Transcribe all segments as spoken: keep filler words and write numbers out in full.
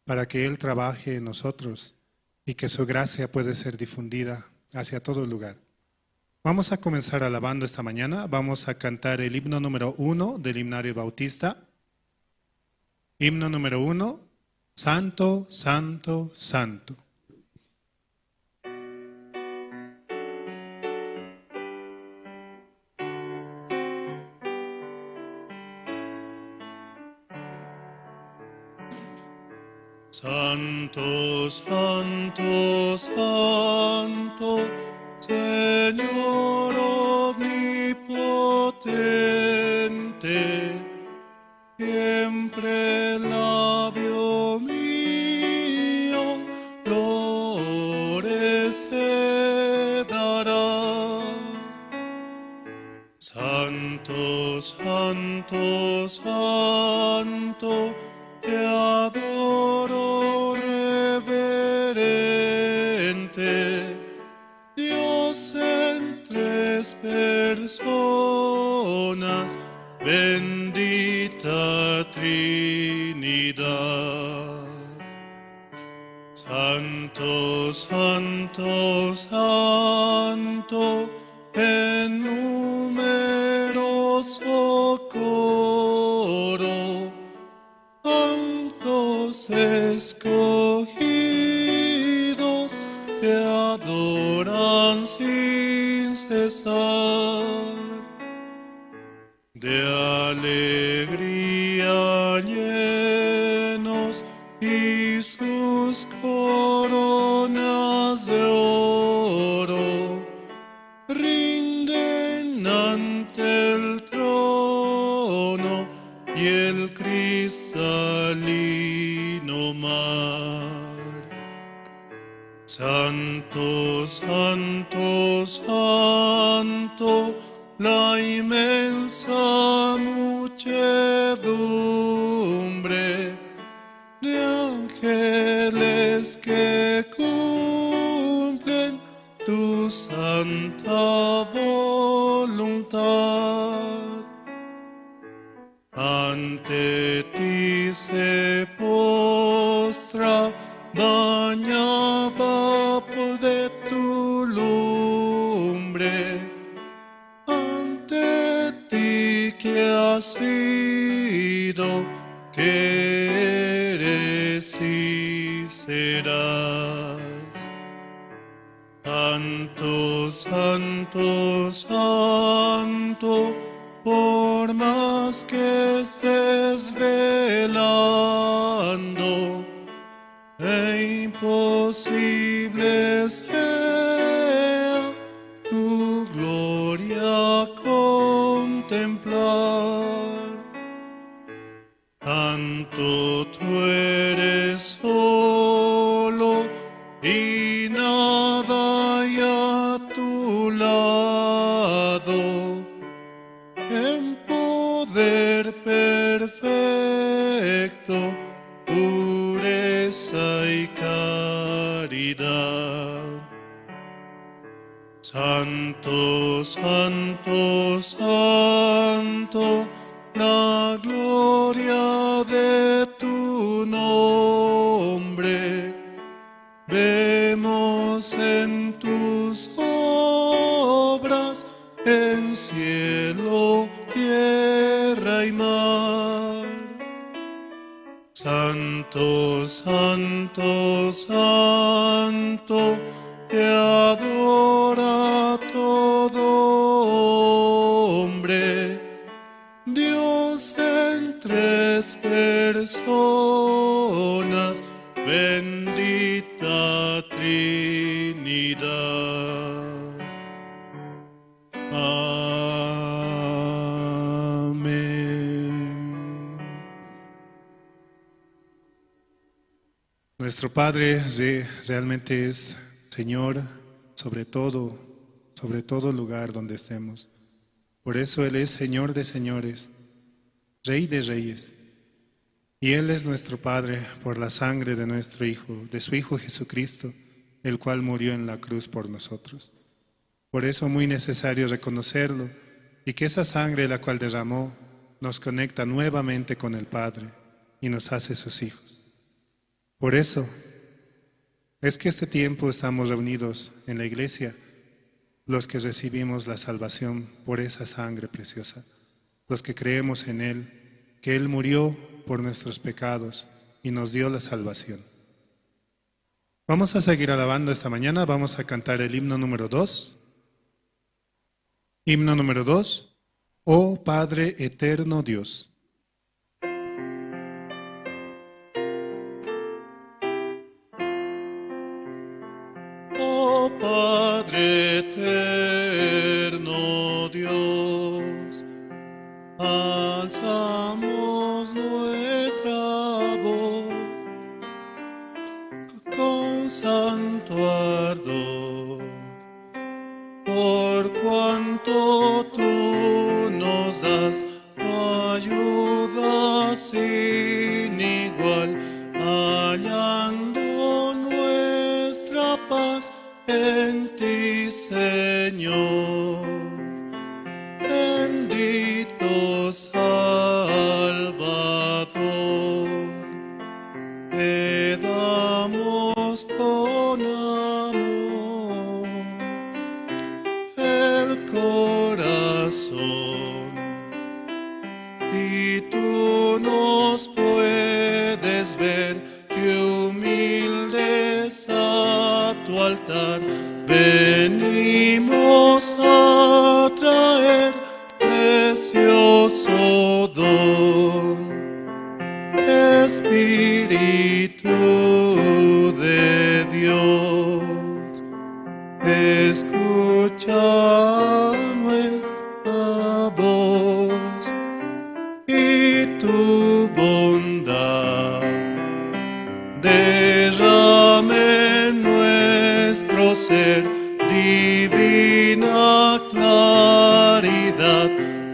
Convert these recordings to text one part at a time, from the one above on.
para que Él trabaje en nosotros y que su gracia puede ser difundida hacia todo lugar. Vamos a comenzar alabando esta mañana. Vamos a cantar el himno número uno del himnario Bautista. Himno número uno, Santo, santo, santo. Santo, santo, santo, Señor omnipotente, siempre el labio mío flores te dará. Santo, santo, santo, te adoro reverente, Dios en tres personas, bendita Trinidad. Santo, santo, santo, en numeroso coro, santos escogidos te adoran sin cesar. De alegría llenos y sus coronas de oro rinden ante el trono y el cristalino mar. Santo, santo, santo, la inmensa muchedumbre de ángeles que cumplen tu santa voluntad. Ante ti se postra, bañada de tu lumbre, ante ti que has sido, que eres y serás. Santo, santo, santo, por más que estés velando, e imposible sea tu gloria contemplar. Santo tú eres solo y nada hay a tu lado. En poder perfecto, pureza y caridad. Santo, santo, santo, la gloria de tu nombre. Vemos en tus obras, en cielo, tierra y mar. Santo, santo, santo, te adora todo hombre. Dios en tres personas, bendita Trinidad. Amén. Nuestro Padre re-, realmente es Señor sobre todo, sobre todo lugar donde estemos. Por eso Él es Señor de señores, Rey de reyes. Y Él es nuestro Padre por la sangre de nuestro Hijo, de su Hijo Jesucristo, el cual murió en la cruz por nosotros. Por eso muy necesario reconocerlo y que esa sangre la cual derramó nos conecta nuevamente con el Padre y nos hace sus hijos. Por eso es que este tiempo estamos reunidos en la iglesia, los que recibimos la salvación por esa sangre preciosa, los que creemos en Él, que Él murió por nuestros pecados y nos dio la salvación. Vamos a seguir alabando esta mañana, vamos a cantar el himno número dos. Himno número dos. Oh Padre eterno Dios. Oh Padre eterno Dios, alzamos nuestra voz con santo ardor, por cuanto tú nos das tu ayuda sin igual, hallando nuestra paz en ti, Señor. Bendito Salvador, te damos con amor el corazón, y tú nos puedes ver, que humildes a tu altar venimos a traer precioso don. Espíritu de Dios, escucha nuestra voz y tu bondad derrame en nuestro ser divina claridad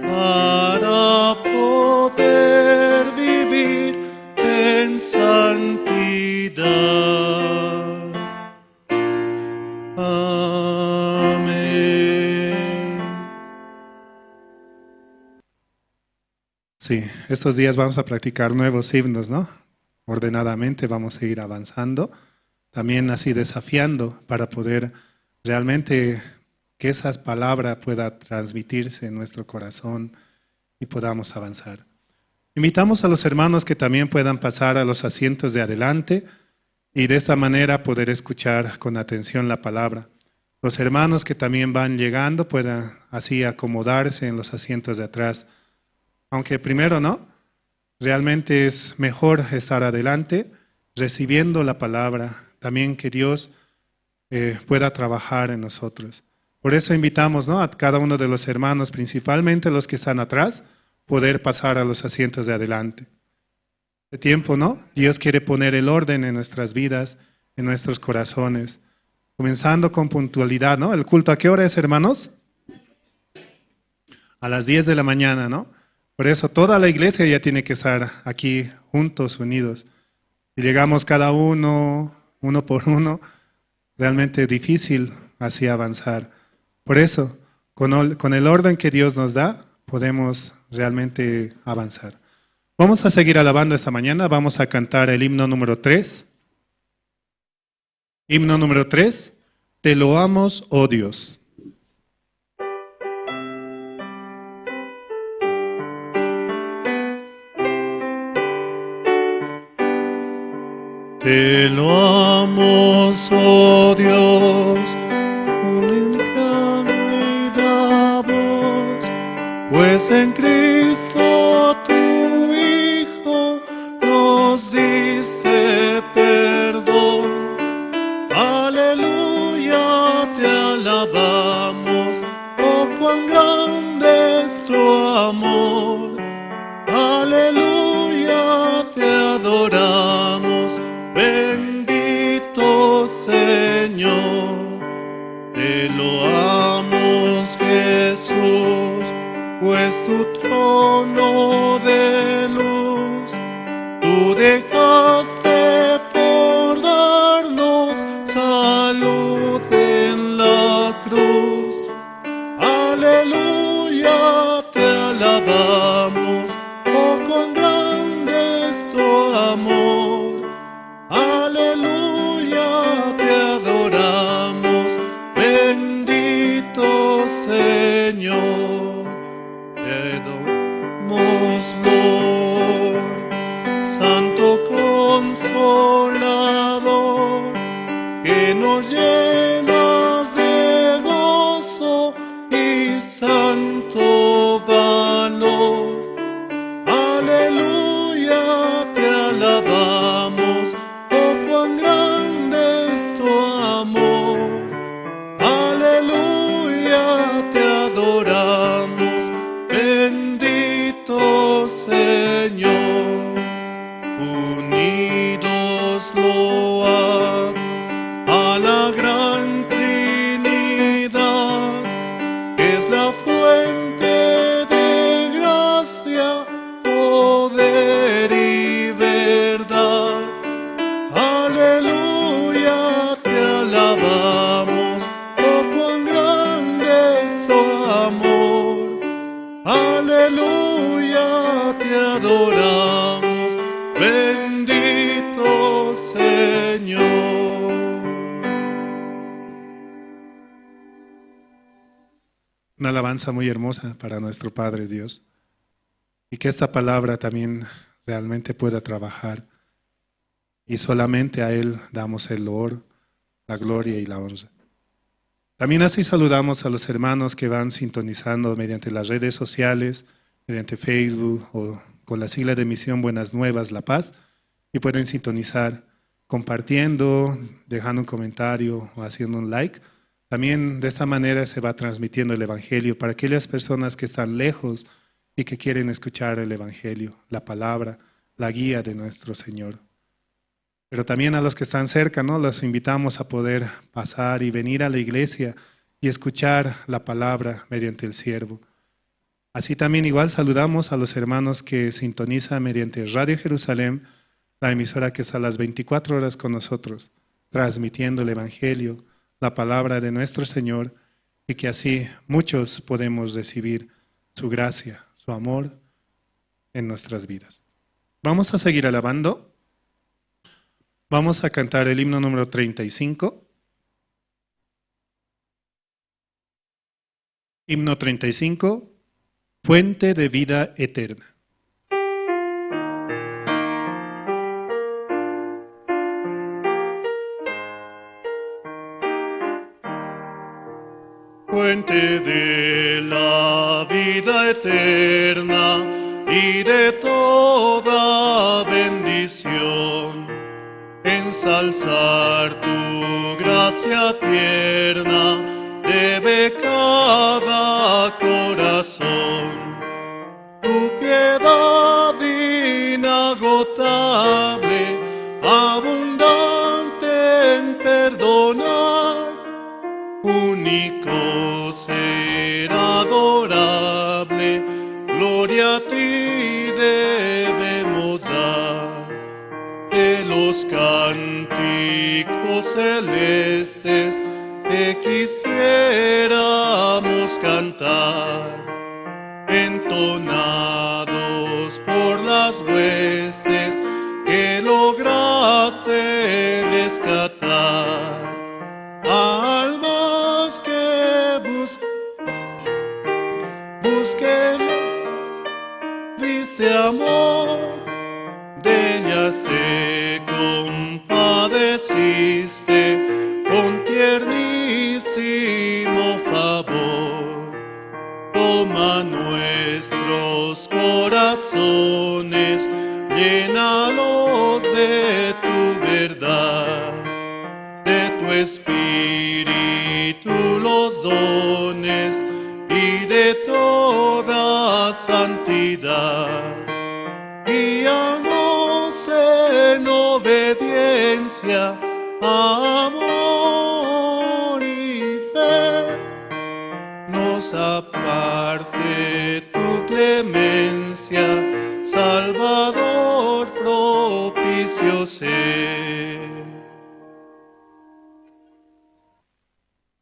para poder vivir en santidad. Amén. Sí, estos días vamos a practicar nuevos himnos, ¿no? Ordenadamente vamos a ir avanzando, también así desafiando para poder realmente que esa palabra pueda transmitirse en nuestro corazón y podamos avanzar. Invitamos a los hermanos que también puedan pasar a los asientos de adelante y de esta manera poder escuchar con atención la palabra. Los hermanos que también van llegando puedan así acomodarse en los asientos de atrás. Aunque primero, ¿no? Realmente es mejor estar adelante, recibiendo la palabra, también que Dios eh, pueda trabajar en nosotros. Por eso invitamos, ¿no?, a cada uno de los hermanos, principalmente los que están atrás, poder pasar a los asientos de adelante. Este tiempo, ¿no? Dios quiere poner el orden en nuestras vidas, en nuestros corazones. Comenzando con puntualidad, ¿no? ¿El culto a qué hora es, hermanos? A las diez de la mañana, ¿no? Por eso toda la iglesia ya tiene que estar aquí juntos, unidos. Si llegamos cada uno, uno por uno, realmente difícil así avanzar. Por eso, con el, con el orden que Dios nos da, podemos realmente avanzar. Vamos a seguir alabando esta mañana, vamos a cantar el himno número tres. Himno número tres. Te loamos, oh Dios. Te loamos, oh Dios, con el canto y la voz, pues en Cristo tu Hijo nos diste perdón. Aleluya, te alabamos, oh cuán grande es tu amor. Aleluya, te adoramos, bendito Señor. Te loamos, Jesús, pues tu trono de luz, tú dejaste por darnos salud en la cruz. Aleluya, te alabamos, oh cuán grande es tu amor. consolador, que nos llenas de gozo y santo valor. Aleluya, te alabamos, oh cuán grande es tu amor. Aleluya, te adoramos, bendito Señor. Unidos load a la gran Trinidad, es la fuente de gracia, poder y verdad. Aleluya, te alabamos, oh cuán grande es tu amor. Aleluya, te adoramos, bendito Señor. Una alabanza muy hermosa para nuestro Padre Dios. Y que esta palabra también realmente pueda trabajar. Y solamente a Él damos el loor, la gloria y la honra. También así saludamos a los hermanos que van sintonizando mediante las redes sociales, mediante Facebook o con la sigla de Misión Buenas Nuevas La Paz, y pueden sintonizar compartiendo, dejando un comentario o haciendo un like. También de esta manera se va transmitiendo el evangelio para aquellas personas que están lejos y que quieren escuchar el evangelio, la palabra, la guía de nuestro Señor. Pero también a los que están cerca, ¿no? Los invitamos a poder pasar y venir a la iglesia y escuchar la palabra mediante el siervo. Así también igual saludamos a los hermanos que sintonizan mediante Radio Jerusalén, la emisora que está las veinticuatro horas con nosotros, transmitiendo el evangelio, la palabra de nuestro Señor, y que así muchos podemos recibir su gracia, su amor en nuestras vidas. Vamos a seguir alabando. Vamos a cantar el himno número treinta y cinco. Himno treinta y cinco, Fuente de vida eterna. Fuente de la vida eterna y de toda bendición, ensalzar tu gracia tierna debe cada corazón. Tu piedad inagotable, abundante en perdonar, único ser adorable, gloria a ti debemos dar. De los cánticos celestes te quisiéramos cantar, entonados por las huestes que lograste rescatar. Almas que bus-, busquen, dice amor, de ellas te compadeciste con tiernísimo favor. Toma nuestros corazones, llénalos de tu verdad, de tu espíritu los dones y de toda santidad. Guíanos en obediencia, amor y fe. Nos aparte tu clemencia, Salvador propicio ser.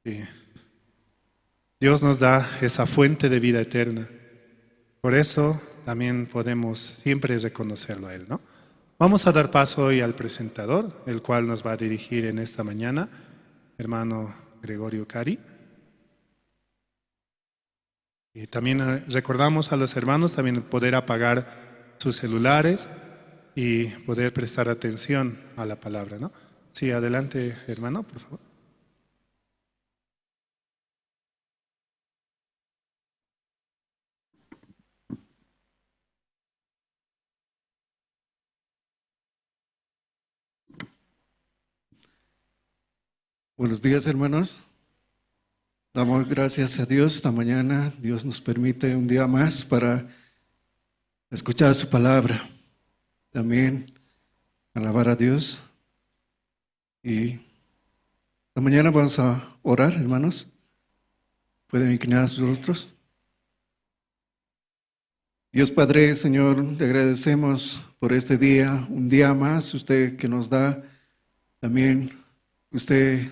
Sí. Dios nos da esa fuente de vida eterna. Por eso también podemos siempre reconocerlo a Él, ¿no? Vamos a dar paso hoy al presentador, el cual nos va a dirigir en esta mañana, hermano Gregorio Cari. Y también, eh, recordamos a los hermanos también poder apagar sus celulares y poder prestar atención a la palabra, ¿no? Sí, adelante, hermano, por favor. Buenos días, hermanos. Damos gracias a Dios esta mañana. Dios nos permite un día más para escuchar su palabra. También alabar a Dios. Y esta mañana vamos a orar, hermanos. ¿Pueden inclinar sus rostros? Dios Padre, Señor, le agradecemos por este día, un día más usted que nos da. También usted,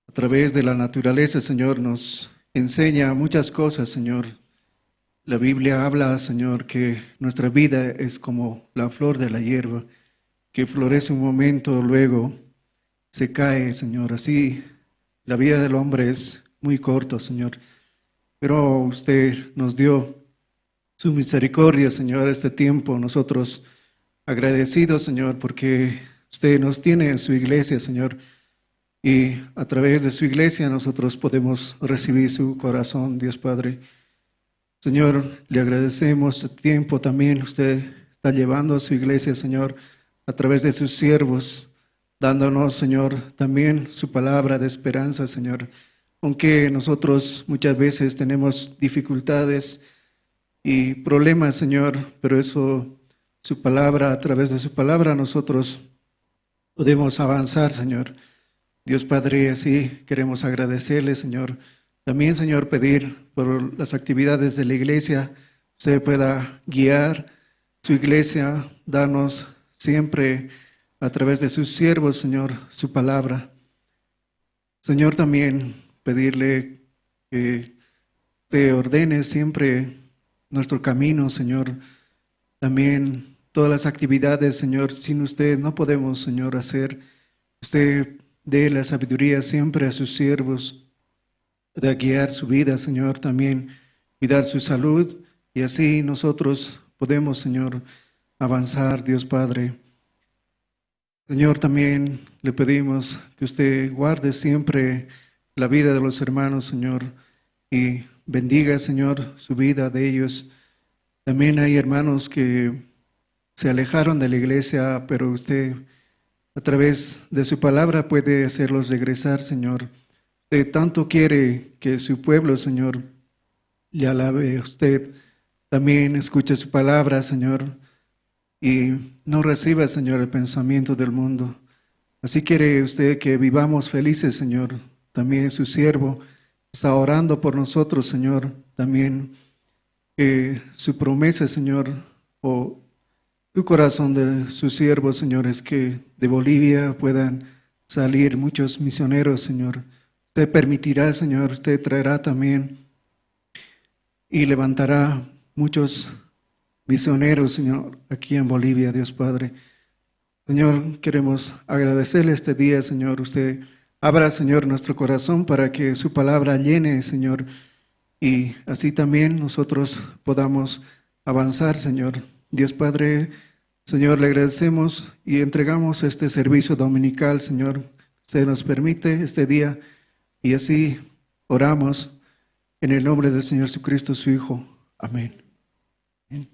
a través de la naturaleza, Señor, nos enseña muchas cosas, Señor. La Biblia habla, Señor, que nuestra vida es como la flor de la hierba, que florece un momento, luego se cae, Señor. Así, la vida del hombre es muy corto, Señor. Pero usted nos dio su misericordia, Señor, este tiempo. Nosotros agradecidos, Señor, porque usted nos tiene en su iglesia, Señor. Y a través de su iglesia nosotros podemos recibir su corazón, Dios Padre. Señor, le agradecemos este tiempo también. Usted está llevando a su iglesia, Señor, a través de sus siervos, dándonos, Señor, también su palabra de esperanza, Señor. Aunque nosotros muchas veces tenemos dificultades y problemas, Señor, pero eso, su palabra, a través de su palabra, nosotros podemos avanzar, Señor. Dios Padre, así queremos agradecerle, Señor. También, Señor, pedir por las actividades de la iglesia, usted pueda guiar su iglesia, darnos siempre a través de sus siervos, Señor, su palabra. Señor, también pedirle que te ordene siempre nuestro camino, Señor. También todas las actividades, Señor, sin usted no podemos, Señor, hacer. Usted dé la sabiduría siempre a sus siervos, de guiar su vida, Señor, también cuidar su salud, y así nosotros podemos, Señor, avanzar, Dios Padre. Señor, también le pedimos que usted guarde siempre la vida de los hermanos, Señor, y bendiga, Señor, su vida de ellos. También hay hermanos que se alejaron de la iglesia, pero usted, a través de su palabra, puede hacerlos regresar, Señor. Usted tanto quiere que su pueblo, Señor, le alabe a usted. También escuche su palabra, Señor, y no reciba, Señor, el pensamiento del mundo. Así quiere usted que vivamos felices, Señor. También su siervo está orando por nosotros, Señor. También que su promesa, Señor, o tu corazón de sus siervos, Señor, es que de Bolivia puedan salir muchos misioneros, Señor. Usted permitirá, Señor, usted traerá también y levantará muchos misioneros, Señor, aquí en Bolivia, Dios Padre. Señor, queremos agradecerle este día, Señor. Usted abra, Señor, nuestro corazón para que su palabra llene, Señor, y así también nosotros podamos avanzar, Señor. Dios Padre, Señor, le agradecemos y entregamos este servicio dominical, Señor. Usted nos permite este día y así oramos en el nombre del Señor Jesucristo, su Hijo. Amén. Amén.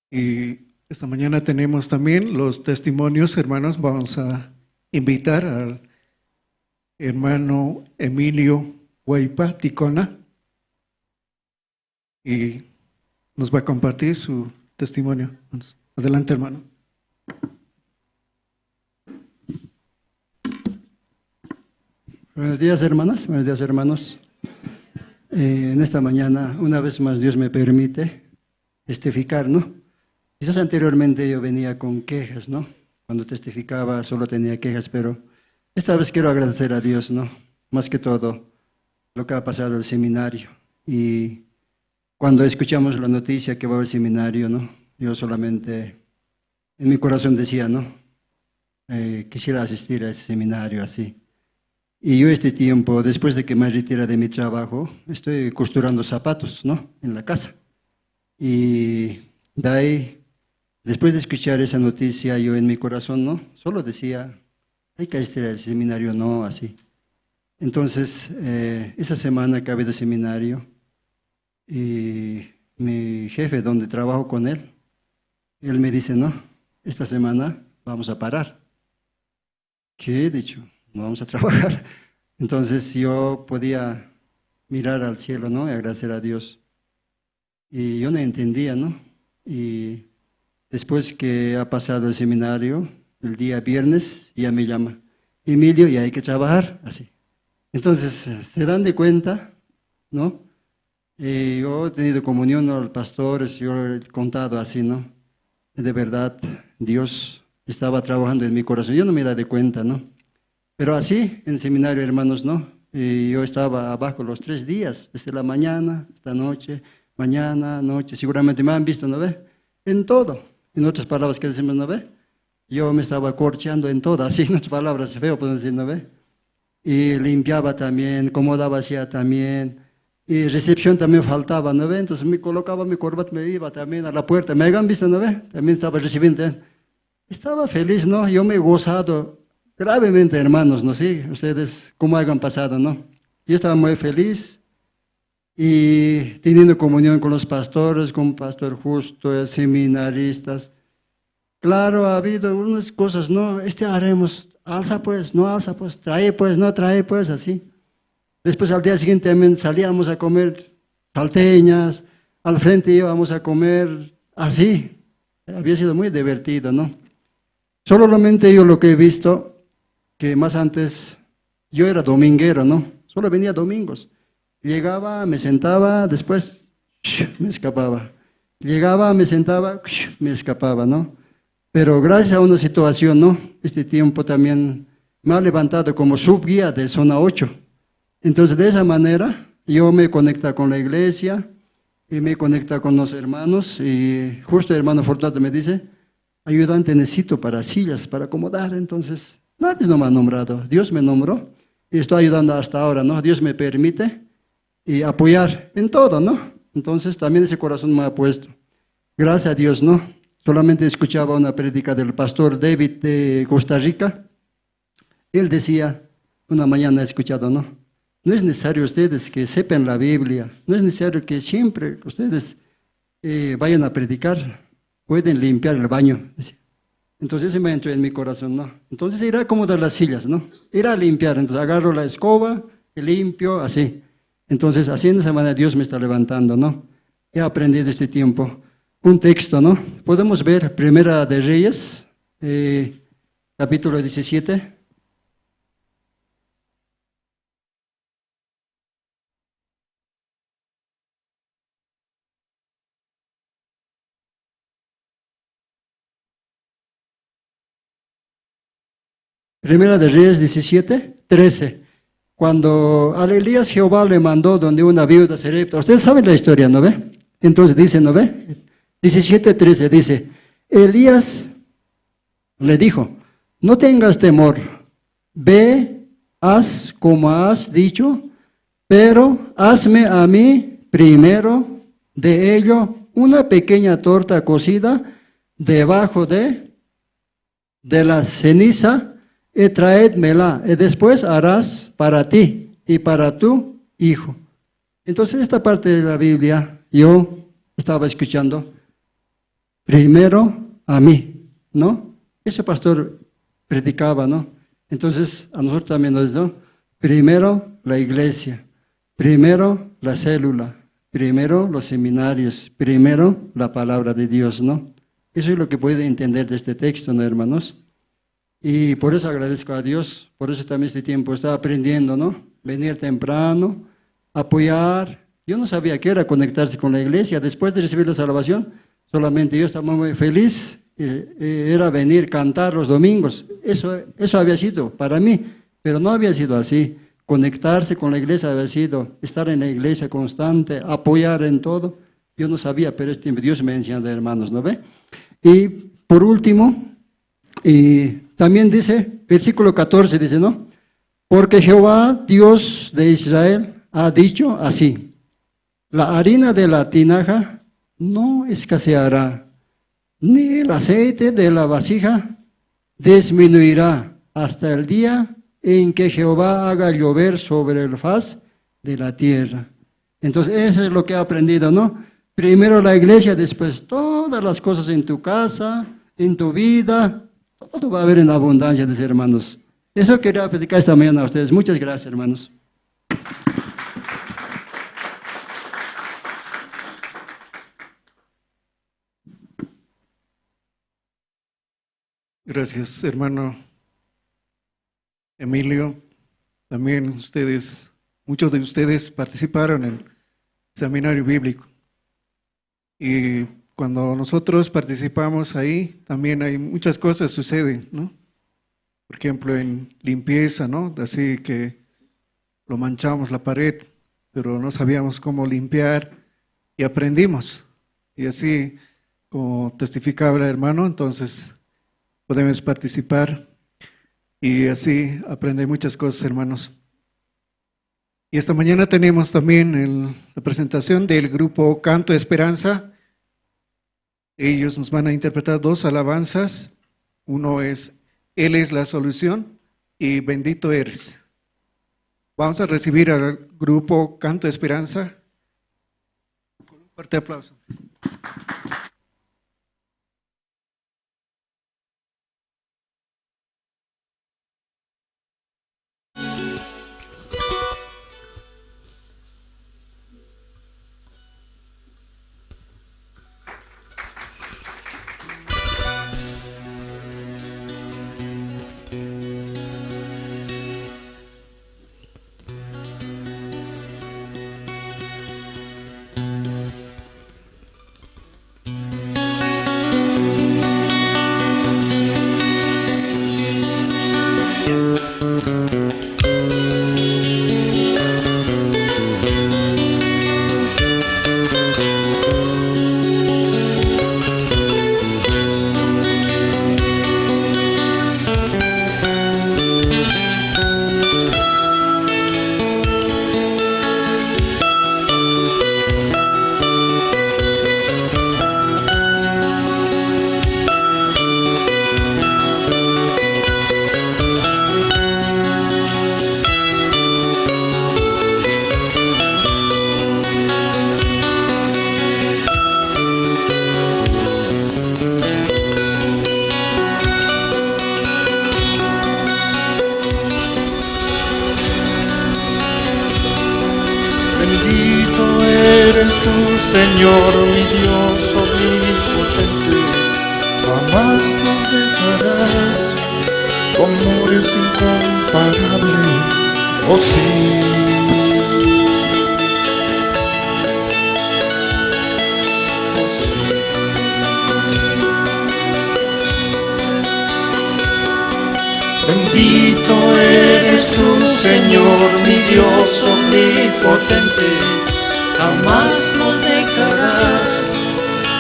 Y esta mañana tenemos también los testimonios, hermanos. Vamos a invitar al hermano Emilio Huaypa Ticona y nos va a compartir su testimonio. Adelante, hermano. Buenos días, hermanas. Buenos días, hermanos. Eh, en esta mañana, una vez más, Dios me permite testificar, ¿no? Quizás anteriormente yo venía con quejas, ¿no? Cuando testificaba solo tenía quejas, pero esta vez quiero agradecer a Dios, ¿no? Más que todo, lo que ha pasado el seminario. Y cuando escuchamos la noticia que va a haber seminario, ¿no? Yo solamente en mi corazón decía, ¿no? Eh, quisiera asistir a ese seminario así. Y yo este tiempo, después de que me retiré de mi trabajo, estoy costurando zapatos, ¿no? En la casa. Y de ahí, después de escuchar esa noticia, yo en mi corazón, ¿no? Solo decía, hay que asistir al seminario, no, así. Entonces, eh, esa semana que ha habido seminario, y mi jefe, donde trabajo con él, él me dice, no, esta semana vamos a parar. ¿Qué he dicho? No vamos a trabajar. Entonces yo podía mirar al cielo, ¿no? Y agradecer a Dios. Y yo no entendía, ¿no? Y después que ha pasado el seminario, el día viernes, ya me llama, Emilio, ya hay que trabajar, así. Entonces, eh, se dan de cuenta, ¿no? Eh, yo he tenido comunión, ¿no? Los pastores, yo he contado así, ¿no? De verdad, Dios estaba trabajando en mi corazón. Yo no me da de cuenta, ¿no? Pero así, en seminario, hermanos, ¿no? Eh, yo estaba abajo los tres días, desde la mañana hasta noche, mañana, noche. Seguramente me han visto, ¿no ve? En todo. En otras palabras que decimos, ¿no ve? Yo me estaba corchando en todo, así, en otras palabras, feo, podemos decir, ¿no ve? Y limpiaba también, comodaba, hacía también. Y recepción también faltaba, ¿no ve? Entonces me colocaba mi corbata, me iba también a la puerta. Me hayan visto, ¿no ve? También estaba recibiendo. Estaba feliz, ¿no? Yo me he gozado gravemente, hermanos, no sé ustedes cómo hayan pasado, ¿no? Yo estaba muy feliz y teniendo comunión con los pastores, con Pastor Justo, eh, seminaristas. Claro, ha habido unas cosas, ¿no? Este haremos, alza pues, no alza pues, trae pues, no trae pues, así. Después al día siguiente también salíamos a comer salteñas, al frente íbamos a comer así. Había sido muy divertido, ¿no? Solamente yo lo que he visto, que más antes yo era dominguero, ¿no? Solo venía domingos. Llegaba, me sentaba, después me escapaba. Llegaba, me sentaba, me escapaba, ¿no? Pero gracias a una situación, ¿no? Este tiempo también me ha levantado como subguía de zona ocho. Entonces, de esa manera, yo me conecta con la iglesia y me conecta con los hermanos. Y justo el hermano Fortunato me dice, ayudante necesito para sillas, para acomodar. Entonces, nadie no me ha nombrado. Dios me nombró y estoy ayudando hasta ahora, ¿no? Dios me permite y apoyar en todo, ¿no? Entonces, también ese corazón me ha puesto. Gracias a Dios, ¿no? Solamente escuchaba una prédica del pastor David de Costa Rica. Él decía, una mañana he escuchado, ¿no? No es necesario ustedes que sepan la Biblia, no es necesario que siempre ustedes eh, vayan a predicar, pueden limpiar el baño, decía. Entonces se me entró en mi corazón, ¿no? Entonces ir a acomodar las sillas, ¿no? Ir a limpiar, entonces agarro la escoba, limpio, así. Entonces, así en esa manera Dios me está levantando, ¿no? He aprendido este tiempo. Un texto, ¿no? Podemos ver Primera de Reyes, eh, capítulo diecisiete. Primera de Reyes diecisiete, trece. Cuando a Elías Jehová le mandó donde una viuda serepta. Ustedes saben la historia, ¿no ve? Entonces dice, ¿no ve? Diecisiete trece dice, Elías le dijo, no tengas temor, ve, haz como has dicho, pero hazme a mí primero de ello una pequeña torta cocida debajo de, de la ceniza, y traédmela, y después harás para ti y para tu hijo. Entonces, esta parte de la Biblia, yo estaba escuchando, primero a mí, ¿no? Ese pastor predicaba, ¿no? Entonces, a nosotros también nos dijo, primero la iglesia, primero la célula, primero los seminarios, primero la palabra de Dios, ¿no? Eso es lo que puedo entender de este texto, ¿no, hermanos? Y por eso agradezco a Dios, por eso también este tiempo estaba aprendiendo, ¿no? Venir temprano, apoyar. Yo no sabía qué era conectarse con la iglesia. Después de recibir la salvación, solamente yo estaba muy feliz, eh, eh, era venir, cantar los domingos. Eso, eso había sido para mí, pero no había sido así. Conectarse con la iglesia había sido estar en la iglesia constante, apoyar en todo. Yo no sabía, pero este tiempo Dios me ha enseñado, hermanos, ¿no ve? Y por último, y también dice, versículo catorce dice, ¿no? Porque Jehová, Dios de Israel, ha dicho así: la harina de la tinaja no escaseará, ni el aceite de la vasija disminuirá hasta el día en que Jehová haga llover sobre el faz de la tierra. Entonces, eso es lo que he aprendido, ¿no? Primero la iglesia, después todas las cosas en tu casa, en tu vida, todo va a haber en abundancia, dice, hermanos. Eso quería platicar esta mañana a ustedes. Muchas gracias, hermanos. Gracias, hermano Emilio. También ustedes, muchos de ustedes participaron en el seminario bíblico. Y cuando nosotros participamos ahí, también hay muchas cosas suceden, ¿no? Por ejemplo, en limpieza, ¿no? Así que lo manchamos la pared, pero no sabíamos cómo limpiar y aprendimos. Y así, como testificaba el hermano, entonces podemos participar y así aprender muchas cosas, hermanos. Y esta mañana tenemos también el, la presentación del grupo Canto Esperanza. Ellos nos van a interpretar dos alabanzas. Uno es Él es la solución y Bendito eres. Vamos a recibir al grupo Canto Esperanza. Un fuerte aplauso. Bendito eres tú, Señor, mi Dios omnipotente, jamás nos dejarás, tu amor es incomparable, oh sí. Bendito eres tú, Señor, mi Dios omnipotente, jamás nos dejarás,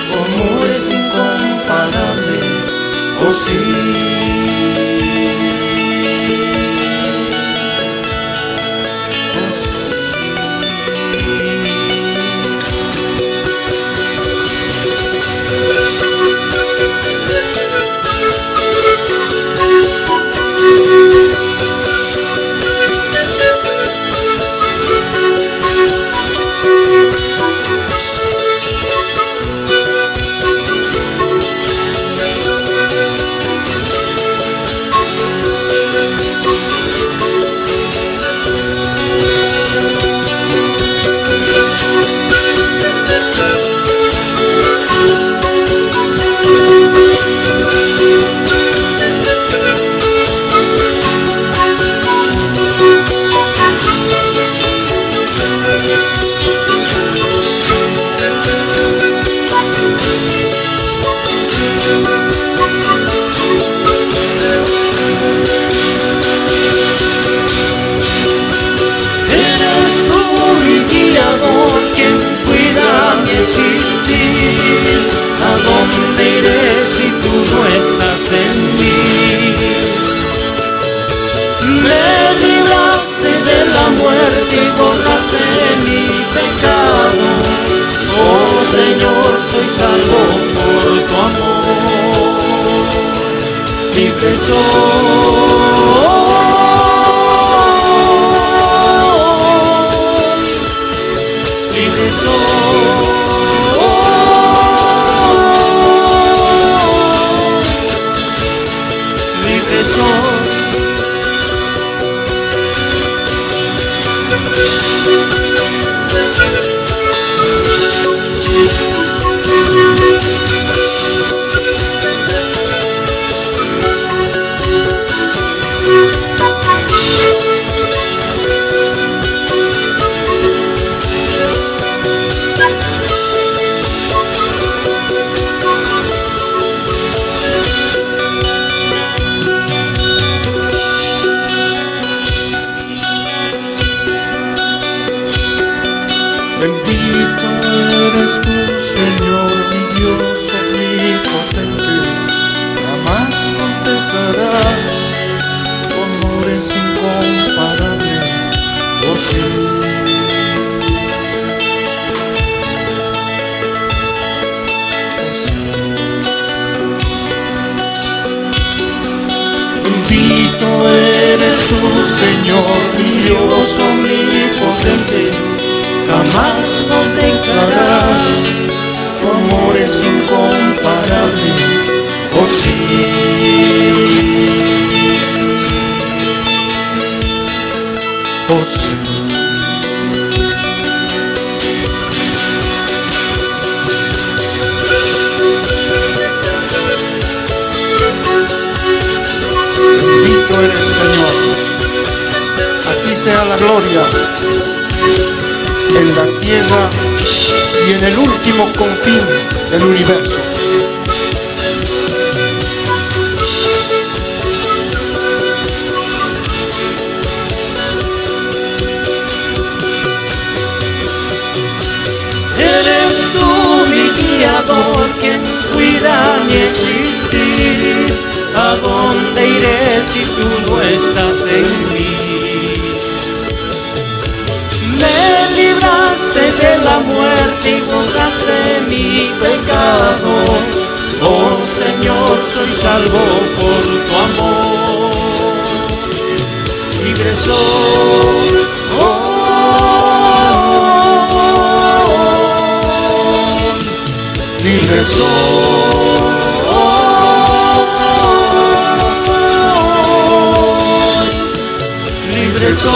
tu amor es incomparable, oh sí. Libre soy, libre soy, libre soy. Bendito eres tú, Señor, mi Dios omnipotente, jamás nos dejarás, tu amor es incomparable, oh sí. Bendito eres tú, Señor, mi Dios omnipotente, jamás nos dejarás, tu amor es incomparable, oh sí, oh sí. Bendito eres, Señor. A ti sea la gloria en la tierra y en el último confín del universo. Eres tú mi guiador, quien cuida mi existir. ¿A dónde iré si tú no estás en mí? Me libraste de la muerte y borraste mi pecado. Oh Señor, soy salvo por tu amor. Libre soy, oh, libre soy, libre soy.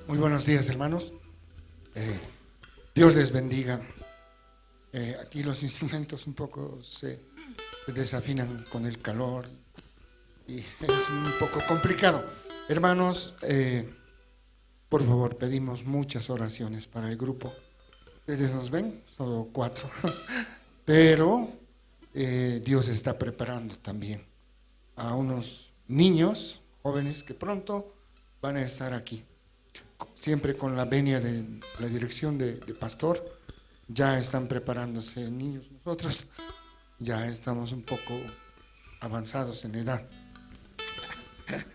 Muy buenos días, hermanos. Eh, Dios les bendiga. Eh, aquí los instrumentos un poco se desafinan con el calor y es un poco complicado. Hermanos, eh, por favor, pedimos muchas oraciones para el grupo. Ustedes nos ven, solo cuatro. Pero, eh, Dios está preparando también a unos niños, jóvenes que pronto van a estar aquí. Siempre con la venia de la dirección de, de pastor, ya están preparándose niños. Nosotros ya estamos un poco avanzados en edad.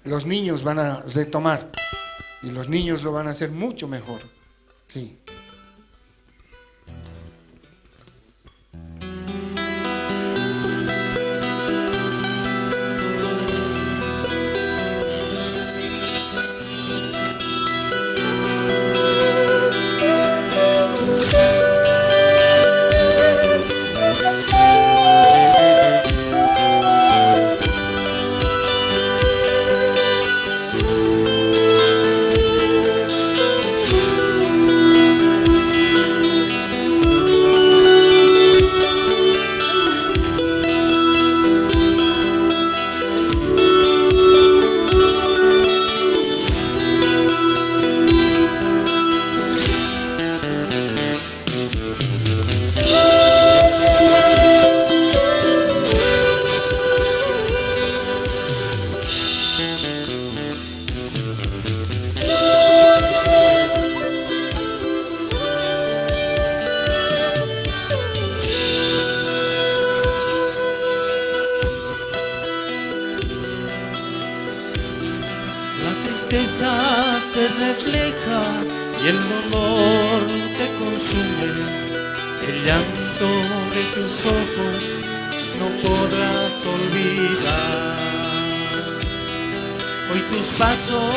Los niños van a retomar y los niños lo van a hacer mucho mejor. Sí. La tristeza te refleja y el dolor te consume. El llanto de tus ojos no podrás olvidar. Hoy tus pasos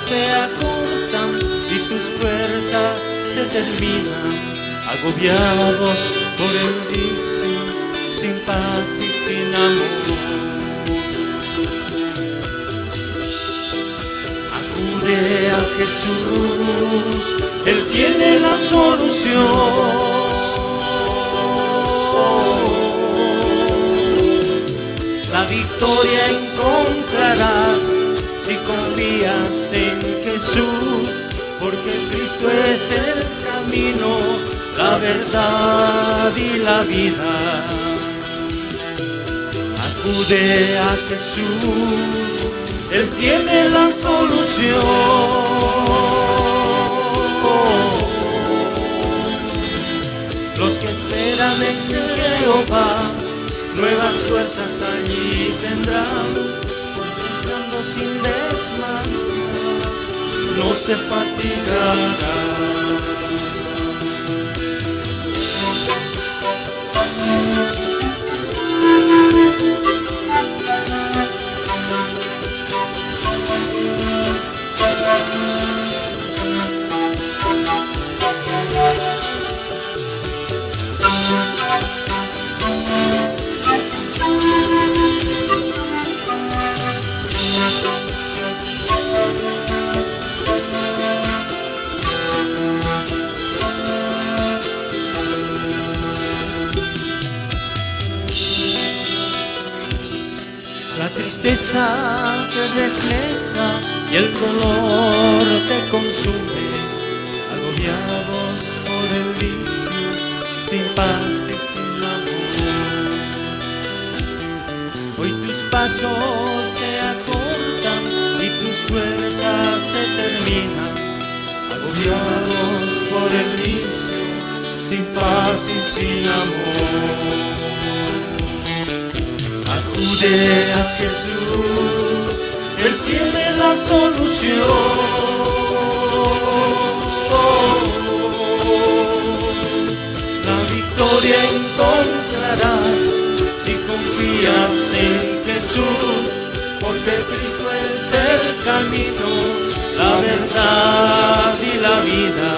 se acortan y tus fuerzas se terminan, agobiados por el vicio, sin paz y sin amor. Acude a Jesús, Él tiene la solución. La victoria encontrarás si confías en Jesús, porque Cristo es el camino, la verdad y la vida. Acude a Jesús, Él tiene la solución. Los que esperan en Jehová, nuevas fuerzas allí tendrán, luchando sin desmayar, no se fatigarán. La tristeza te refleja y el dolor te consume, agobiados por el vicio, sin paz y sin amor. Hoy tus pasos se acortan y tus fuerzas se terminan, agobiados por el vicio, sin paz y sin amor. Acude a Jesús, Él tiene la solución. La victoria encontrarás si confías en Jesús, porque Cristo es el camino, la verdad y la vida.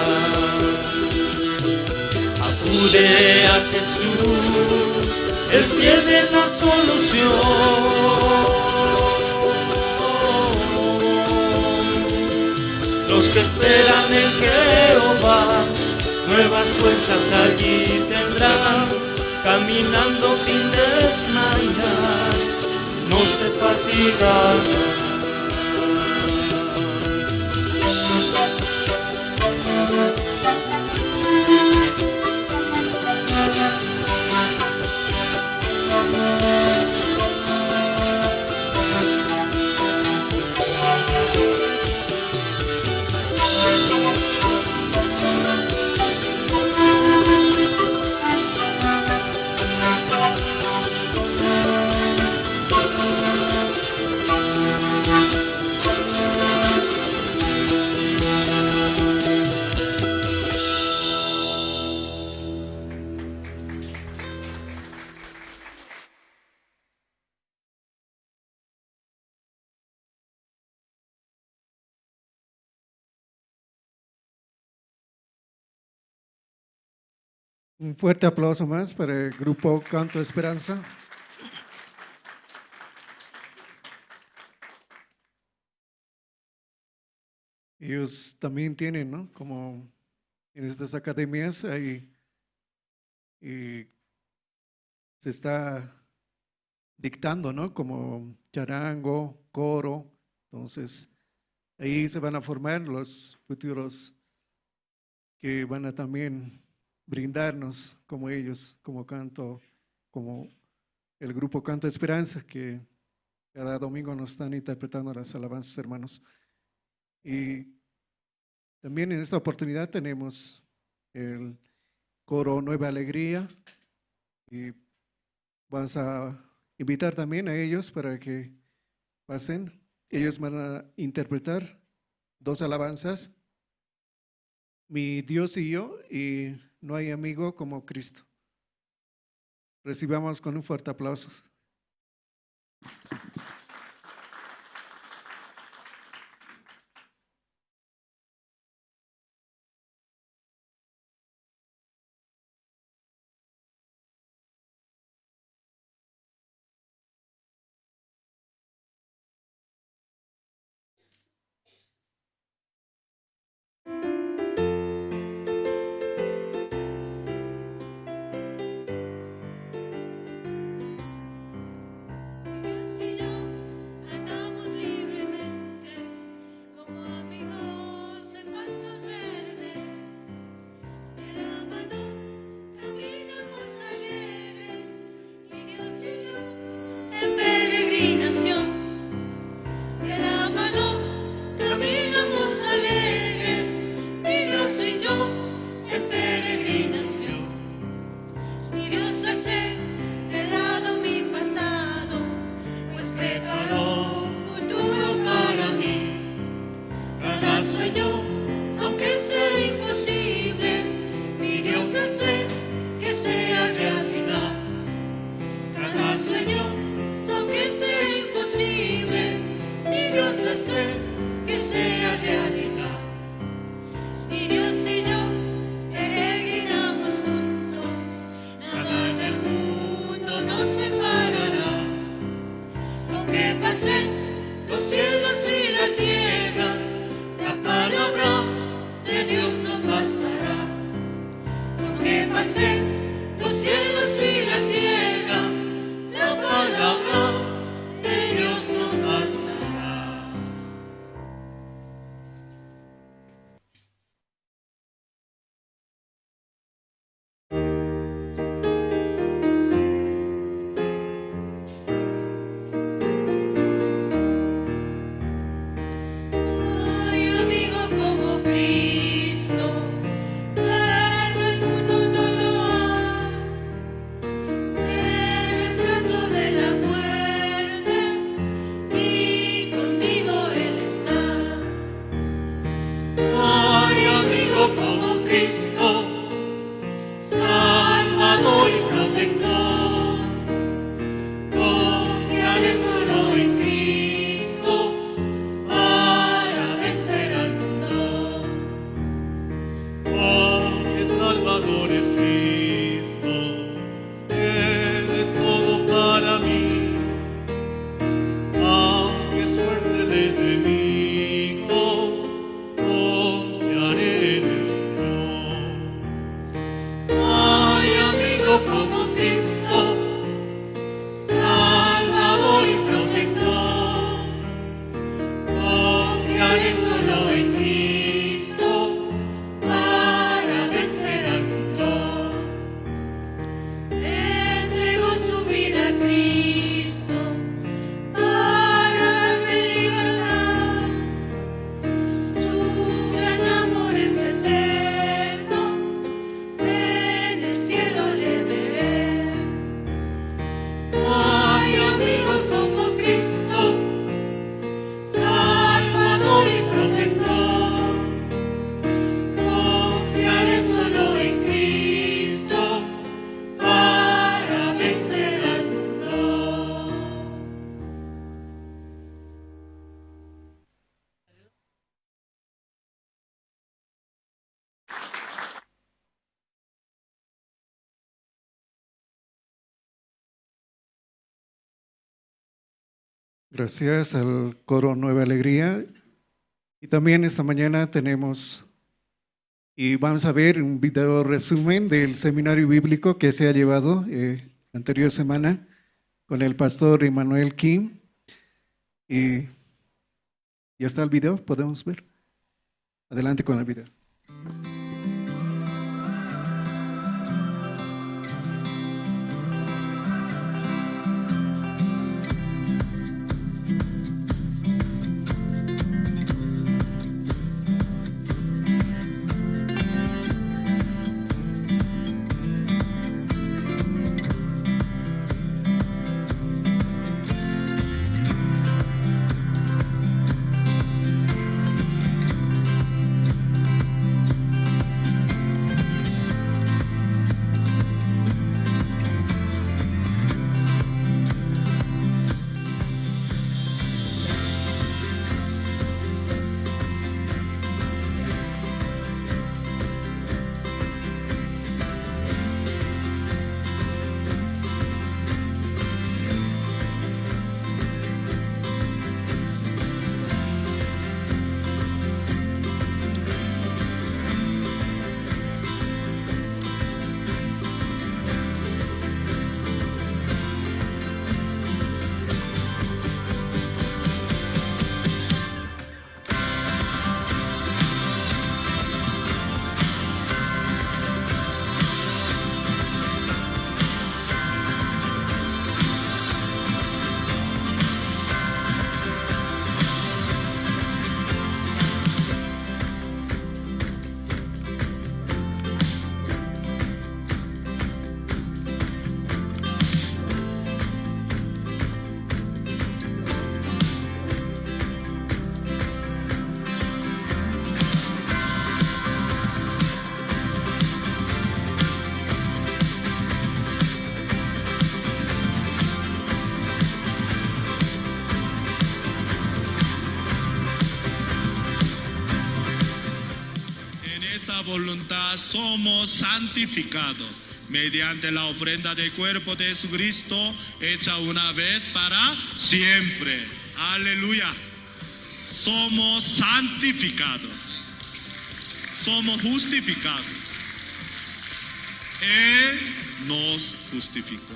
Acude a Jesús, Él tiene la solución. Los que esperan en Jehová, nuevas fuerzas allí tendrán, caminando sin desmayar, no se fatigarán. Un fuerte aplauso más para el grupo Canto Esperanza. Ellos también tienen, ¿no? Como en estas academias hay, eh, se está dictando, ¿no? Como charango, coro. Entonces, ahí se van a formar los futuros que van a también brindarnos como ellos, como canto, como el grupo Canto Esperanza, que cada domingo nos están interpretando las alabanzas, hermanos. Y también en esta oportunidad tenemos el coro Nueva Alegría y vamos a invitar también a ellos para que pasen. Ellos van a interpretar dos alabanzas, Mi Dios y yo y No hay amigo como Cristo. Recibamos con un fuerte aplauso. Dios y yo andamos libremente como amigos en pastos verdes. De la mano caminamos alegres, mi Dios y yo, en peregrinación. De la mano caminamos alegres, mi Dios y yo, en peregrinación. Mi Dios hace de lado mi pasado, pues preparó futuro para mí. Cada sueño, aunque sea imposible, mi Dios hace que sea realidad. Cada sueño, aunque sea imposible, mi Dios hace que sea realidad. Mi Dios y yo peregrinamos juntos, nada en el mundo nos separará. Aunque pasen los cielos y la tierra, la palabra de Dios no pasará. Aunque pasen los cielos y la tierra, la palabra de Dios no pasará. No hay amigo como Cristo, en el mundo no lo hay. Él es tanto de la muerte, y conmigo Él está. No hay amigo como Cristo, Salvador y protector. Confiaré solo en Cristo para vencer al mundo. Porque Salvador es Cristo, Él es todo para mí. Aunque es fuerte el enemigo, confiaré en el Señor. No hay amigo como Cristo, Salvador y protector. Confiaré solo en Cristo para vencer al mundo. Entregó su vida a Cristo para darme libertad. Su gran amor es eterno, en el cielo le veré. No hay amigo como Cristo, Salvador y protector. Confiaré solo en Cristo para vencer al mundo. Gracias al coro Nueva Alegría. Y también esta mañana tenemos, y vamos a ver un video resumen del seminario bíblico que se ha llevado, eh, la anterior semana con el pastor Emmanuel Kim. Y ya está el video, podemos ver. Adelante con el video. En esa voluntad somos santificados mediante la ofrenda del cuerpo de Jesucristo hecha una vez para siempre. Aleluya. Somos santificados. Somos justificados. Él nos justificó.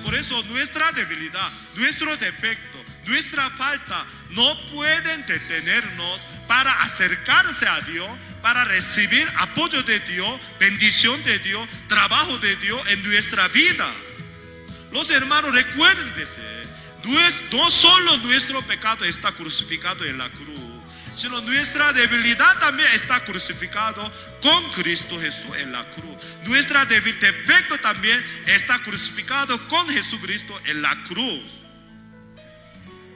Por eso nuestra debilidad, nuestro defecto, nuestra falta no pueden detenernos para acercarse a Dios, para recibir apoyo de Dios, bendición de Dios, trabajo de Dios en nuestra vida. Los hermanos, recuérdese, no es, no solo nuestro pecado está crucificado en la cruz, sino nuestra debilidad también está crucificado con Cristo Jesús en la cruz. Nuestra débil defecto también está crucificado con Jesucristo en la cruz.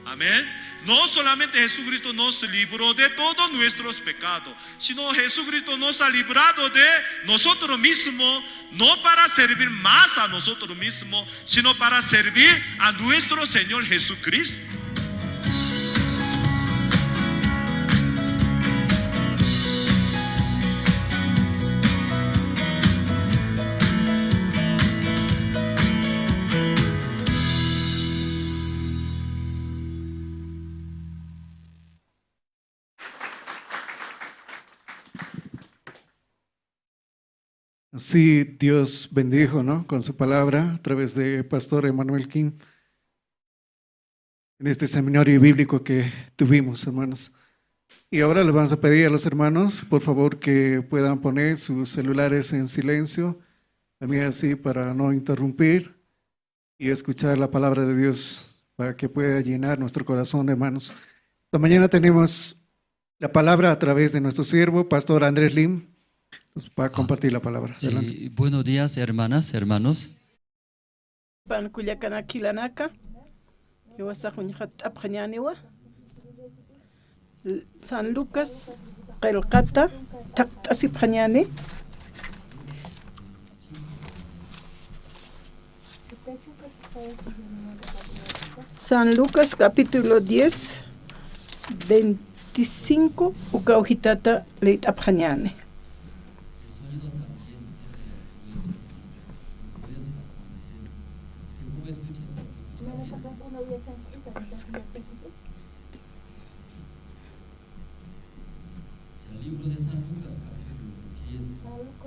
Amén. No solamente Jesucristo nos libró de todos nuestros pecados, sino Jesucristo nos ha librado de nosotros mismos, no para servir más a nosotros mismos, sino para servir a nuestro Señor Jesucristo. Así Dios bendijo, ¿no? Con su palabra a través de Pastor Emanuel Kim en este seminario bíblico que tuvimos, hermanos. Y ahora le vamos a pedir a los hermanos, por favor, que puedan poner sus celulares en silencio, también así para no interrumpir y escuchar la palabra de Dios, para que pueda llenar nuestro corazón, hermanos. Esta mañana tenemos la palabra a través de nuestro siervo, Pastor Andrés Lim. Nos va a compartir la palabra. Adelante. Sí, buenos días, hermanas, hermanos. Pan kullakanaka jilanaka, jiwasax uñjat'apxañäniwa. San Lucas qillqata thaqt'asipxañäni. San Lucas capítulo diez, veinticinco, ukaw jitata liyt'apxañäni. Libro de San Lucas, capítulo diez, versículo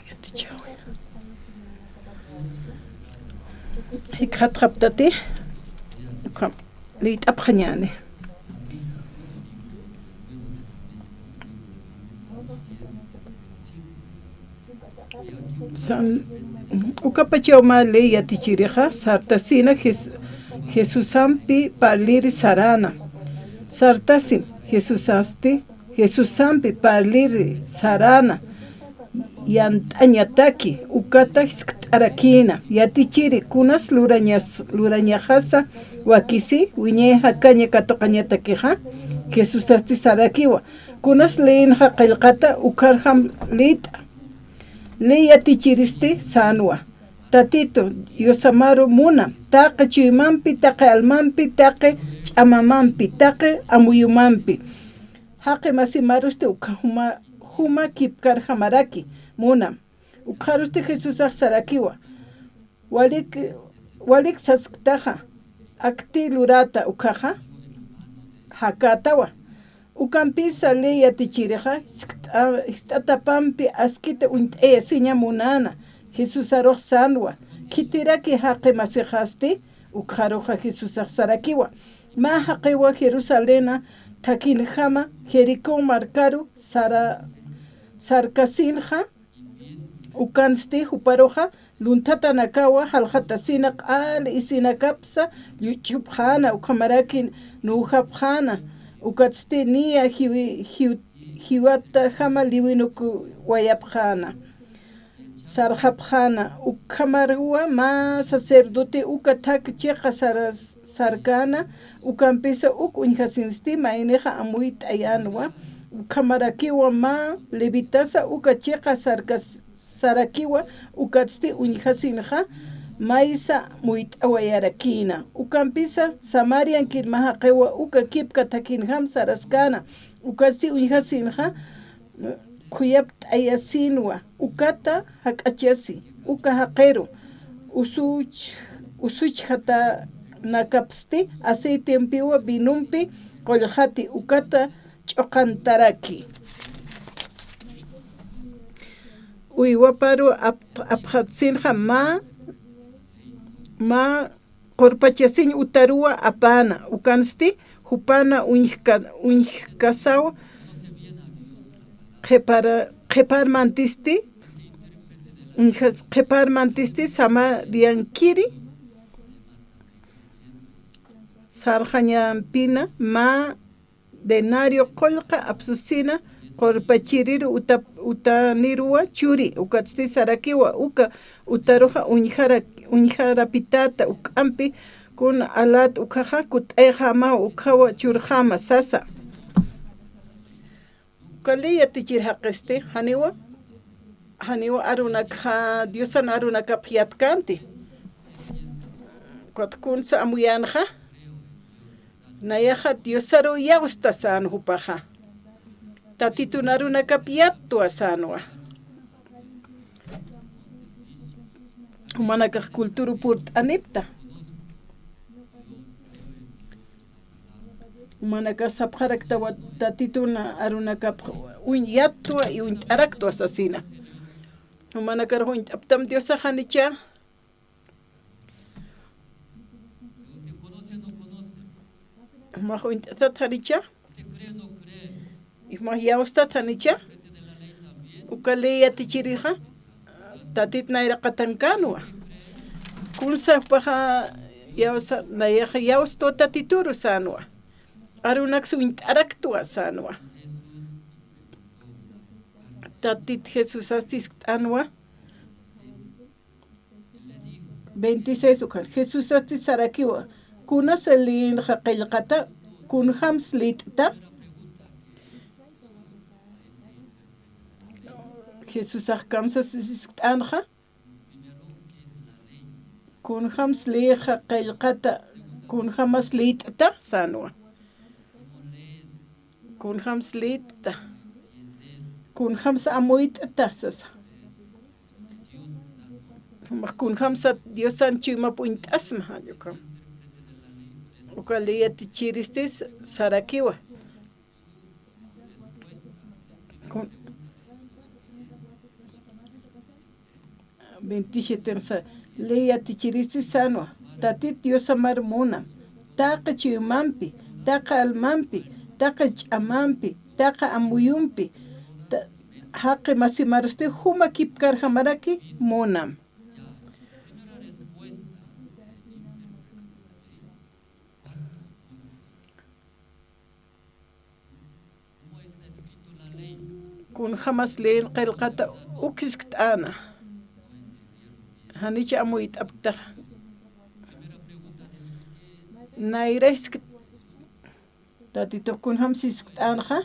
veintisiete. Jikxatxaptati, ukham liyt'apxañäni. San, ukapachaw mä ley yatichirixa, sartasina Jes-, Jesusampi parliri sarana. Sartasim Jesusasti, Jesusampi parliri sarana, yant'añataki, ukata jiskt'arakïna, yatichiri, kunas lurañas-, lurañaxasa wakisi, wiñay jakaña katuqañatakixa, Jesusasti sarakiwa, kunas leyinxa qillqata, ukharjam liyt'a. Ley yatichiristi sänwa. Tatitu Diosamaru muna, taqi chuymampi, taqi almampi, taqi ch'amamampi, taqi amuyumampi. Jaqi masimarusti ukha juma, juma kipkarjamaraki munam. Ukxarusti Jesusax sarakiwa. Walik, walik sasktaxa, akti lurata ukhaxa, jakätawa. Ukampisa ley yatichirixa, jiskt'a-, jiskt'atapampi askita uñt'ayasiña munäna, Jesusarux sänwa. Khitiraki jaqi masixasti, ukxaruxa Jesusax sarakiwa. Mä jaqiwa Jerusalena thakhinjama Jericó markaru sara-, sarkasinxa, ukansti juparuxa lunthatanakawa jalxatasina q'al isinakapsa lluchhupxäna, ukhamaraki nüjapxäna, ukatsti niya jiwi-, jiw-, jiwatajama liwinukuwayapxäna, sarxapxäna. Ukhamaruwa mä sacerdote uka thak chiqa saras-, sarkäna, ukampisa uk uñjasinsti maynixa amuyt'ayänwa, ukhamarakiwa mä levitasa uka chiqa sarkas-, sarakiwa, ukatsti uñjasinxa maysa muyt'awayarakïna. Ukampisa Samariankir mä jaqiwa uka kipka thakhinjam saraskäna, ukatsti uñjasinxa khuyapt'ayasinwa, ukata jak'achasi, uka jaqiru usuch-, usuchjatanakapsti aceitempiwa vinompi qullxati, ukata ch'uqantaraki. Uywaparu ap-, apxatsinxa mä, mä qurpachasiñ utaruwa apäna, ukansti jupana uñjka-, uñjkasaw qhipara-, qhiparmantisti, uñjas-, qhiparmantisti Samariankiri sarxañampina mä denario qullqa apsusina qurpachiriru uta-, utaniruwa churi, ukatsti sarakiwa, uka utaruxa uñjara-, uñjarapitata uk'ampi, kun alat ukhaxa kut'ayxämaw ukhawa churxäma sasa. Uka ley yatichir jaqisti, janiwa, janiwa arunakxa, Diosan arunakap yatkänti. Ukat kunsa amuyänxa, nayaxa Diosaru yawsta sän jupaxa. Tatitun arunakap yattwa sänwa. Jumanakax culturu purt'anipta. Jumanakax sapxaraktawa Tatitun arunakap uñ-, yattwa y uñt'araktwa sasina. Jumanakarux uñt'aptam Diosax janicha. Jumax uñt'atat janicha. Jumax yawstat janicha. Uka ley yatichirixa Tatit nayraqatankänwa. Kunsa jupaxa yawsa, nayaxa yawstwa Tatituru sänwa. Arunaksa uñt'araktwa sänwa. Tatit Jesusasti jiskt'änwa. Veintiséis ukan. Jesusasti sarakiwa, ¿kunasa leyinxa qillqata? ¿Kunjams lït'ta? Jesusax kamsas jiskt'änxa, ¿kunjams leyinxa qillqata? ¿Kunjamas lït'ta? Sänwa. Kunjams lït'ta, kunjams amuyt'ta sasa. Kunjamsat Diosan chuymap uñt'asma, jall ukham. Uka ley yatichiristis sarakiwa. Kun-, veintisiete sa, ley yatichiristi sänwa, Tatit Diosamar munam, taqi chuymampi, taqi almampi, taqi ch'amampi, taqi amuyumpi, ta-, jaqi masimarusti juma kipkarjamaraki munam. Kunjamas leyin qillqata uk jiskt'äna. Janicha amuyt'apktaxa. Nayra jisk-, Tatitux kunjams jiskt'änxa.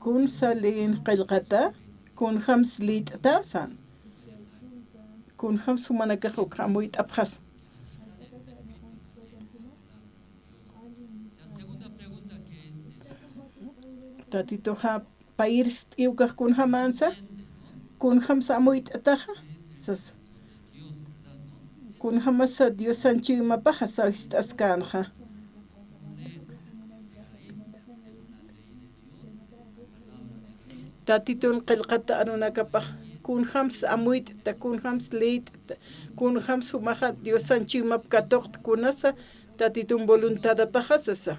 Kunsa leyin qillqata, kunjams lït'ta san. Kunjams jumanakax ukxa amuyt'apxas. Tatituxa payïr ist'i ukax kunjamansa, kunjamsa amuyt'ataxa, sasa. Kunjamasa Diosan chuymapaxa saw jist'askänxa. Tatitun qillqata arunakapax, kunjams amuyt'ta, kunjams lït'ta, kunjams jumaxa Diosan chuymap katuqta, kunasa Tatitun voluntadapaxa sasa.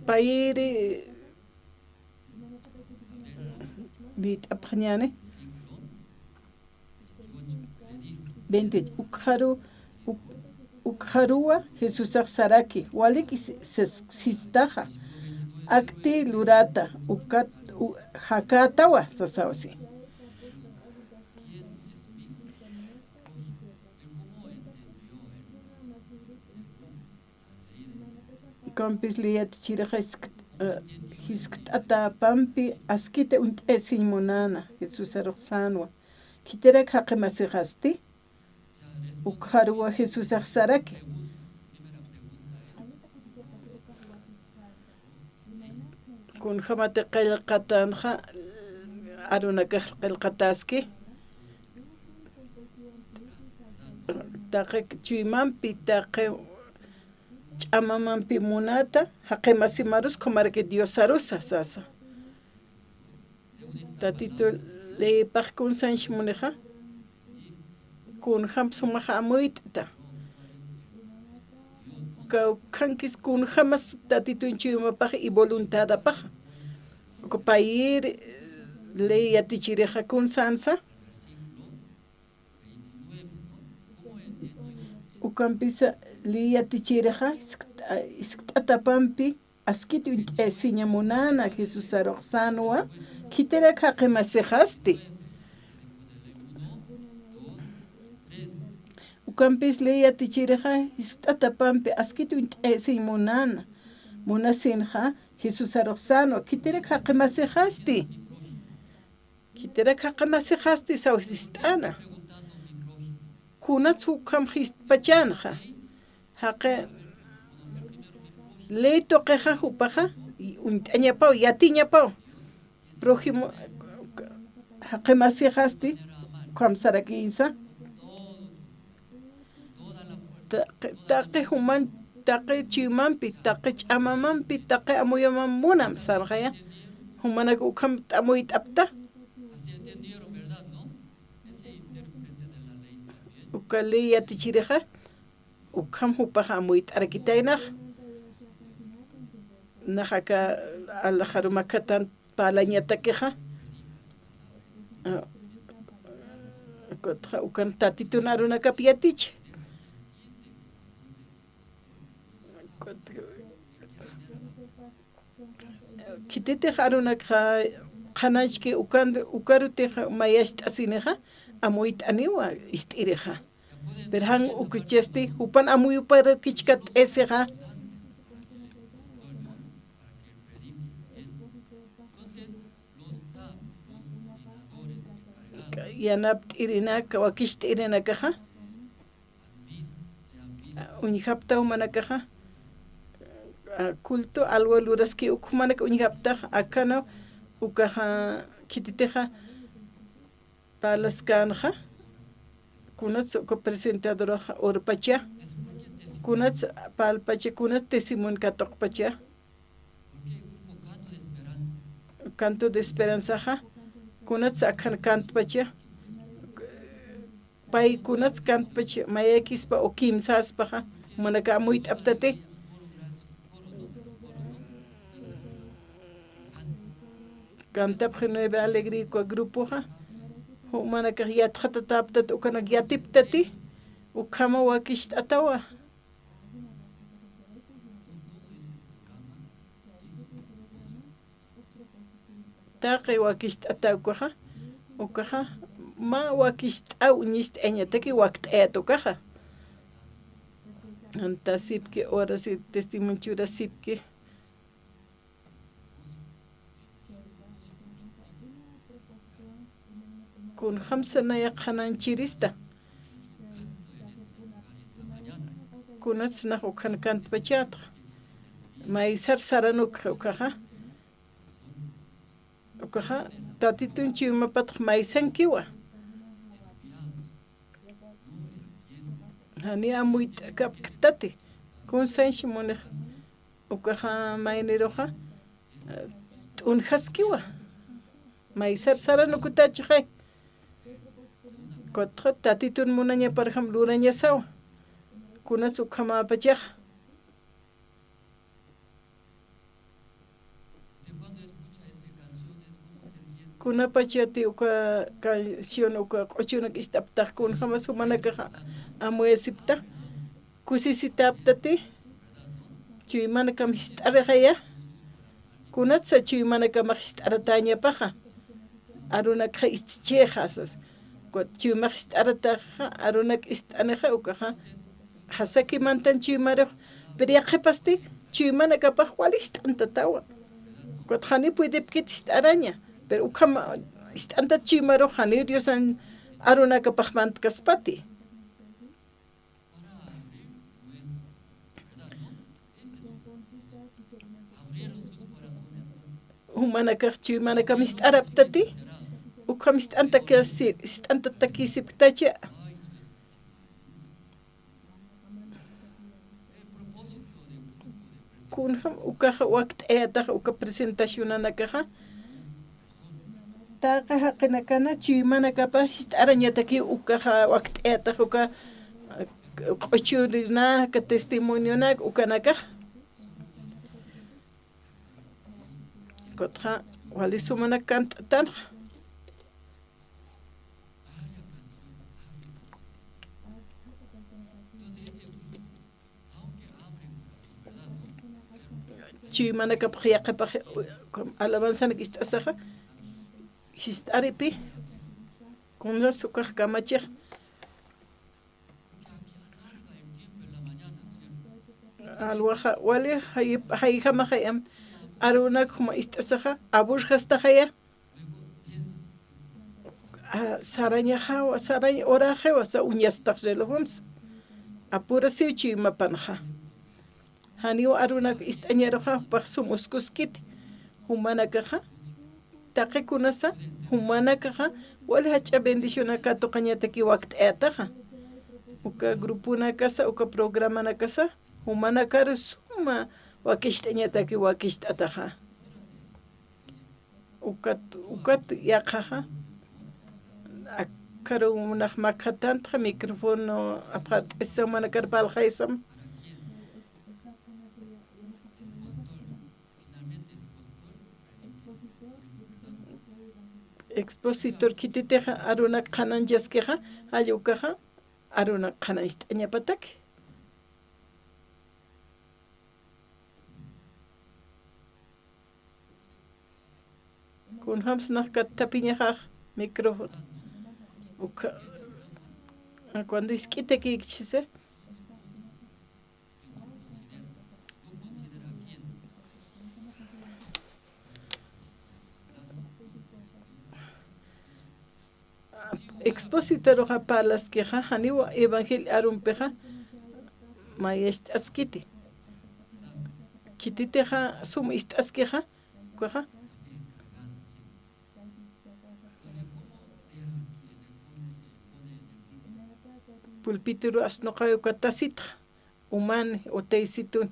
Payïri lït'apxañäni. Veintiocho. Ukxaru-, uk-, ukxaruwa Jesusax saraki, waliki si-, sis-, sistaxa, akti lurata, ukat-, u-, jakätawa, sasaw si. Ukampis ley yatichirixa jiskt-, eh, jiskt'atapampi askiti uñt'ayasiñ munäna, Jesusarux sänwa. Khitirak jaqi masixasti, ukxaruwa Jesusax saraki. Kunjämati qillqatänxa, arunakax qillqatäski. Taqi chuymampi, taqi ch'amamampi munata, jaqi masimarus, ukhamaraki Diosarusa, sasa. Tatitu leypax kunsañs munixa, kunjam sumaxa amuyt'ta. Kawkhankis kunjamas Tatitun chuymapax y voluntadapax. Uka payïr ley yatichirixa kunsansa. Ukampisa ley yatichirixa, jiskt-, jiskt'atapampi askiti uñt'ayasiña munäna Jesusarux sänwa, khitirak jaqi masixasti. Ukampis ley yatichirixa, jiskt'atapampi askiti uñt'ayasiñ munäna, munasinxa Jesusarux sänwa, khitirak jaqi masixasti. Khitirak jaqi masixasti saw jist'äna. Kunats ukham jistpachänxa. Jaqi ley tuqixa jupaxa, uñt'añapaw, yatiñapaw. Prójimo, jaqi masixasti, ukham sarakïnsa. Taqi, taqi juman, taqi chuymampi, taqi ch'amamampi, taqi amuyamam munam sarxaya. Jumanak ukham amuyt'apta. Uka ley yatichirixa, ukham jupaxa amuyt'arakitaynax. Nax aka alaxaru makatan parlañatakixa. Ah, ukatxa, ukan Tatitun arunakap yatich. Khititix arunakxa qhananchki ukan, ukarutix mayacht'asinixa, amuyt'aniwa ist'irixa. Pero jan ukchasti, jupan amuyuparukichkat'isixa. Yanapt'irinaka, wakicht'irinakaxa, uñjapta jumanakaxa, culto alwa luraski uk jumanak uñjaptax, akanaw ukaxa khititixa parlaskänxa, kunats uka presentadoraxa urpacha, kunats parlpacha, kunats testimonio katuqpacha. Canto de Esperanzaxa, kunats akhan cantpacha, pay kunats cantpacha, mayakispa o kimsaspaxa, jumanaka amuyt'aptati. Cantapxi Nueva Alegría uka grupoxa, jumanakax yatxatatäptati, ukanak yatiptati, ukhama wakicht'atawa. Taqi wakicht'ata ukaxa, ukaxa, mä wakicht'aw uñist'ayañataki wakt'ayat ukaxa. Anta sipki, ora si testimonio churasipki. Kunjamsa naya qhanañchirista. Kunatsa nax ukhan kantpachätxa. Maysar saranukxa ukaxa. Ukaxa, Tatitun chuymapatx maysankiwa. Jani amuyt'akapktati. Kunsañshi munix. Ukaxa mayniruxa, eh, t'unjaskiwa. Maysar saranukutächixay. Kutxa Tatitun munañaparjam lurañasawa. Kunas ukhamäpachaxa. Kunapachati uka canción, uka q'uchunak ist'aptax, kunjamas jumanakax amuyasipta, kusisitäptati, chuymanakam jist'arixaya, kunatsa chuymanakamax jist'aratäñapaxa, arunakxa ist'ichïxa, sas. Kut chuymax jist'arataxa, arunak ist'anixa, ukaxa jasaki mantan chuymarux, pero yaqhipasti chuymanakapax wali jist'antatawa. Kut jani puedipkit jist'araña, pero ukham jist'antat chuymarux janiw Diosan arunakapax mantkaspati. Jumanakax chuymanakam jist'araptati, ukham jist'antakisi-, jist'antatakisipktacha. Kunjam ukaxa wakt'ayataxa uka presentacionanakaxa. Taqi jaqinakana chuymanakapa jist'arañataki ukaxa wakt'ayataxa uka, eh, q'uchurinaka, testimonionak ukanakax. Kutxa wali sumanak kant'atanxa. Chuymanakapx yaqhipx alabanzanak ist'asaxa, jist'aripi, kunas ukax kamachix. Alwaxa, wali jay-, jayjamaxayam, arunak juma ist'asaxa, aburjastaxaya. A, sarañaxawa, sarañ uraxiwa, sa uñastax relojumsa. Apurasiw chuymapanxa. Janiw arunak ist'añaruxa, jupax sum uskuskiti. Jumanakaxa, taqi kunasa, jumanakaxa, wali jach'a bendicionak katuqañataki wakt'ayataxa. Uka gruponakasa, uka programanakasa, jumanakaru suma wakicht'añataki wakicht'ataxa. Ukat, ukat yaqhaxa, akharu munax makhatantxa micrófono apxat'isa, jumanakar parlxaysam. Expositor khititix arunak qhanañchaskixa, jall ukaxa arunak qhanañcht'añapataki. Kunjams nax katthapiñaxax micrófono. Ukha, cuando isk'itakïkchisa. Expositoruxa parlaskixa, janiw evangelio arumpixa, mayacht'askiti. Khititixa sum ist'askixa, ukaxa. Pulpitoru asnuqawi uka tasitxa, umani, utaysitu.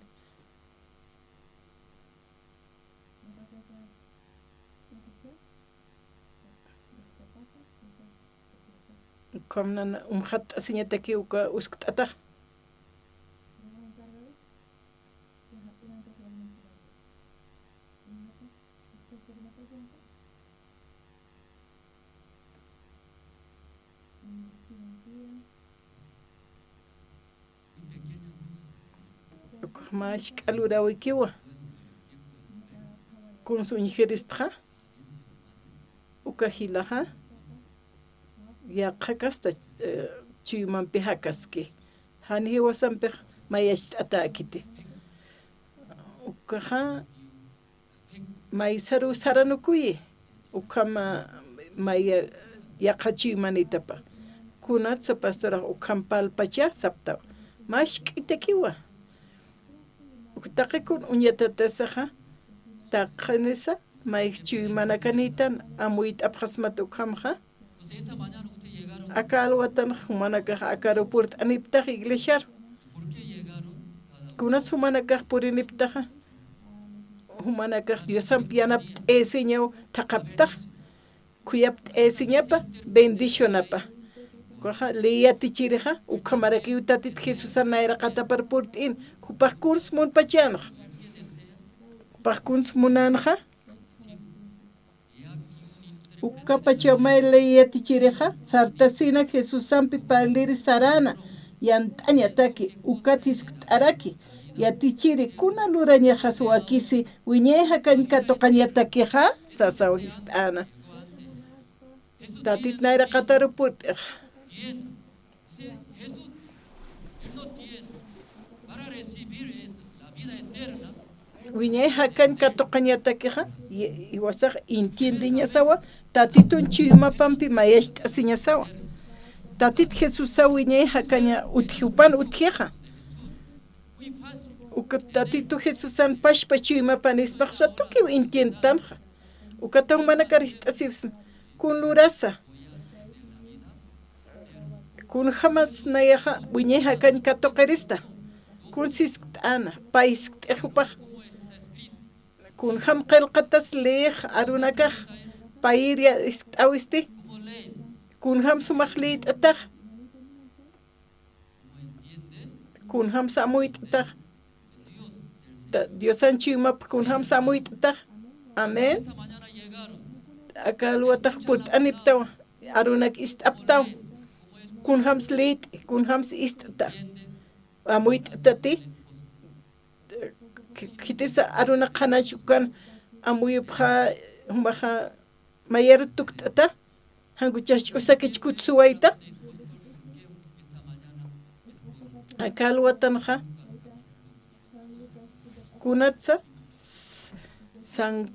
Ukham nana umxatt'asiñataki uka uskt'atax. Ukax mä jisk'a luräwikiwa. Kuns uñjiristxa, uka jilaxa, yaqha kasta, eh, chuymampi jakaski. Jan jiwasampix mayacht'atäkiti. Ukaxa, maysaruw saranukuyi, ukhama maya, yaqha chuymanitapa. Kunatsa pastorax ukham parlpacha saptawa. Mask'itakiwa. Uk taqikun uñatatasaxa, taqinisa, mayj chuymanakanïtan, amuyt'apxasmat ukhamxa. Aka alwatanx jumanakax akaru purt'aniptax iglesiaru. Kunats jumanakax puriniptaxa, jumanakax Diosamp yanapt'ayasiñaw thaqhaptax, khuyapt'ayasiñapa, bendicionapa. Ukaxa ley yatichirixa, ukhamarakiw Tatit Jesusan nayraqatapar purt'in, jupax kuns munpachanxa. Jupax kuns munanxa, ukapachaw may ley yatichirixa, sartasina Jesusampi parliri sarana, yant'añataki, ukat jiskt'araki, yatichiri, kuna lurañaxas wakisi, wiñay jakañ katuqañatakixa, sasaw jiskt'ana. Tatit nayraqataru purt'ixa. Wiñay jakañ katuqañatakixa, i-, iwasax entiendeñasawa, Tatitun chuymapampi mayacht'asiñasawa. Tatit Jesusaw wiñay jakaña utji, jupan utjixa. Uka Tatitu Jesusan pachpa chuymapan ispaxsa tukiw entiendetanxa. Ukata jumanakar jist'asipxsma, kun lurasa. Kunjamas nayaxa wiñay jakañ katuqirista. Kun siskt'ana, pay jiskt'ix jupax. Kunjam qillqatas leyix arunakax, payir ya jiskt'awisti. Kunjam sumax liyt'atax. Kunjamsa amuyt'atax. Ta-, Diosan chuymap kunjamsa amuyt'atax. Amén. Aka alwatax purt'aniptaw, arunak ist'aptaw. Kunjams liyt'i, kunjams ist'ata. Amuyt'atati. Khitisa arunak qhanachukan amuyupxa, jumaxa mayar tukt'ata. Jankuchas ch'usakich kutsuwayta. Aka alwatanxa, kunatsa, San,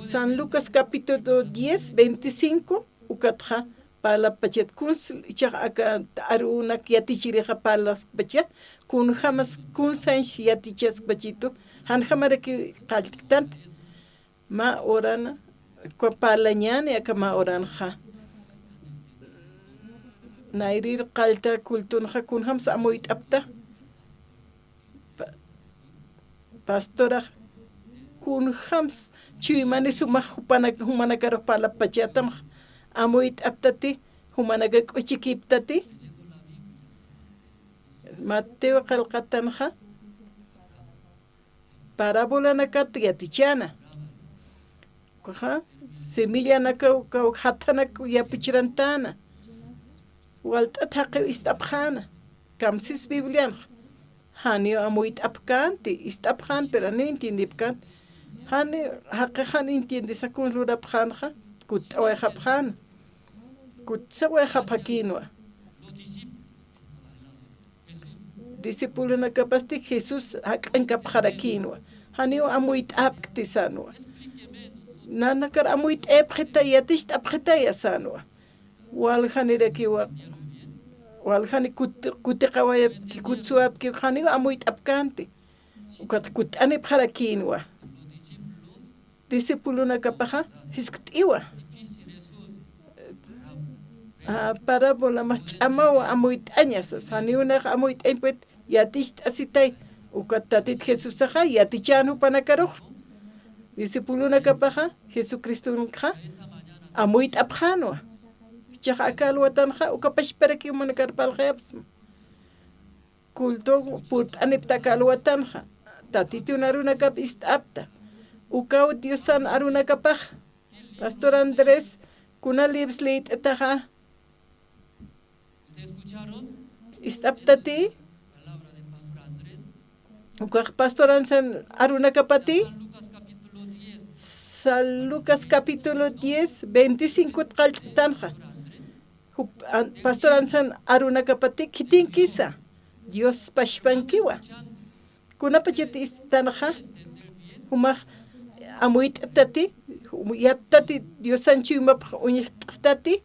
San Lucas capítulo diez, veinticinco, ukatxa parlapachat, kuns ichax aka arunak yatichirixa parlaskpacha, kunjamas, kunsañs yatichaskpachitu, janjamaraki qallt'ktanta. Mä urana, uka parlañäni aka mä uranxa. Nayrir qallta cultunxa kunjams amuyt'apta. Pa-, pastorax kunjams chuymani sumax jupanak-, jumanakarux parlapachätamx amuyt'aptati, jumanaka k'uchikiptati. Mateo qillqatanxa, parabolanakat yatichäna. Ukaxa, semillanakaw, kaw jathanak yapuchirantäna. Walt'at jaqiw ist'apxäna. Kamsis Biblianxa. Janiw amuyt'apkänti, ist'apxän, pero janiw entiendipkänti. Janiw, jaqix jan entiendisa kun lurapxänxa, kutt'awayxapxäna. Kutsawayxapxakïnwa. Discipulonakapasti Jesús jak'ankapxarakïnwa. Janiw amuyt'apkti sänwa. Nanakar amuyt'ayapxitay, yaticht'apxitaya sänwa. Waljanirakiwa, waljani kut-, kutiqawayapki, kutsuwapki, janiw amuyt'apkänti. Ukat kutt'anipxarakïnwa. Discipulonakapaxa jiskt'iwa. A, parábola mä ch'amaw amuyt'aña sas, janiw nax amuyt'añ pit yaticht'asitay, ukat Tatit Jesusaxa yatichän jupanakarux. Discipulonakapaxa Jesucristonxa amuyt'apxänwa. Jichhax aka alwatanxa uka pachparakiw jumanakar parlxayapxsma. Culto purt'anipta aka alwatanxa. Tatitun arunakap ist'apta. Ukaw Diosan arunakapax. Pastor Andrés, kuna libros liyt'ataxa. ¿Ist'aptati? Ukax pastoransan arunakapati. San Lucas capítulo diez, veinticinco qallt'tanxa. Jup-, an-, pastoransan arunakapati khitinkisa. Dios pachpankiwa. Kunapachat ist'tanxa, jumax amuyt'tati, yattati, Diosan chuymapx uñjt'tati,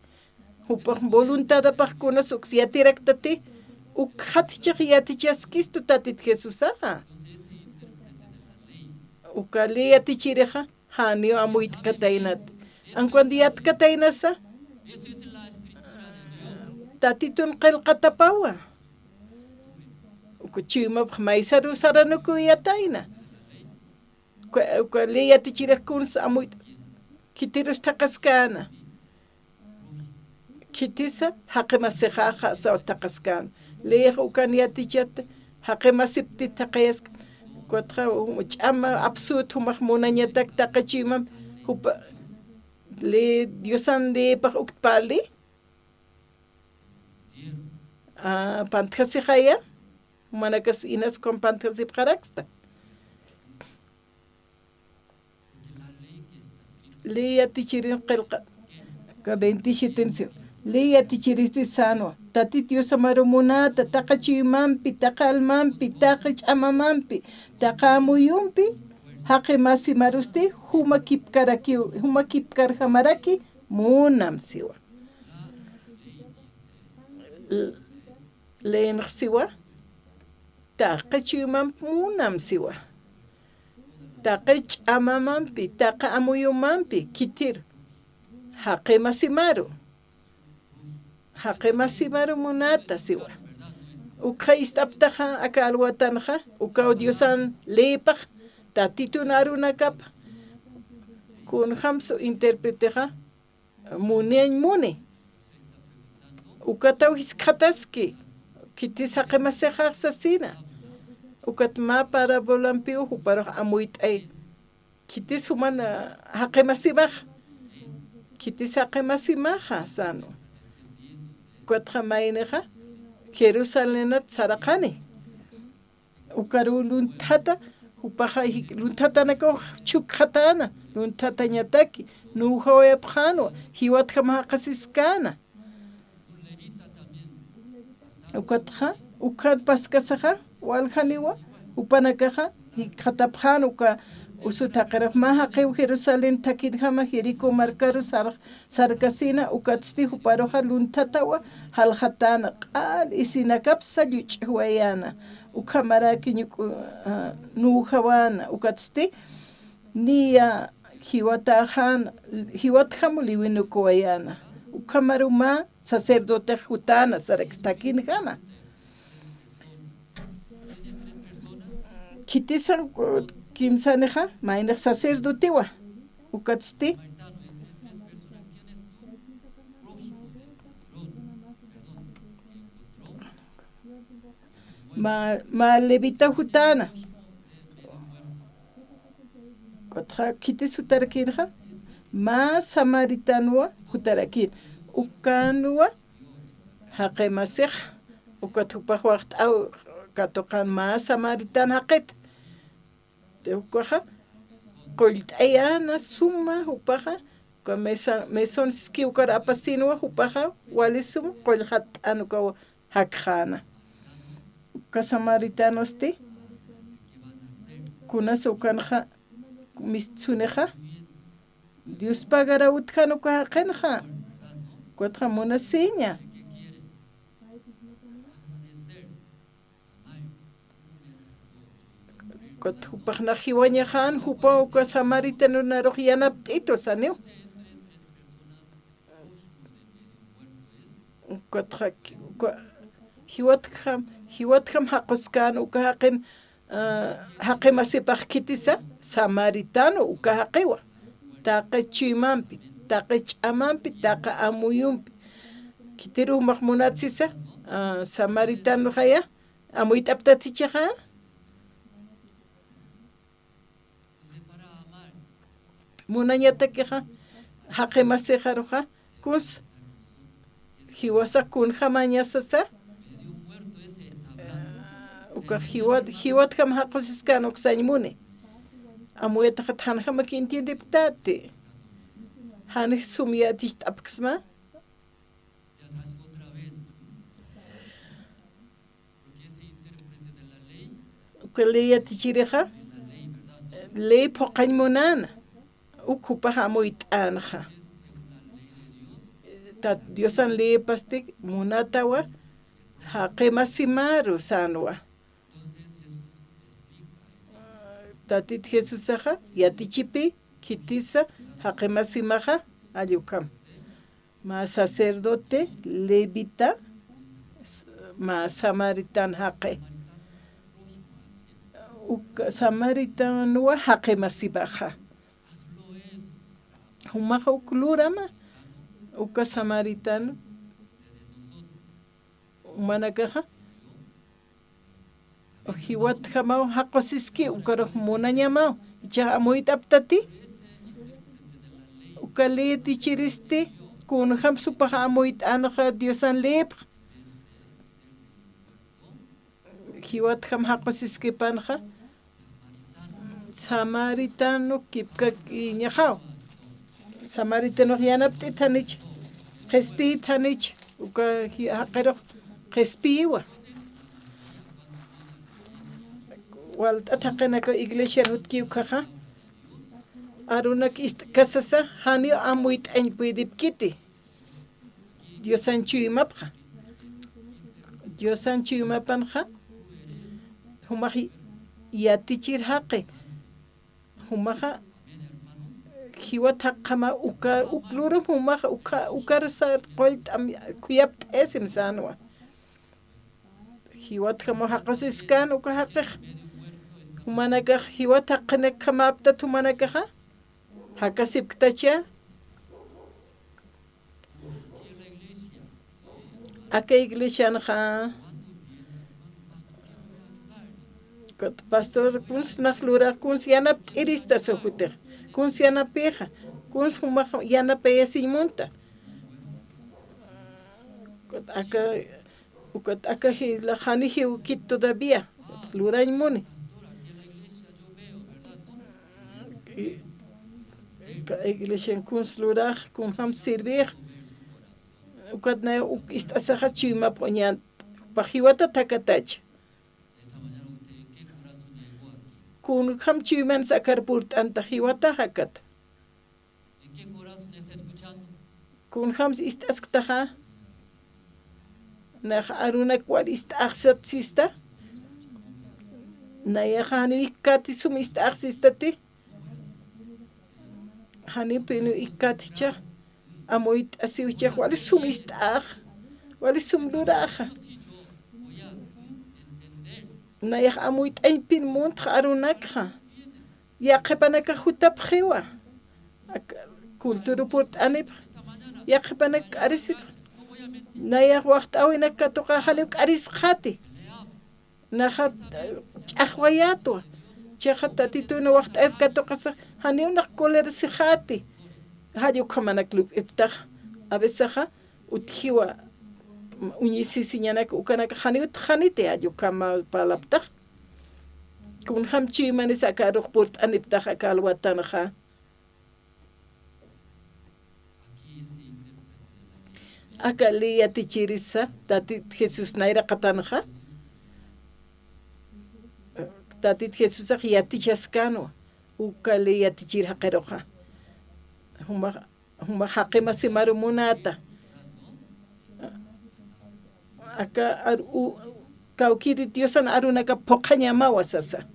Jupax voluntadapax kunas uks yatiraktati, ukxat jichhax yatichaskistu Tatit Jesusaxa. Uka ley yatichirixa, janiw amuyt'kataynat. An cuando yatkataynasa, Tatitun qillqatapawa. Uka chuymapx maysaruw saranukuw yatayna. Uka, uka ley yatichirix kuns amuyt'a, khitirus thaqhaskäna. Khitisa, jaqi masixaxa saw thaqhaskäna. Leyix ukan yatichata, jaqi masipti thaqhayaskta. Ukatxa, um, ch'ama apsut jumax munañatak taqi chuymamp, jupa, ley, Diosan leypax ukt parli. Ah, pantjasixaya, jumanakas inas ukham pantjasipxaraksta. Ley yatichirin qillqa, ka veintisiete si. Ley yatichiristi sänwa. Tatit Diosamaru munata, taqi chuymampi, taqi almampi, taqi ch'amamampi, taqi amuyumpi, jaqi masimarusti, juma kipkaraki, juma kipkarjamaraki, munam siwa. L-, leenx siwa, taqi chuymamp munam siwa. Taqi ch'amamampi, taqi amuyumampi, khitir, jaqi masimaru. Jaqi masimaru munata siwa. Ukxa ist'aptaxa aka alwatanxa, ukaw Diosan leypax, Tatitun arunakapa. Kunjams intérpretexa, muniañ muni. Ukataw jiskxataski, khitis jaqi masixax sasina. Ukat mä parabolampiw juparux amuyt'ay. Khitis juman, ah, jaqi masimax. Khitis jaqi masimaxa, sänwa. Ukatxa maynixa, Jerusalenat saraqani. Ukaruw lunthata, jupaxa jik-, lunthatanakaw chhukxatäna, lunthatañataki, nuwjawayapxänwa, jiwatjam jaqasiskäna. Ukatxa, ukan paskasaxa, waljaniwa, jupanakaxa, jikxatapxän uka usu thaqirux mä jaqiw Jerusalén thakinjama Jericó markaru sar-, sarkasina, ukatsti juparuxa lunthatawa, jaljatäna, q'al isinakapsa lluch'jwayäna, ukhamarakiñ uk-, ah, nuwjawäna, ukatsti, niya jiwatäxän, jiwatjam liwinukuwayäna, ukhamaru mä sacerdotex jutäna, sarakis thakinjama. Khitisan, uh, kimsanixa, maynix sacerdotewa, ukatsti. Mä, mä levita jutäna. Ukatxa khitis jutarakïnxa, mä samaritanwa jutarakïn. Ukanwa jaqi masix, ukat jupax waxt'aw katuqan mä samaritan jaqit. Ukaxa, qullt'ayäna suma jupaxa, uka mesa-, mesón siski ukar apasinwa jupaxa, wali sum qullxatt'an ukaw jakxäna. Uka samaritanosti, kunas ukanxa, mistsunixa, Dios pagaraw utjan uka jaqinxa, ukatxa munasiña. Ukat jupax nax jiwañaxän, jupaw uka samaritanunarux yanapt'itu saniw. Ukatxa, uka, jiwatjam, jiwatjam jaquskän uka jaqin, ah, jaqi masipax khitisa, samaritano uka jaqiwa. Taqi chuymampi, taqi ch'amampi, taqi amuyumpi. Khitirux jumax munat sisa, ah, samaritanoxaya, amuyt'aptatichixa. Munañatakixa, jaqi masixaruxa, kuns, jiwasax kunjamañasasa, ukax jiwat, jiwatjam jaqusiskän uksañ muni. Amuyataxat janjamak entiendipktati. Janix sum yaticht'apksma. Uka ley yatichirixa, ley phuqhañ munäna, uk jupax amuyt'änxa. Diosan leyipasti munatawa, jaqimasimaru sänwa. Tatit Jesusaxa yatichipi, khitisa, jaqimasimaxa, jall ukham. Mä sacerdote, levita, s-, mä samaritan jaqi. Uka samaritanwa jaqimasimaxa. Jumaxa uk lurama, uka samaritan, jumanakaxa, jiwatjamaw jaqusiski, ukarux munañamaw, jichhax amuyt'aptati, uka leyitichiristi, kunjams jupax amuyt'änxa Diosan leyipx. Jiwatjam jaqusiskipanxa, samaritano kipkakiñaxaw. Samaritanux yanapt'it janich, qhispiyit janich, uka ji-, jaqirux qhispiyiwa. Walt'at jaqinakaw iglesiar jutkiw ukhaxa, arunak ist'kasasa, janiw amuyt'añ puydipkiti. Diosan chuymapxa. Diosan chuymapanxa, jumax yatichir jaqi. Jumaxa, jiwat jaqjama uka, uk lurum jumaxa, uka, ukar sar qullt'am khuyapt'ayasim sänwa. Jiwatjamaw jaqusiskan uka jaqix. Jumanakax jiwat jaqinakjamäptat jumanakaxa. Jakasipktacha. Aka iglesianxa, pastor, kuns nax lurax, kuns yanapt'irista sujutix, kuns yanapixa, kuns jumax yanapayasiñ munta. Aka, ukat aka jila jani jiwkit todavía lurañ muni. Ka iglesian kuns lurax, kunjam sirvix. Ukat nay uk ist'asaxa chuymap uñan, jupax jiwatat jakatach. Kunjam chuymansa akar purt'antax jiwata jakata. Kunjam ist'asktaxa. Nax arunak wal ist'axsat sista. Nayaxa janiw ikkati sum ist'axsistati. Janiw piniw ikkatichax. Amuyt'asiwichax wali sum ist'ax. Wali sum luraxa. Nayax amuyt'añ pin muntxa arunakxa. Yaqhipanakax jutapxiwa. Ak-, cultura purt'anipx. Yaqhipanak k'arisipx. Nayax waxt'äwinak katuqax janiw k'arisxati. Naxa, eh, ch'axwayätwa. Chixa Tatituna waxt'äwip katuqasax janiw nax colerasixati. Jall ukhamanak lup'iptax. A vecesaxa utjiwa uñisisiñanak ukanak janiw utjxaniti, jall ukham parlaptax. Kunjam chuymanisa aka arux purt'aniptax aka alwatanxa. Aka ley yatichirisa, Tatit Jesús nayraqatanxa. Tatit Jesusax yatichaskänwa, uka ley yatichir jaqiruxa. Juma, juma jaqimasimaru munäta. Aka ar-, u-, kawkïri Diosan arunaka phuqhañamawa sasa.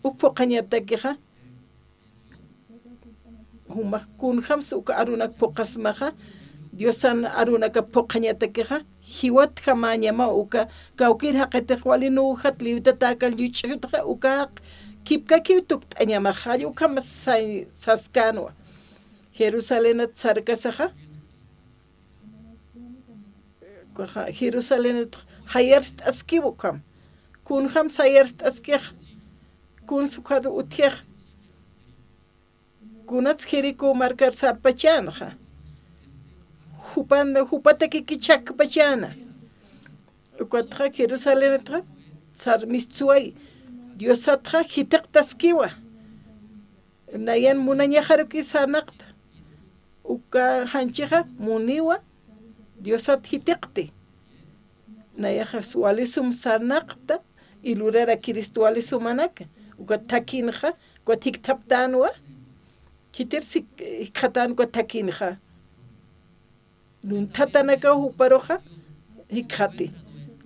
Uk phuqhañatakixa, jumax kunjamsa uka arunak phuqhasmaxa, Diosan arunaka phuqhañatakixa, jiwatjamäñamaw uka kawkïr jaqitix wali nuwjat liwtatäkal lluch'jutxa uka kipkakiw tukt'añamax, jall ukham say-, saskänwa. Jerusalenat sarkasaxa, Jerusalenat jayarst'askiw ukham. Kunjam sayarst'askix, kuns ukhar utjix. Kunats Jericó markar sarpachänxa. Jupan, jupatakiki chhakpachäna. Ukatxa Jerusalenatxa sarmistsuway. Diosatxa jitiqtaskiwa. Nayan munañaxaruki sarnaqta. Uka janchixa muniwa Diosat jitiqti. Nayaxa walisum sarnaqta, y lurarakirist walisumanaka. Uka thakinxa, uka thikthaptänwa. Khitir sik-, jikxatän uka thakinxa. lunthatanakaw juparuxa jikxati.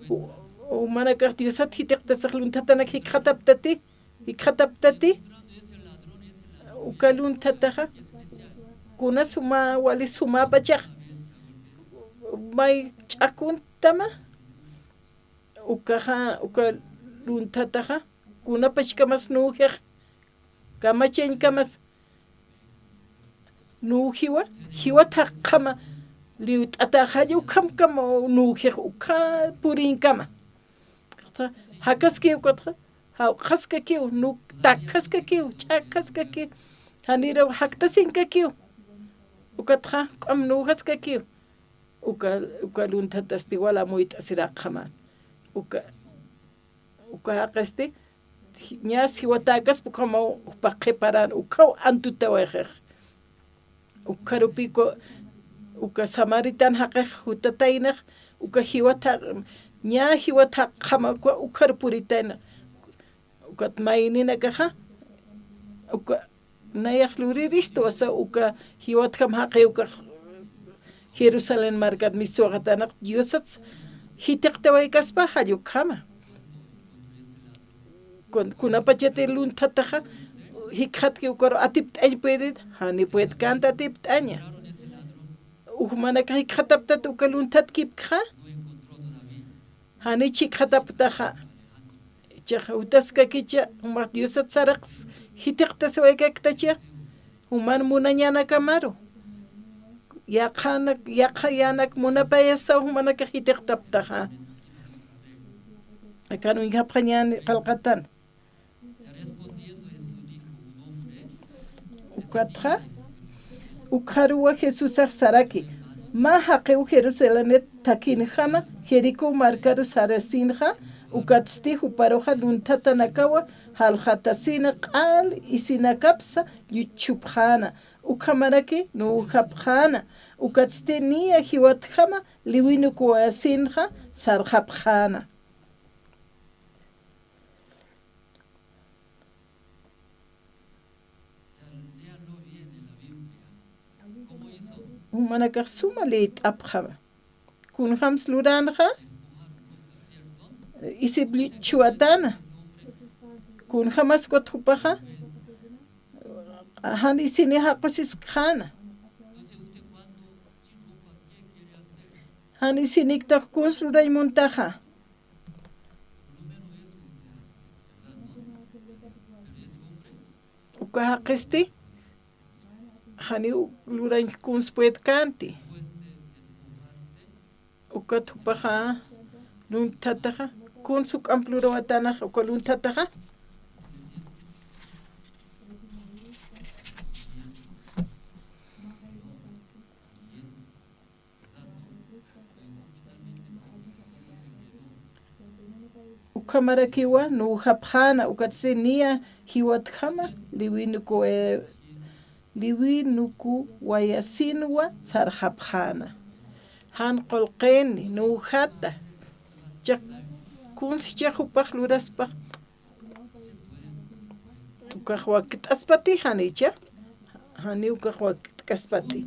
U-, jumanakax Diosat jitiqtasax lunthatanaka jikxataptati, jikxataptati, uka lunthataxa, kuna suma, wali sumapachax, may ch'akuntama, ukaxa, uka lunthataxa, kunapachkamas nuwjix, kamachañkamas nuwjiwa, jiwat jaqjama liwt'ataxalla ukhamkama nuwjix, ukha puriñkama. Jakaskiw ukatxa, jawqhaskakiw, nuk takjaskakiw, ch'akjaskakiw, janiraw jaktasinkakiw. Ukatxa, k'am nuwjaskakiw. Uka, uka lunthatasti wal amuyt'asirakxama. Uka, uka jaqisti, ñas jiwatäkaspa ukhamaw jupax qhiparan, ukhaw antutawayxix. Ukharupiku, uka samaritan jaqix jutataynix, uka jiwat jaq-, ña jiwat jaqjama ukwa ukharu puritayna. Ukat mayninakaxa, uka nayax luriristu, asa uka jiwatjam jaqi ukax Jerusalén markat mistsuxatanix Diosat jitiqtawaykaspa jall ukhama. Kun-, kunapachati lunthataxa, jikxatki ukaru atipt'añ puedit, jani puedkänti atipt'aña. Jumanakax jikxataptat uka lunthatkipkxa, jani chhikxatapktaxa. Jichhax jutaskakicha, jumax Diosat saraqs jitiqtasiwaykaktacha, juman munañanakamaru. Yaqhanak, yaqha yänak munapayasaw jumanakax jitiqtapktaxa. Akan uñjapxañäni qillqatan. Ukatxa, ukxaruwa Jesusax saraki, mä jaqiw Jerusalénet thakhinjama Jericó markaru sarasinxa, ukatsti juparuxa lunthatanakawa jalxatasina q'al isinakapsa lluchhupxäna, ukhamaraki nuwjapxäna, ukatsti niya jiwatjama liwinukuwayasinxa sarxapxäna. Jumanakax suma liyt'apxama. Kunjams luranxa, isip lluchhuwatäna. Kunjamas kutxupaxa, jan isini jaqusiskxäna. Jan isiniktax kuns lurañ muntaxa. Uka jaqisti, janiw lurañ kuns puedkänti. Ukat jupaxa, lunthataxa, kuns juk'amp lurawatanax, uka lunthataxa. Ukhamarakiwa nuwjapxäna, ukatsti niya jiwatjama liwinuku-, liwinukuwayasinwa sarxapxäna. Jan qullqini, nuwjata. Jichhax kuns jichhax jupax luraspa. Ukax wakt'aspati, janicha. Janiw ukax wakt'kaspati.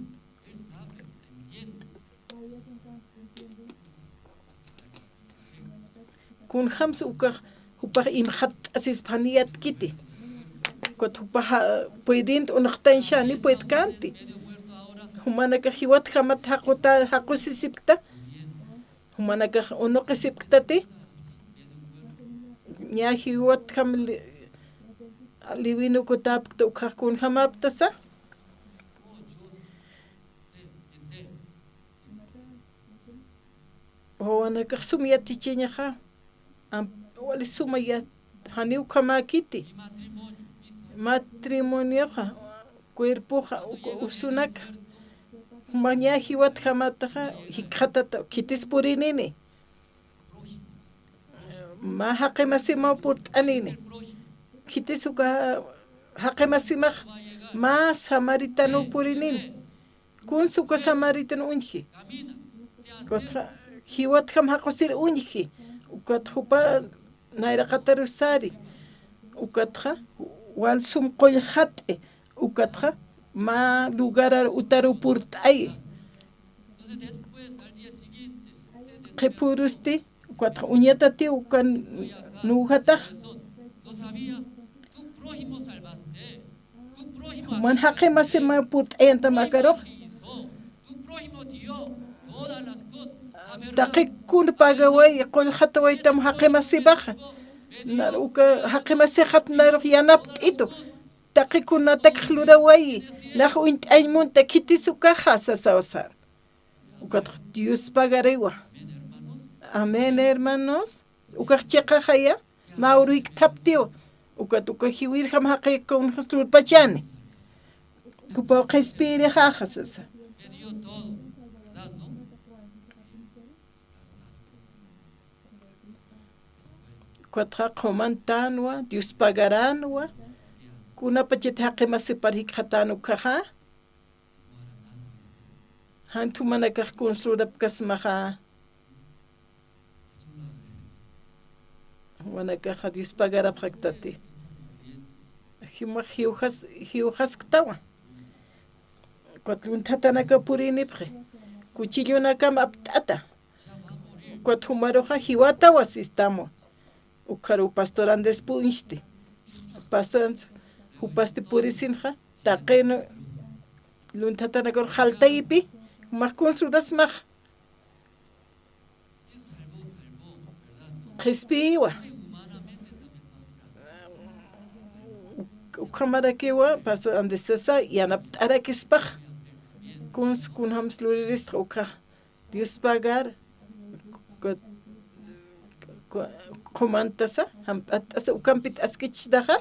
Kunjams ukax jupax imxatt'asispa, jani yatkiti. Ukat jupax puedinti, unxtañsa, jani puedkänti. Jumanakax jiwatjamat jaquta, jaqusisipkta. Jumanakax unuqisipktati. Ñä jiwatjam li-, liwinukutäpkta, ukax kunjamäpktasa. Wawanakax sum yatichiñaxa, am-, wali suma yat-, janiw ukhamäkiti. Matrimonioxa, cuerpoxa, u-, usunaka. Jumax ñä jiwatjamataxa, jikxatata, khitis purinini. Mä jaqi masimaw purt'anini. Khitis uka jaqi masimax mä samaritano purinini. Kuns uka samaritano uñji. Ukatxa, jiwatjam jaqusir uñji. Ukat jupa nayraqataru sari. Ukatxa, wal sum qullqxat'i. Ukatxa, mä lugarar utaru purt'ayi. qhipürusti, ukatxa uñatatiw ukan nuwjatax. Juman jaqi masimaw purt'ayantam akarux. Taqi kun pagawayi, qullqatawaytam jaqi masipaxa. Nar uka jaqi masixat narux yanapt'itu. Taqi kunatakx lurawayi, nax uñt'añ munta khitis ukaxa sasaw sar. Ukatx Dios pagariwa. Amén, hermanos. Ukax chiqaxaya, mä uruyk'thaptiw. Ukat uka jiwirjam jaqi kunxas lurpachani. Jupaw qhispiyirixaxa sasa. Ukatxa qhumantanwa, Dios pagaranwa. Kunapachat jaqi masipar jikxatan ukaxa. Jan jumanakax kuns lurapkasmaxa. Jumanakaxa Dios pagarapxaktati. Jumax jiwjas, jiwjasktawa. Ukat lunthatanaka purinipxi. Kuchillunakam apt'ata. Ukat jumaruxa jiwatawa sistamwa. Ukxaruw pastor Andrés puñsti. Pastor Andrés jupasti purisinxa, taqin lunthatanakur jaltayipi, jumax kuns lurasmax. Qhispiyiwa. Ukhamarakiwa, pastor Andrés sasa, yanapt'arakispax. Kuns, kunjams luriristxa ukxa. Dios pagar, ku-, ku-, qhumantasa, jamp'att'asa, ukampit askichdaxa,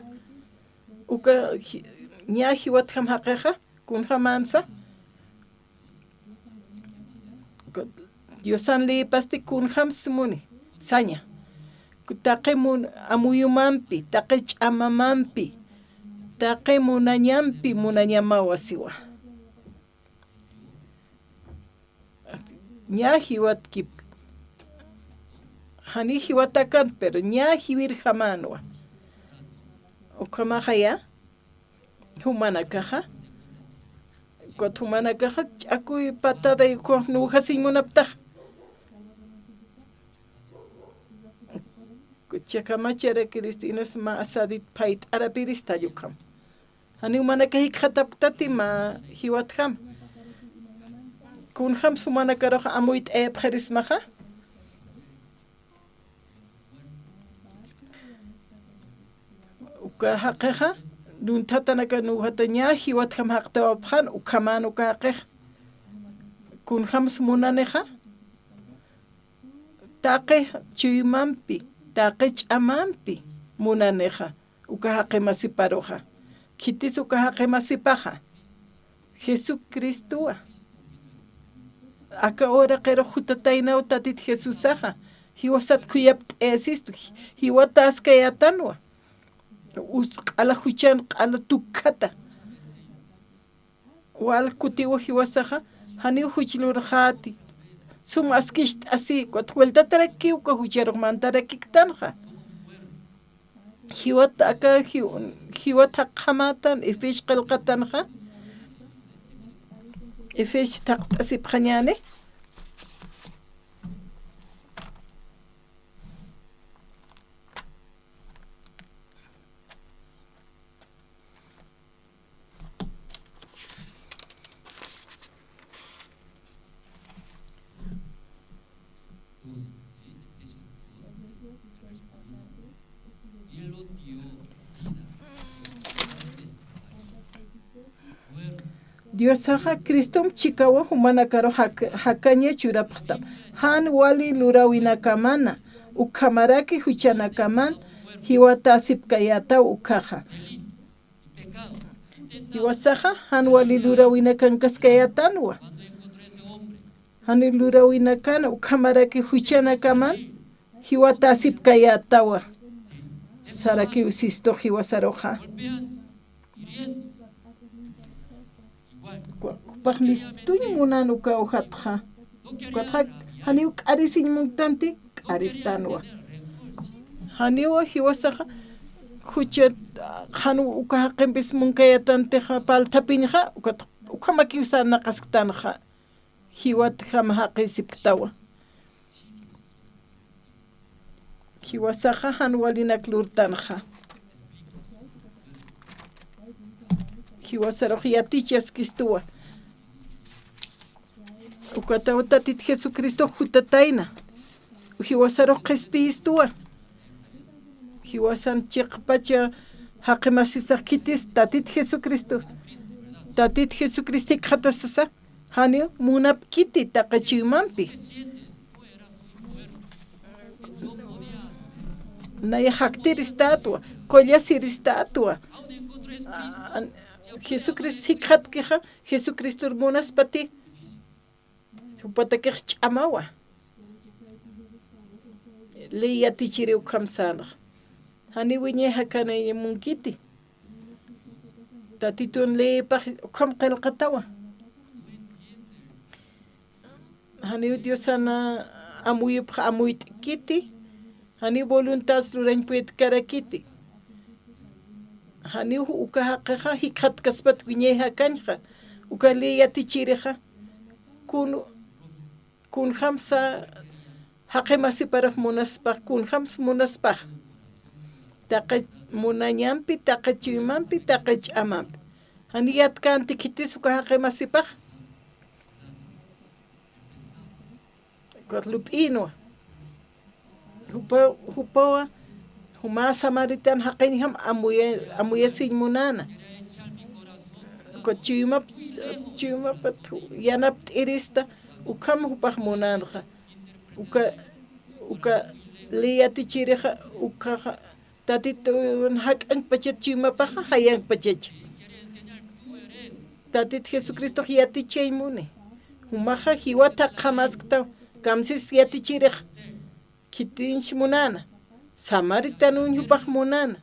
uka ji-, ña jiwatjam jaqixa, kunjamansa, ku-, Diosan liyipasti kunjams muni, saña. Ku-, taqi mun-, amuyumampi, taqi ch'amamampi, taqi munañampi, munañamawa siwa. Ña jiwatkip. Jani jiwatakan, pero ña jiwirjamänwa. Ukhamaxaya, jumanakaxa. Ukat jumanakaxa, ch'akuy patada y ukhamax nuwjasiñ munaptax. Chiqamacharakiristinasa mä asadit phayt'arapirista ukham. Janiw jumanakax jikxatapktati mä jiwatjam. Kunjams jumanakarux amuyt'ayapxirismaxa. Uka jaqixa, lunthatanaka nuwjata ña jiwatjam jaqtawapxän, ukhamän uka jaqix. Kunjams munanixa. Taqi chuymampi, taqi ch'amampi munanixa, uka jaqi masiparuxa. Khitis uka jaqi masipaxa. Jesucristowa. Aka uraqirux jutataynaw Tatit Jesusaxa. Jiwasat khuyapt'ayasistu, ji-, jiwataskayätanwa. Us q'ala juchan q'ala tukhata. Wal kutiw jiwasaxa, janiw juch lurxäti. Sum askicht'asi, ukat vueltatarakiw uka jucharux mantarakiktanxa. Jiwat aka, jiw-, jiwat jaqjamätan, Efes qillqatanxa. Efes thaqt'asipxañäni. Diosaxa Cristom chikawa jumanakarux jak-, jakaña churapxtam. Jan wali luräwinakamana, ukhamaraki juchanakaman jiwatäsipkayätaw ukkhaxa. Jiwasaxa jan wali luräwinakankaskayätanwa. Jan luräwinakan ukhamaraki juchanakaman jiwatäsipkayätawa. Sarakiw sistux jiwasaruxa. Jupax mistuñ munan uka ujatxa. Ukatxa janiw k'arisiñ munktanti, k'aristanwa. Janiw jiwasaxa juchat jan uka jaqimpis munkayätantixa, parlthapiñxa, ukat ukhamakiw sarnaqasktanxa. Jiwatjam jaqisipktawa. Jiwasaxa jan walinak lurtanxa. Jiwasarux yatichaskistuwa. Ukataw Tatit Jesucristox jutatayna. Jiwasarux qhispiyistuwa. Jiwasan chiqpacha jaqi masisax khitis Tatit Jesucristo. Tatit Jesucristo jikxatasasa. Janiw munapkiti taqi chuymampi. Nayax jaktiristatwa, qullasiristatwa. Jesucristo jikxatkixa, Jesucristor munaspati. Jupatakix ch'amawa. Ley yatichiri ukham sänxa. Janiw wiñay jakani munkiti. Tatitun leypax ukham qillqatawa. Janiw Diosana amuyupxa amuyt'kiti. Janiw voluntad lurañ puytkarakiti. Janiw uka jaqixa jikxatkaspat wiñay jakañxa. Uka ley yatichirixa. Kun, kunjamsa jaqi masiparux munaspax, kunjamsa munaspax. Taqi munañampi, taqi chuymampi, taqi ch'amampi. Janiw yatkänti khitis uka jaqi masipax. Ukax lup'inwa. Jupa, jupawa, juma samaritan jaqiñjam amuya, amuyasiñ munäna. Uka chuymap, chuymapat yanapt'irista, ukham jupax munänxa. Uka, uka ley yatichirixa, ukaxa, Tatitun jak'ankpachat chuymapaxa, jayankpachach. Tatit Jesucristox yatichay muni. Jumaxa jiwat jakxamasktaw, kamsis yatichirix. Khitinch munäna. Samaritan uñjupax munäna.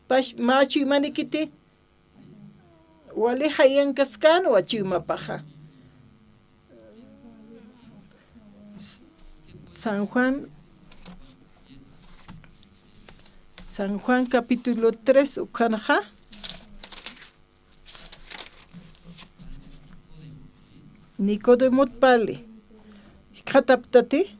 Pash, mä chuymanikiti. Wali jayankaskänwa chuymapaxa. S-, San Juan, San Juan capítulo tres ukhanxa. Nicodemot parli. Jikxataptati.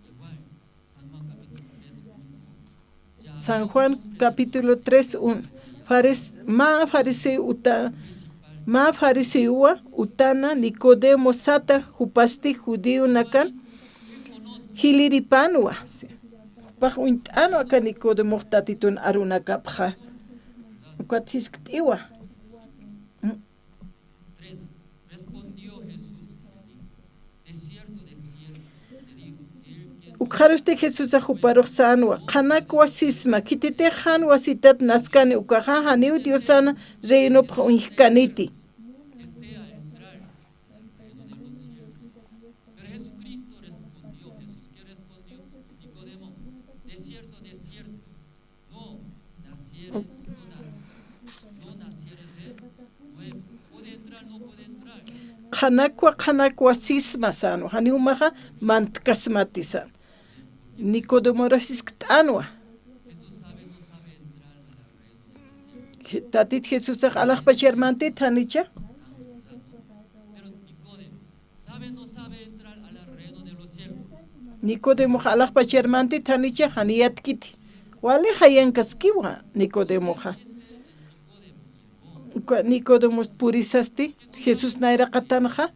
San Juan capítulo tres uno. Faris-, mä fariseo uta, mä fariseowa utana Nicodemo sata jupasti judionakan jiliripanwa. Jupax uñt'anwa aka Nicodemox Tatitun arunakapxa. Ukat jiskt'iwa. Ukxarusti Jesusax juparux sänwa, qhanakwa sisma, khititix jan wasitat naskani ukaxa, janiw Diosana reinopx uñjkaniti. Qhanakwa, qhanakwa sisma sänwa, janiw jumaxa mantkasmati sän. Nicodemorux jiskt'anwa. Tatit Jesusax alaxpachar mantit janicha. Nicodemux alaxpachar mantit janicha, jani yatkiti. Wali jayankaskiwa Nicodemuxa. Uka Nicodemus purisasti, Jesús nayraqatanxa,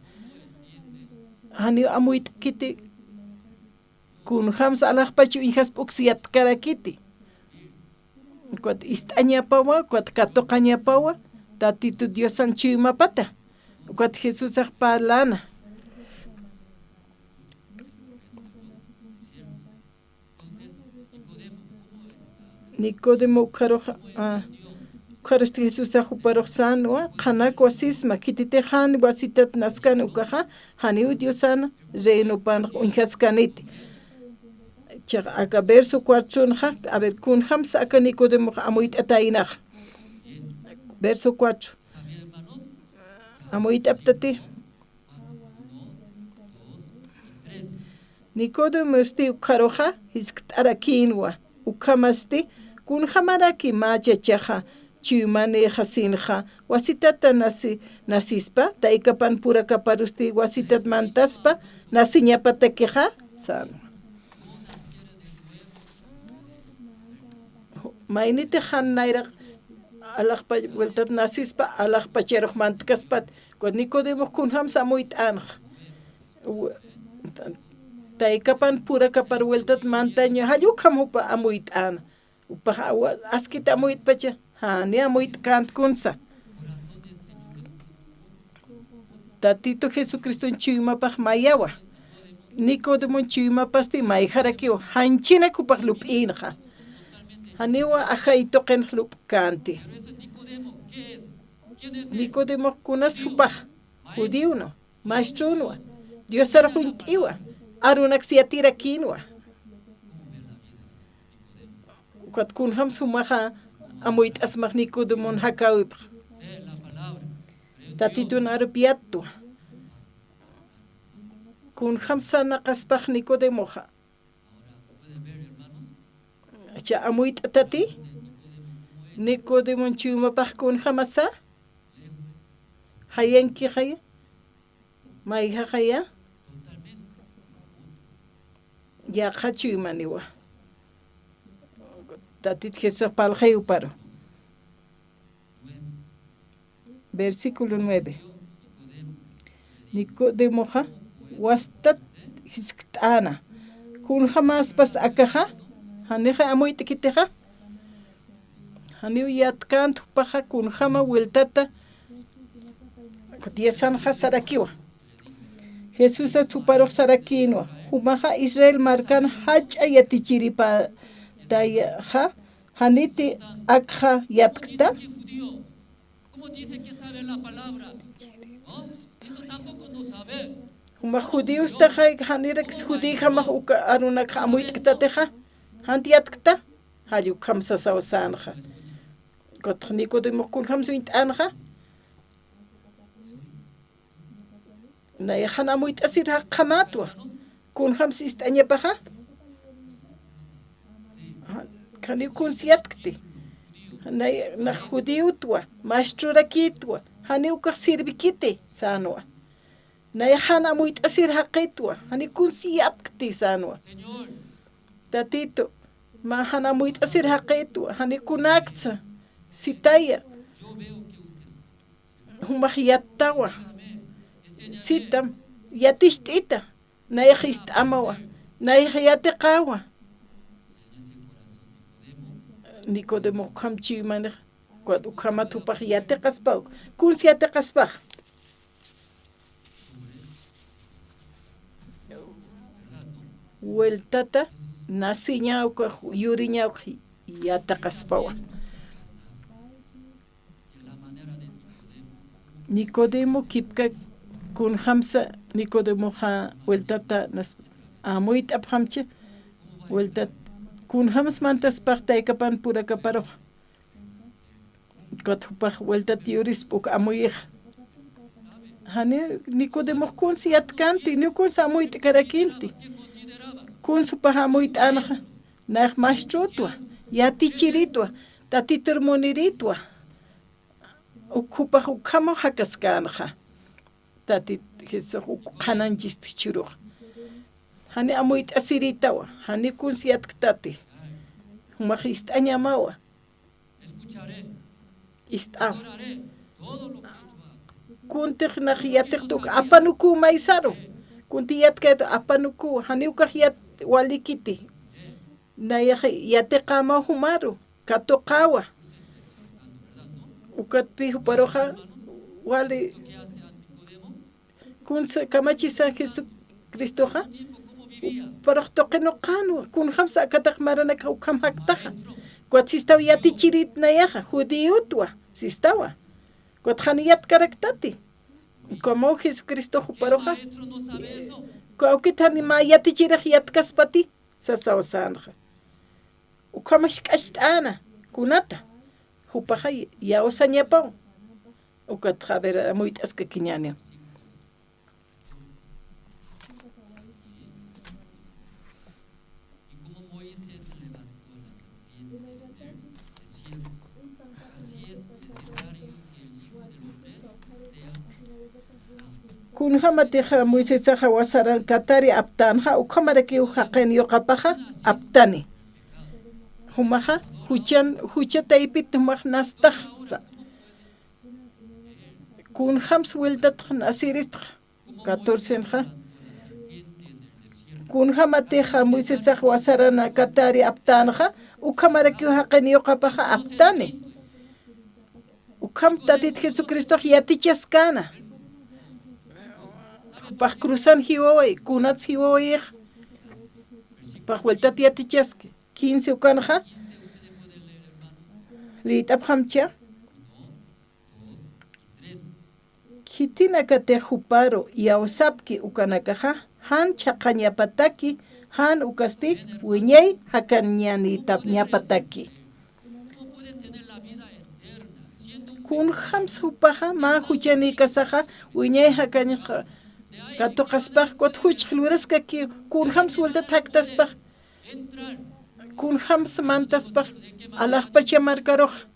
janiw amuyt'kiti, kunjams alaxpach uñjasp'uks yatkarakiti. Ukat ist'añapawa, ukat katuqañapawa, Tatitu Diosan chuymapata. Ukat Jesusax parlana. Nicodemo ukxarux, ah, ukxarux Jesusax juparux sänwa, qhanakwa sisma, khititix jan wasitat naskan ukaxa, janiw Diosan reinopan uñjaskaniti. Chiqa aka verso cuatronxa, a ver, kunjams aka Nicodemox amuyt'ataynaxa. Verso cuatro. Amuyt'aptati. Nicodemosti ukxaruxa jiskt'arakïnwa, ukhamasti, kunjamaraki mä chachaxa, chuymanïxasinxa, wasitata nasi-, nasispa, taykapan purakaparusti wasitat mantaspa, nasiñapatakixa, sänwa. Mayniti jan nayraq alaxpa vueltat nasispa, alaxpacharux mantkaspat, ukat Nicodemox kunjamsa amuyt'anxa. Wi-, taykapan purakapar vueltat mantaña, jall ukham jupa amuyt'ana. Jupax awa-, askit amuyt'pacha, jani amuyt'känti kunsa. Tatitu Jesucriston chuymapax mayawa. Nicodemon chuymapasti mayjarakiw, janchinak jupax lup'ïnxa. Janiwa ajay tuqinx lup'känti. Nicodemox kunas jupax, judíono, maestrunwa, Diosar juñt'iwa, arunaks yatirakïnwa. Ukat kunjams jumaxa amuyt'asmax Nicodemon jakäwipx. Tatitun arup yattwa. Kunjamsa sarnaqaspax Nicodemoxa. Cha amuyt'atati. Nicodemon chuymapax kunjamasa. Jayankixaya. Mayjaxaya. Yaqha chuymaniwa. Tatit Jesús parlxay juparu. Versículo nueve. Nicodemoxa wastat jiskt'äna. Kunjamäspas akaxa, janixa amuyt'kitixa. Janiw yatkänti jupaxa kunjama vueltata. Diesanxa sarakiwa. Jesusas juparux sarakïnwa. Jumaxa Israel markan jach'a yatichiripätayaxa, janiti akxa yatkta. Jumax judíostaxa, janiraks judíojamax uka arunakxa amuyt'ktatixa, janti yatkta, jall ukham sasaw sänxa. Ukat Nicodemox kunjams uñt'änxa. Nayax jan amuyt'asir jaqxamätwa. Kunjams ist'añapaxa. Janiw kuns yatkti. Nay, nax judíotwa, maestrorakïtwa. Janiw ukax sirvikiti, sänwa. Nayax jan amuyt'asir jaqitwa. Janiw kuns yatkti, sänwa. Tatitu, mä jan amuyt'asir jaqitwa. Janiw kunäktsa, sitaya. Jumax yattawa. Sitam, yaticht'ita. Nayax ist'amawa. Nayax yatiqawa. Nicodemo ukham chuymanix, ukat ukhamat jupax yatiqaspaw. Kuns yatiqaspax. Vueltata, nasiña ukax, yuriña ukax yatiqaspawa. Nicodemo kipka kunjamsa Nicodemoxa vueltata nas-, amuyt'apxamchi vueltat kunjams mantaspax taykapan purakaparux. Ukat jupax vueltat yurispa uk amuyix. Jani Nicodemox kuns yatkänti, ni kuns amuyt'karakïnti. Kuns jupax amuyt'änxa, nayax maestrotwa, yatichiritwa, Tatitur muniritwa. Uk jupax ukhamaw jakaskänxa. Tatit Jesús uk qhanañchist jichhürux. Jani amuyt'asirïtawa, jani kuns yatktati. Jumax ist'añamawa. Ist'awa. Kuntix nax yatiqta uk apanukuw maysaru. Kunti yatkayta apanukuw, jani ukax yat walikiti. Nayax yatiqämaw jumaru, katuqäwa. Ukatpï juparuxa wali kunsa kamachisa Jesucristoxa, juparux tuqinuqänwa, kunjamsa akataq maranakax ukham jaktaxa. Ukat sistaw yatichirit nayaxa, judíotwa, sistawa. Ukat jan yatkaraktati. Ukamaw Jesucristox juparuxa, uka awkit jani mä yatichirix yatkaspati, sasaw sänxa. Ukhamax jisk'acht'äna, kunata, jupaxa yawsañapaw. Ukatxa, a ver, amuyt'askakiñäni. Kunjamatixa Moisesaxa wasaran katari aptänxa, ukhamarakiw jaqin yuqapaxa aptani. Jumaxa, juchan, jucha taypit jumax nastaxsa. Kunjams vueltatx nasiristx, catorcenxa. Kunjamatixa Moisesax wasarana katari aptänxa, ukhamarakiw jaqin yuqapaxa aptani. Ukham Tatit Jesucristox yatichaskäna. Jupax cruzan jiwaway, kunats jiwawayix. Jupax vueltat yatichaski. Quince ukanxa. Liyt'apxamcha. Khitinakatix juparu iyawsapki ukanakaxa, jan chhaqañapataki, jan ukasti wiñay jakañanitap ñapataki. Kunjams jupaxa, mä juchanïkasaxa, wiñay jakañx katuqaspax, ukat juchx luraskaki, kunjams vueltat jaktaspax, kunjams mantaspax, alaxpacha markarux,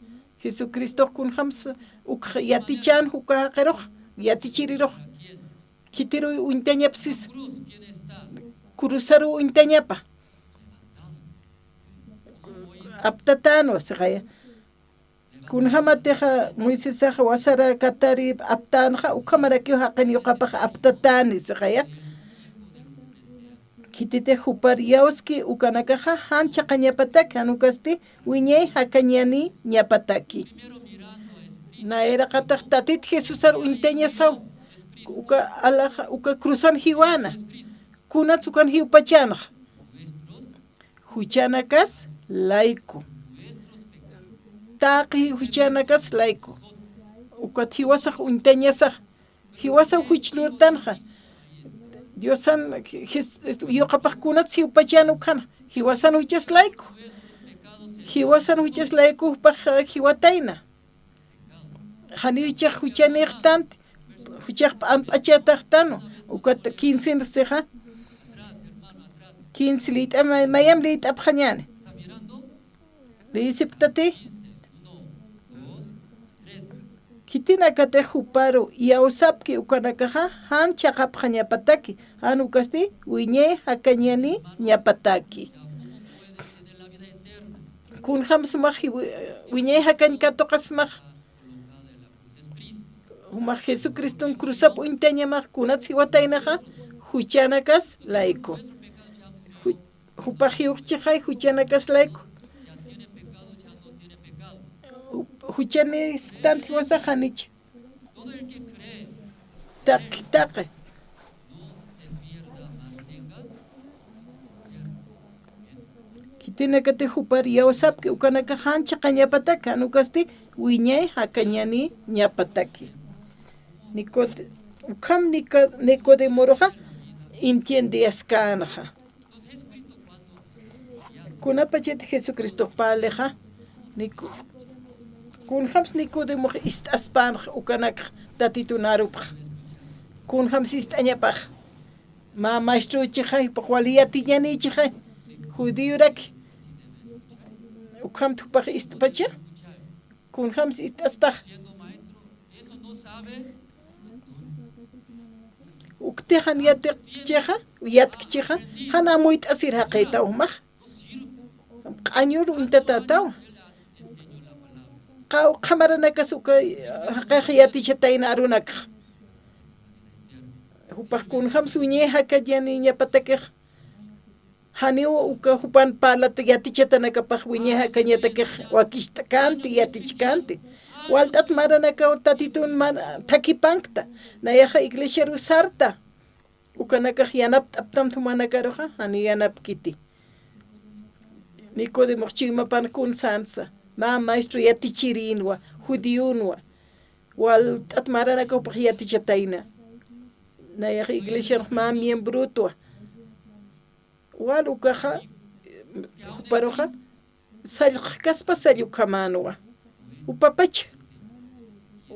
Jesucristox kunjams ukx yatichän uka jaqirux, yatichirirux, khitiruw uñtañapa sis, cruzaruw uñtañapa. Aptatänwa sixaya. Kunjamatixa Moisesax wasara katari aptänxa, ukhamarakiw jaqin yuqapax aptatäni sixaya. Khititix jupar iyawski ukanakaxa, jan chhaqañapataki, jan ukasti wiñay jakañanïñapataki. Nayraqatax Tatit Jesusar uñtañasaw, uka alaxa, uka cruzan jiwäna, kunats ukan jiwpachänxa. Juchanakas layku. Taqi juchanakas layku. Ukat jiwasax uñtañasax. Jiwasaw juch lurtanxa. Diosan Jes-, este, yuqapax kunats jiwpachän ukhan. Jiwasan juchas layku. Jiwasan juchas layku jupax, eh, jiwatayna. Janiw jichhax juchanïxtanti, jichhax p'amp'achataxtanu, ukat quince sixa. Quince liyt'a, ma-, mayam liyt'apxañäni. Liyisipktati. Khitinakatix juparu iyawsapki ukanakaxa, jan chhaqapxañapataki, jan ukasti wiñay jakañanïñapataki. Kunjams jumax wi-, wiñay jakañ katuqasmax. Jumax Jesucriston cruzap uñtañamax, kunats jiwataynaxa, juchanakas layku. Ju-, jupax jiwxchixay, juchanakas layku. Ju-, juchanïsktanti jiwasax janich. Taqi, taqi. Khitinakatix jupar iyawsapki ukanakax, jan chhaqañapataki, jan ukasti wiñay jakañanïñapataki. Nicod-, ukham Nico-, Nicodemoruxa entiendeyaskänxa. Kunapachatix Jesucristox parlixa, Nico-, kunjams Nicodemox ist'aspänxa ukanakxa Tatitun arupxa. Kunjams ist'añapax. Mä maestrochixay, jupax wali yatiñanïchixay, judíoraki. Ukham jupax ist'pacha. Kunjams ist'aspax. Ukti jan yatkchixa, yatkchixa, jan amuyt'asir jaqïtaw jumax. Q'añur uñtatätaw. Qawqha maranakas uka jaqix yatichatayna arunakxa. Jupax kunjams wiñay jakañanïñapatakix. Janiw uka jupan parlat yatichatanakapx wiñay jakañatakix wakicht'känti, yatichkänti. Walt'at maranakaw Tatitun man-, thakhipankta. Nayaxa iglesiaru sarta. Ukanakax yanapt'aptamta jumanakaruxa, janiw yanapkiti. Nicodemox chuymapan kun sänsa. Mä maestro yatichirïnwa, judíonwa. Walt'at maranakaw jupax yatichatayna. Nayaxa iglesianx mä miembrotwa. Wal ukaxa, juparuxa, sallqkaspa sall ukhamänwa. Jupapacha.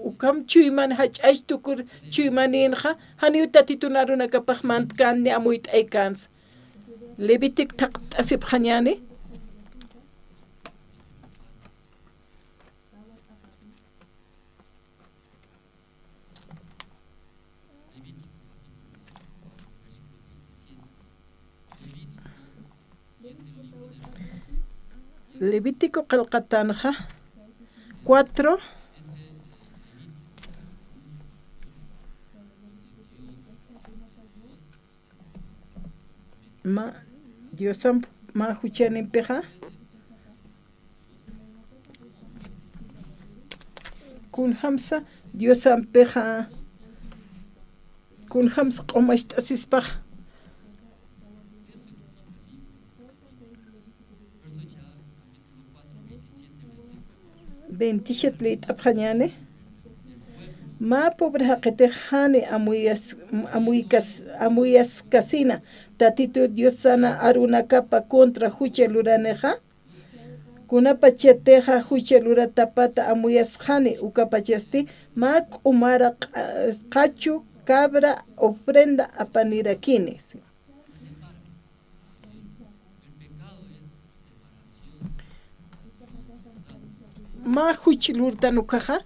Ukham chuyman jach'ach tukur chuymanïnxa, janiw Tatitun arunakapax mantkän ni amuyt'aykänsa. Levítico thaqt'asipxañäni. Levítico qillqatanxa cuatro. Mä Diosamp mä juchanimpixa kunjamsa Diosampixa kunjamsa q'umacht'asispax. Veintisiete liyt'apxañäni. Mä pobre jaqitix jani amuyas-, amuykas-, amuyaskasina Tatitu Diosana arunakapa contra jucha luranixa. Kunapachatixa jucha luratapata amuyasxani ukapachasti mä k'umara qa-, qachu cabra ofrenda apanirakini. Mä juch lurtan ukaxa,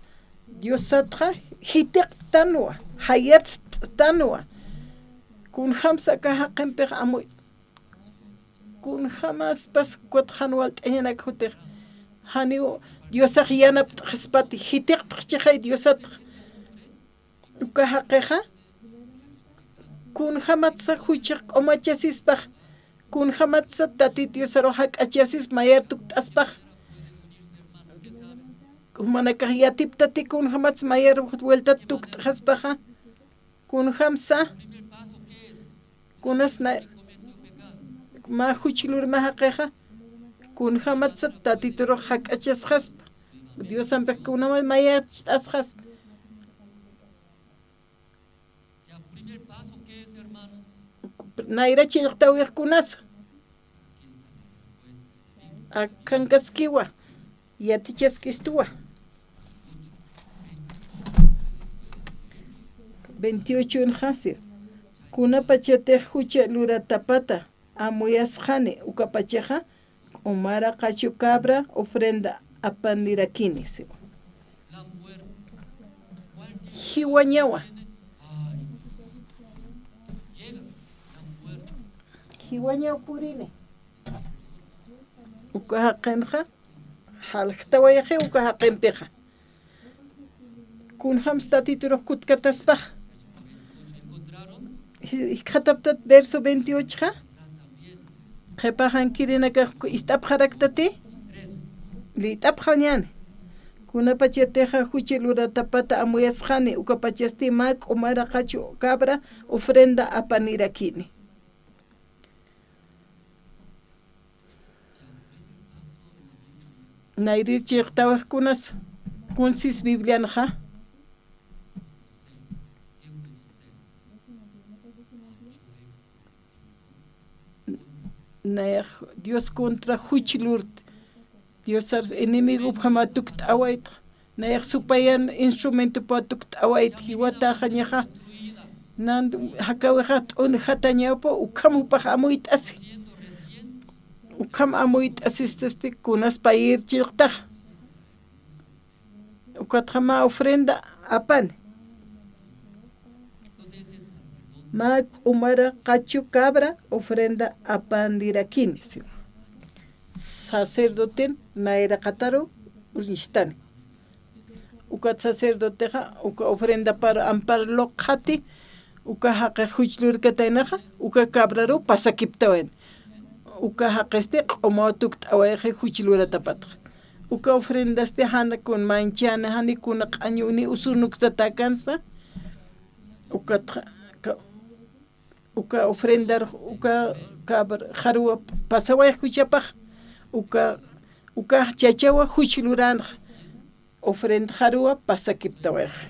Diosatxa jitiqtanwa, jayatstanwa. Kunjamsa aka jaqimpix amuy, kunjamaspas kutxan walt'añanak jutix. Janiw Diosax yanapt'xispati, jitiqtxchixay Diosatx. Uka jaqixa, kunjamatsa juchax q'umachasispax, kunjamatsa Tatit Diosaru jak'achasispa mayar tukt'aspax. Jumanakax yatiptati kunjamatsa mayar vueltat tukt'xaspaxa. Kunjamsa, kunas na, mä juch lurma jaqixa, kunjamatsa Tatiturux jak'achasxaspa. Diosampix kunama mayacht'asxaspa. Nayra chillqtawix kunasa. Akhankaskiwa, yatichaskistuwa. Veintiocho unxasi. Kunapachatix jucha luratapata amuyasxani ukapachaxa, k'umara qachu cabra ofrenda apanirakini, siwa. Jiwañawa. Jiwañaw purini. Uka jaqinxa, jaljtawayxi uka jaqimpixa. Kunjams Tatiturux kutkataspax. Ji-, jikxataptat verso veintiocho xa. Qhipaxankirinakax ist'apxaraktati. Liyt'apxañäni. Kunapachatixa juchi luratapata amuyasxani, ukapachasti mä k'umara qachu cabra ofrenda apanirakini. Nayrir chiqtawaqkunas kunsis Biblianxa. Nayax Dios contra juch lurt. Diosar enemigopjama tukt'awaytx. Nayax supayan instrumentopa tukt'awaytx jiwataxañaxa. Nan jakawixa t'unjatañawpa ukham jupax amuyt'asi. Ukham amuyt'asistasti kunas payir chiqtax. Ukatxa mä ofrenda apani. Mä k'umara qachu cabra ofrenda apanirakini. Sacerdoten nayraqataru uñstani. Ukat sacerdotexa, uka ofrendaparu ampar luqxati, uka jaqix juch lurkataynaxa, uka cabraru pasakiptawayna. Uka jaqisti q'umaw tukt'awayxi juch luratapatxa. Uka ofrendasti jana kun manchani, jani kun q'añuni usurnuksatakansa. Ukatxa, ka-, uka ofrendar, uka cabra, jaruwa pasaway juchapax, uka, uka chachawa juch luranxa, ofrenda jaruwa pasakiptawayxa.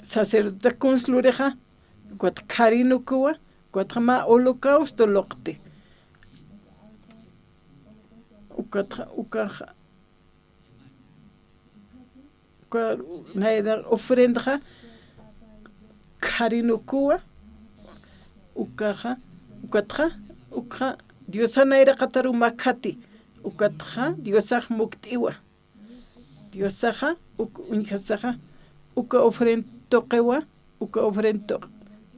Sacerdote kuns lurixa, ukat kharinukuwa, ukatxa mä holocausto luqti. Ukatxa, ukaxa, Uka nayra ofrendaxa, kharinukuwa, ukaxa, ukatxa, ukxa, Diosa nayraqataru makhati, ukatxa, Diosax mukt'iwa. Diosaxa, uk uñjasaxa, uka ofrenda tuqiwa, uka ofrenda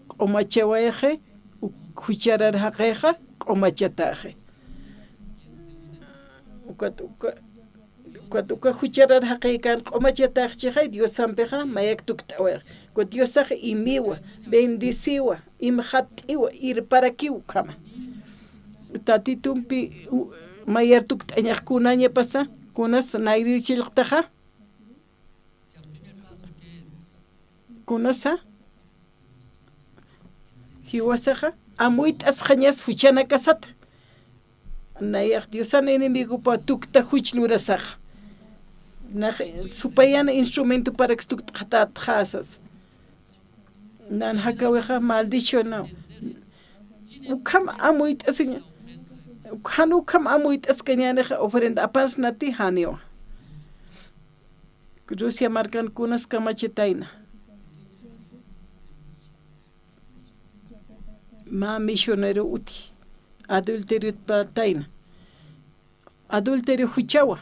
q'umachawayxi, uk jucharar jaqixa q'umachataxi. Uk Ukat uka, ukat uka jucharar jaqïkän q'umachatax chixay Diosampixa mayak tukt'awayax. Ukat Diosax imiwa, bendeciwa, imxat'iwa, irparakiw ukhama. Tatitumpi u-, mayar tukt'añax kunañapasa, kunas nayrïr chillqtaxa. Kunasa, jiwasaxa, amuyt'asxañas juchanakasata. Nayax Diosan enemigopa tukta juch lurasaxa. Nax supayana instrumentoparaks tukt'xatätxa sasa. Nan jakawixa maldicionaw. Ukham amuyt'asiña. Jan ukham amuyt'askañänixa ofrenda apansnati janiwa. Rusia markan kunas kamachatayna. Mä misionero uti. Adulteriotpatayna. Adulterio juchawa.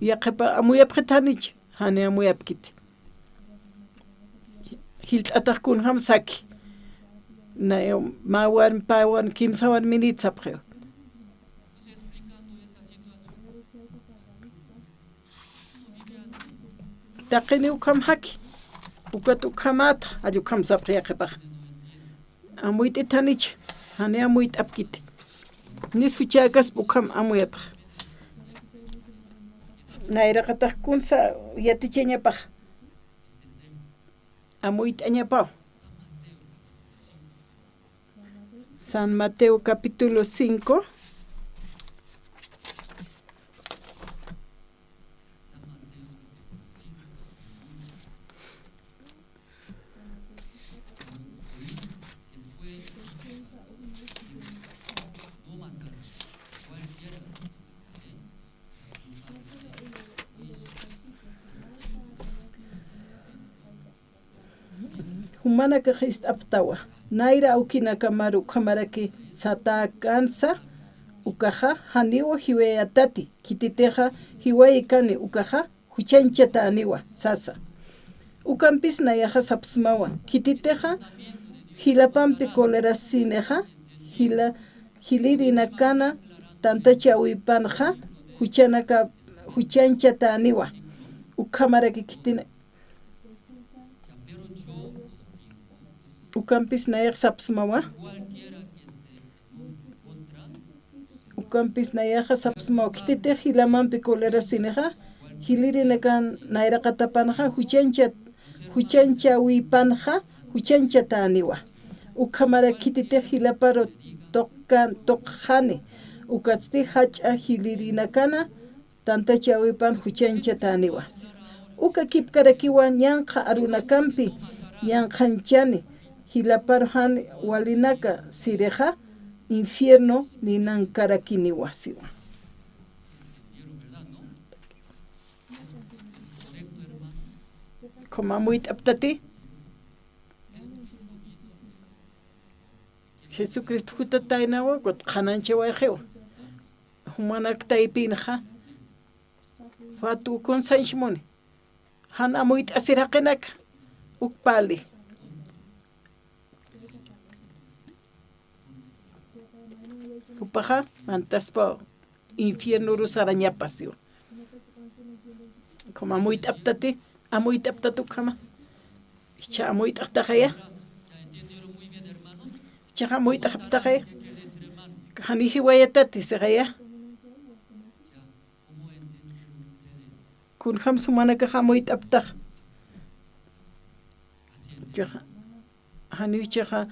Yaqhipa amuyapxit janich, jani amuyapkiti. Jilt'atax kunjam saki. Na, mä warmi, pä warmi, kimsa warminit sapxiw. Taqini ukham jaki, ukat ukhamäta, jall ukham sapxi yaqhipax. Amuyt'it janich, jani amuyt'apkiti. Nis juchäkasp ukham amuyapx. Nayraqatax kunsa yatichañapax. Amuyt'añapaw. San Mateo capítulo cinco. Jumanakax ist'apxtawa, nayra awkinakamaru ukhamaraki satäkänsa, ukaxa janiw jiwayatati, khititixa jiwayikani ukaxa juchañchatäniwa sasa. Ukampis nayaxa sapxsmawa, khititixa jilapampi colerasinixa, jila, jilirinakana tantachäwipanxa, juchanaka, juchañchatäniwa, ukhamaraki khitina, ukampis nayax sapxsmawa. Ukampis nayaxa sapxsmawa, khititix jilamampi colerasinixa, jilirinakan nayraqatapanxa, juchañcha, juchañchäwipanxa, juchañchatäniwa. Ukhamara khititix jilaparu tuqkan, tuqxani, ukatsti jach'a jilirinakana, tantachäwipan juchañchatäniwa. Uka kipkarakiwa ñanqha arunakampi, ñanqhanchani, jilaparu jan walinaka sirixa, infierno ninankarakiniwa siwa. Ukham amuyt'aptati. Jesucristo jutataynawa, ukat qhanañchawayxiwa. Jumanak taypinxa, fatu kunsañch muni. Jan amuyt'asir jaqinaka, uk pali. Jupaxa, mantaspa infiernoru sarañapasiwa. Ukham amuyt'aptati, amuyt'aptati ukhama. Jichha amuyt'apxtaxaya. Jichhax amuyt'apxtaxaya. Jani jiwayatati sixaya. Kunjams jumanakax amuyt'apxtaxa. Jichhaxa, janiw jichhaxa,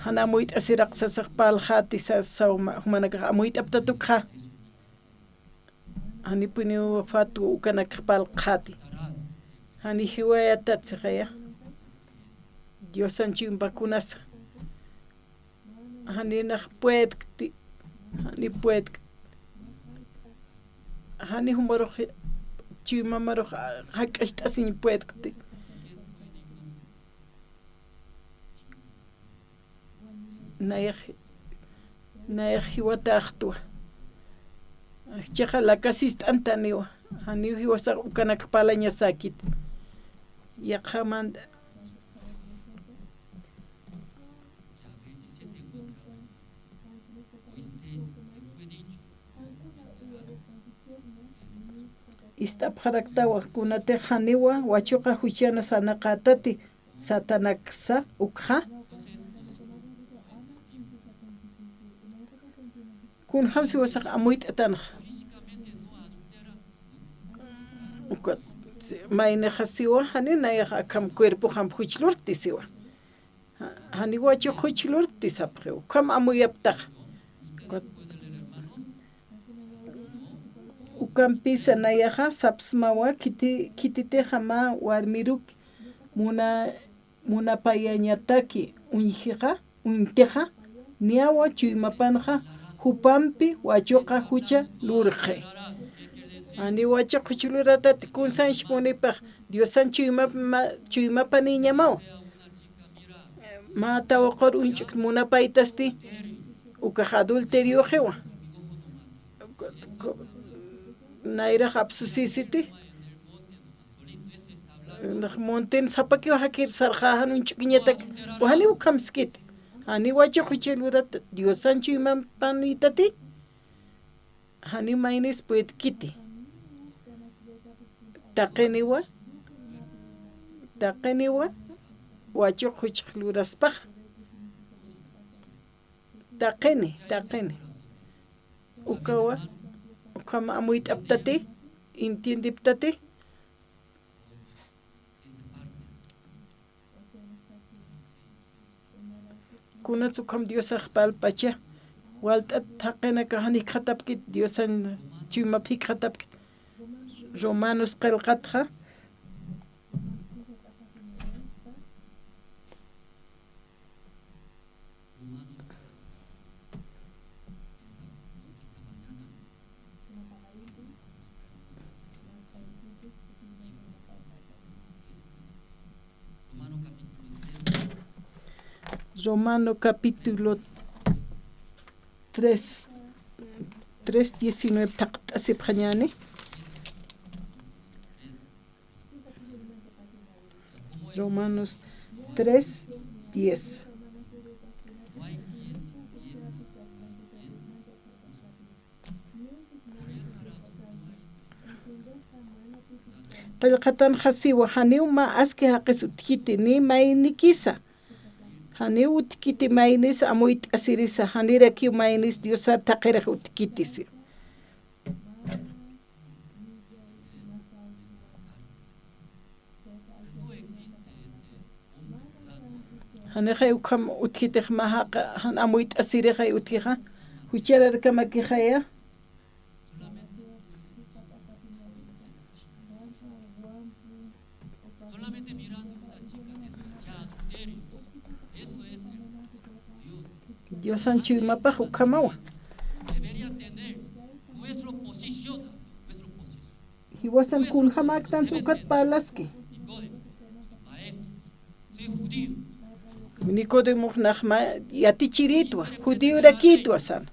jan amuyt'asiraq sasax parlxäti sasa, jumanakax amuyt'apxtati ukxa. Janipuniw fatu ukanakx parlxäti. Jani jiwayatat sixaya. Diosan chuymapax kunasa. Jani nax puedkti, jani puedkti. Jani jumarux, chuymamarux jak'acht'asiñ puedkti. Nayax, nayax jiwatäxtwa. Jichhaxa lakasist'antaniwa. Janiw jiwasax ukanakx parlañasäkit. Yaqha mant, Oísteis que fue dicho: ist'apxaraktawa, kunatix janiwa wachuqa juchana sarnaqätati, Satanaksa ukxa. Kunjams jiwasax amuyt'atanxa. Ukat, maynixa siwa, jani nayax akham cuerpoxamp juch lurkti siwa. Ja-, janiw wachuq juch lurkti sapxiw, ukham amuyaptaxa. Ukat, ukampisa nayaxa sapsmawa, khiti-, khititixa mä warmiruk muna-, munapayañataki uñjixa, uñtixa, niyawa chuymapanxa, jupampi wachuqa jucha lurxi. Janiw wachuq juch lurätati, kunsanch munipax, Diosan chuymap-, ma-, chuymapaniñamaw. Mä tawaqur uñch'uk munapaytasti, ukax adulterioxiwa. Nayrax apsusisiti. Nax monten sapakiw jakir sarxäxan uñch'ukiñatak, janiw ukham skiti. Janiw wachuq juch lurätati, Diosan chuymapanïtati. Janiw maynis puedkiti. Taqiniwa, taqiniwa, wachuq juch luraspaxa. Taqini, taqini. Ukawa, ukham amuyt'aptati, entiendiptati. Kunats ukham Diosax palpacha, walt'at jaqinakax jan jikxatapkit, Diosan chuymap jikxatapkit. Romanos qillqatxa. Romano capítulo tres, tres diecinueve taqt'asipxañäni. Romanos tres diez. Qillqatanxa siwa, janiw mä aski jaqis utjkiti, ni maynikisa. Janiw utjkiti maynis amuyt'asirisa, janirakiw maynis Diosar thaqhirix utjkiti, si. Janixay ukham utjkitix mä jaqa, jan amuyt'asirixay utjixa, juchararakimakixaya. Diosan chuymapax ukhamawa. Jiwasan kunjamäktansa ukat parlaski. Nicodemox nax mä yatichirïtwa, judiorakïtwa sän.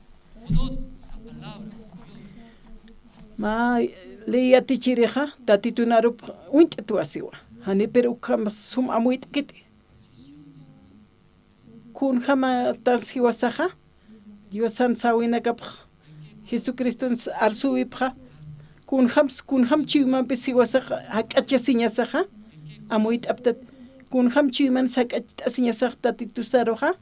Mä ley yatichirixa, Tatitun arup uñt'twa siwa. Jani, pero ukham sum amuyt'kiti. Kunjamatan jiwasaxa, Diosan sawinakapx, Jesucriston arsüwipxa, kunjam, kunjam chuymampis jiwasax jak'achasiñasaxa, amuyt'aptat, kunjam chuyman jak'acht'asiñasax Tatitus aruxa,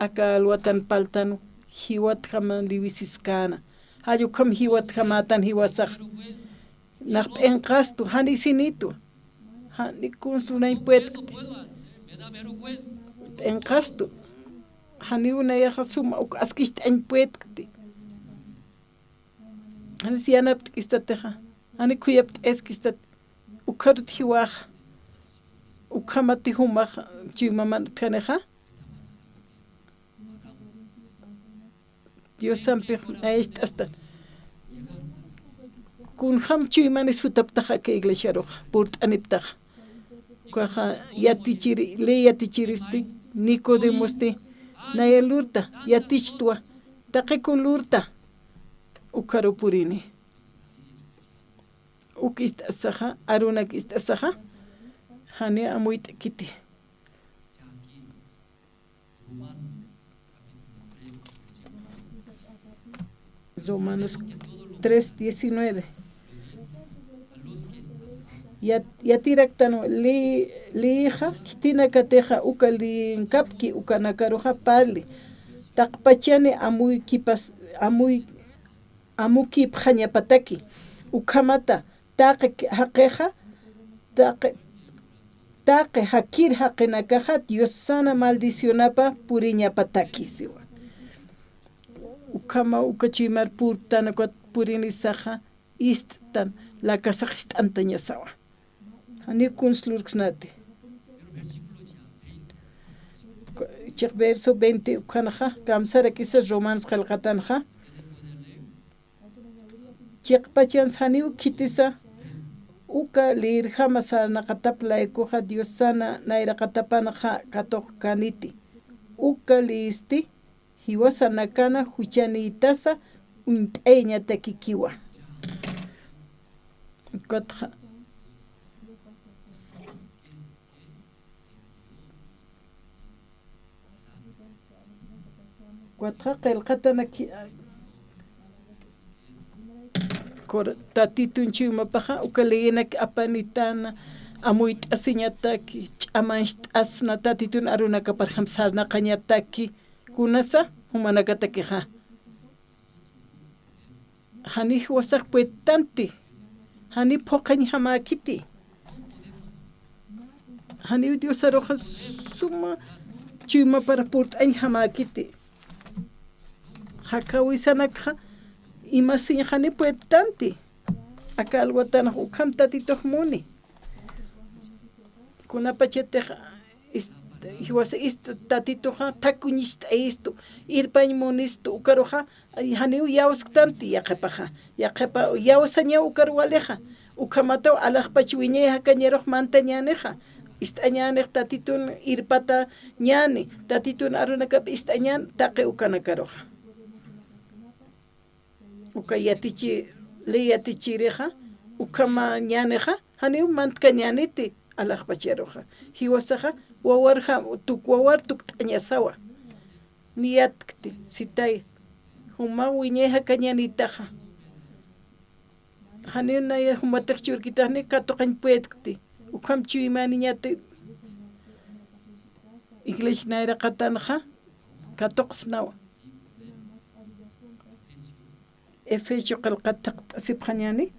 aka alwatan parltänwa, jiwatjam liwisiskäna, jall ukham jiwatjamätan jiwasax, nax p'inqastu, jan isinïtwa. Jani kunsa uñañ puedkti. P'inqastu. Janiw nayaxa suma uk askicht'añ puedkti. Janis yanapt'kistatixa. Jani khuyapt'askistat. Ukharut jiwaxa. Ukhamati jumax chuymaman utjanixa. Diosampix ayst'asta. Kunjam chuymanis jutaptaxa aka iglesiaruxa, purt'aniptaxa. Ukaxa yatichiri, ley yatichiristi, Nicodemosti, naya lurta, yatichtwa, taqi kun lurta, ukharu purini. Uk ist'asaxa, arunak ist'asaxa, jani amuyt'kiti. Romanos tres diecinueve. Yat-, yatiraktan li-, liixa, khitinakatixa uka liinkapki ukanakaruxa parli. Taqpachani amuykipas-, amuy-, amukipxañapataki. Ukhamata, taqi jaqixa, taqi, taqi jakir jaqinakaxa Diosana maldicionapa puriñapataki, siwa. Ukhama uka chuymar purtan, ukat purinisaxa, ist'tan, lakasax ist'antañasawa. Janiw kuns lurksnati. Chiq verso veinte ukhanxa, kamsarakisa Romanos qillqatanxa. Chiqpachans janiw khitisa, uka liirjama sarnaqatap laykuxa Diosana nayraqatapanxa katuqkaniti. Uka liisti, jiwasanakana juchanïtasa uñt'ayañatakikiwa. Ukatxa. Ukatxa qillqatanaki, Kor-, Tatitun chuymapaxa, uka leyenak apanitana, amuyt'asiñataki, ch'amancht'asna, Tatitun arunakaparjam sarnaqañataki, kunasa, jumanakatakixa. Jani jiwasax puedtanti, jani phuqhañjamäkiti. Janiw Diosaruxa suma chuymapar purt'añjamäkiti. Jakhawisanakxa imasiñxani puedtanti. Aka alwatanx ukham Tatitux muni. Kunapachatix ist-, jiwasa ist Tatituxa thakuñcht'ayistu, irpañ munistu, ukaruxa, ay, janiw iyawsktanti yaqhipaxa. Yaqhipa iyawsañaw ukar walixa. Ukhamataw alaxpach wiñay jakañarux mantañänixa. Ist'añänix Tatitun irpatañäni, Tatitun arunakap ist'añän taqi ukanakaruxa. Uka yatichi-, ley yatichirixa, ukhamañänixa, janiw mantkañäniti alaxpacharuxa. Jiwasaxa, wawarja-, tuk-, wawar tukt'añasawa. Niyatkti, sitay, juma wiñay jakañänitaxa. Janiw naya jumatix churkitaxni katuqañ puedkti. Ukham chuymaniñati iglesia nayraqatanxa katuqsnawa. Efesio qillqat taqt'asipxañäni.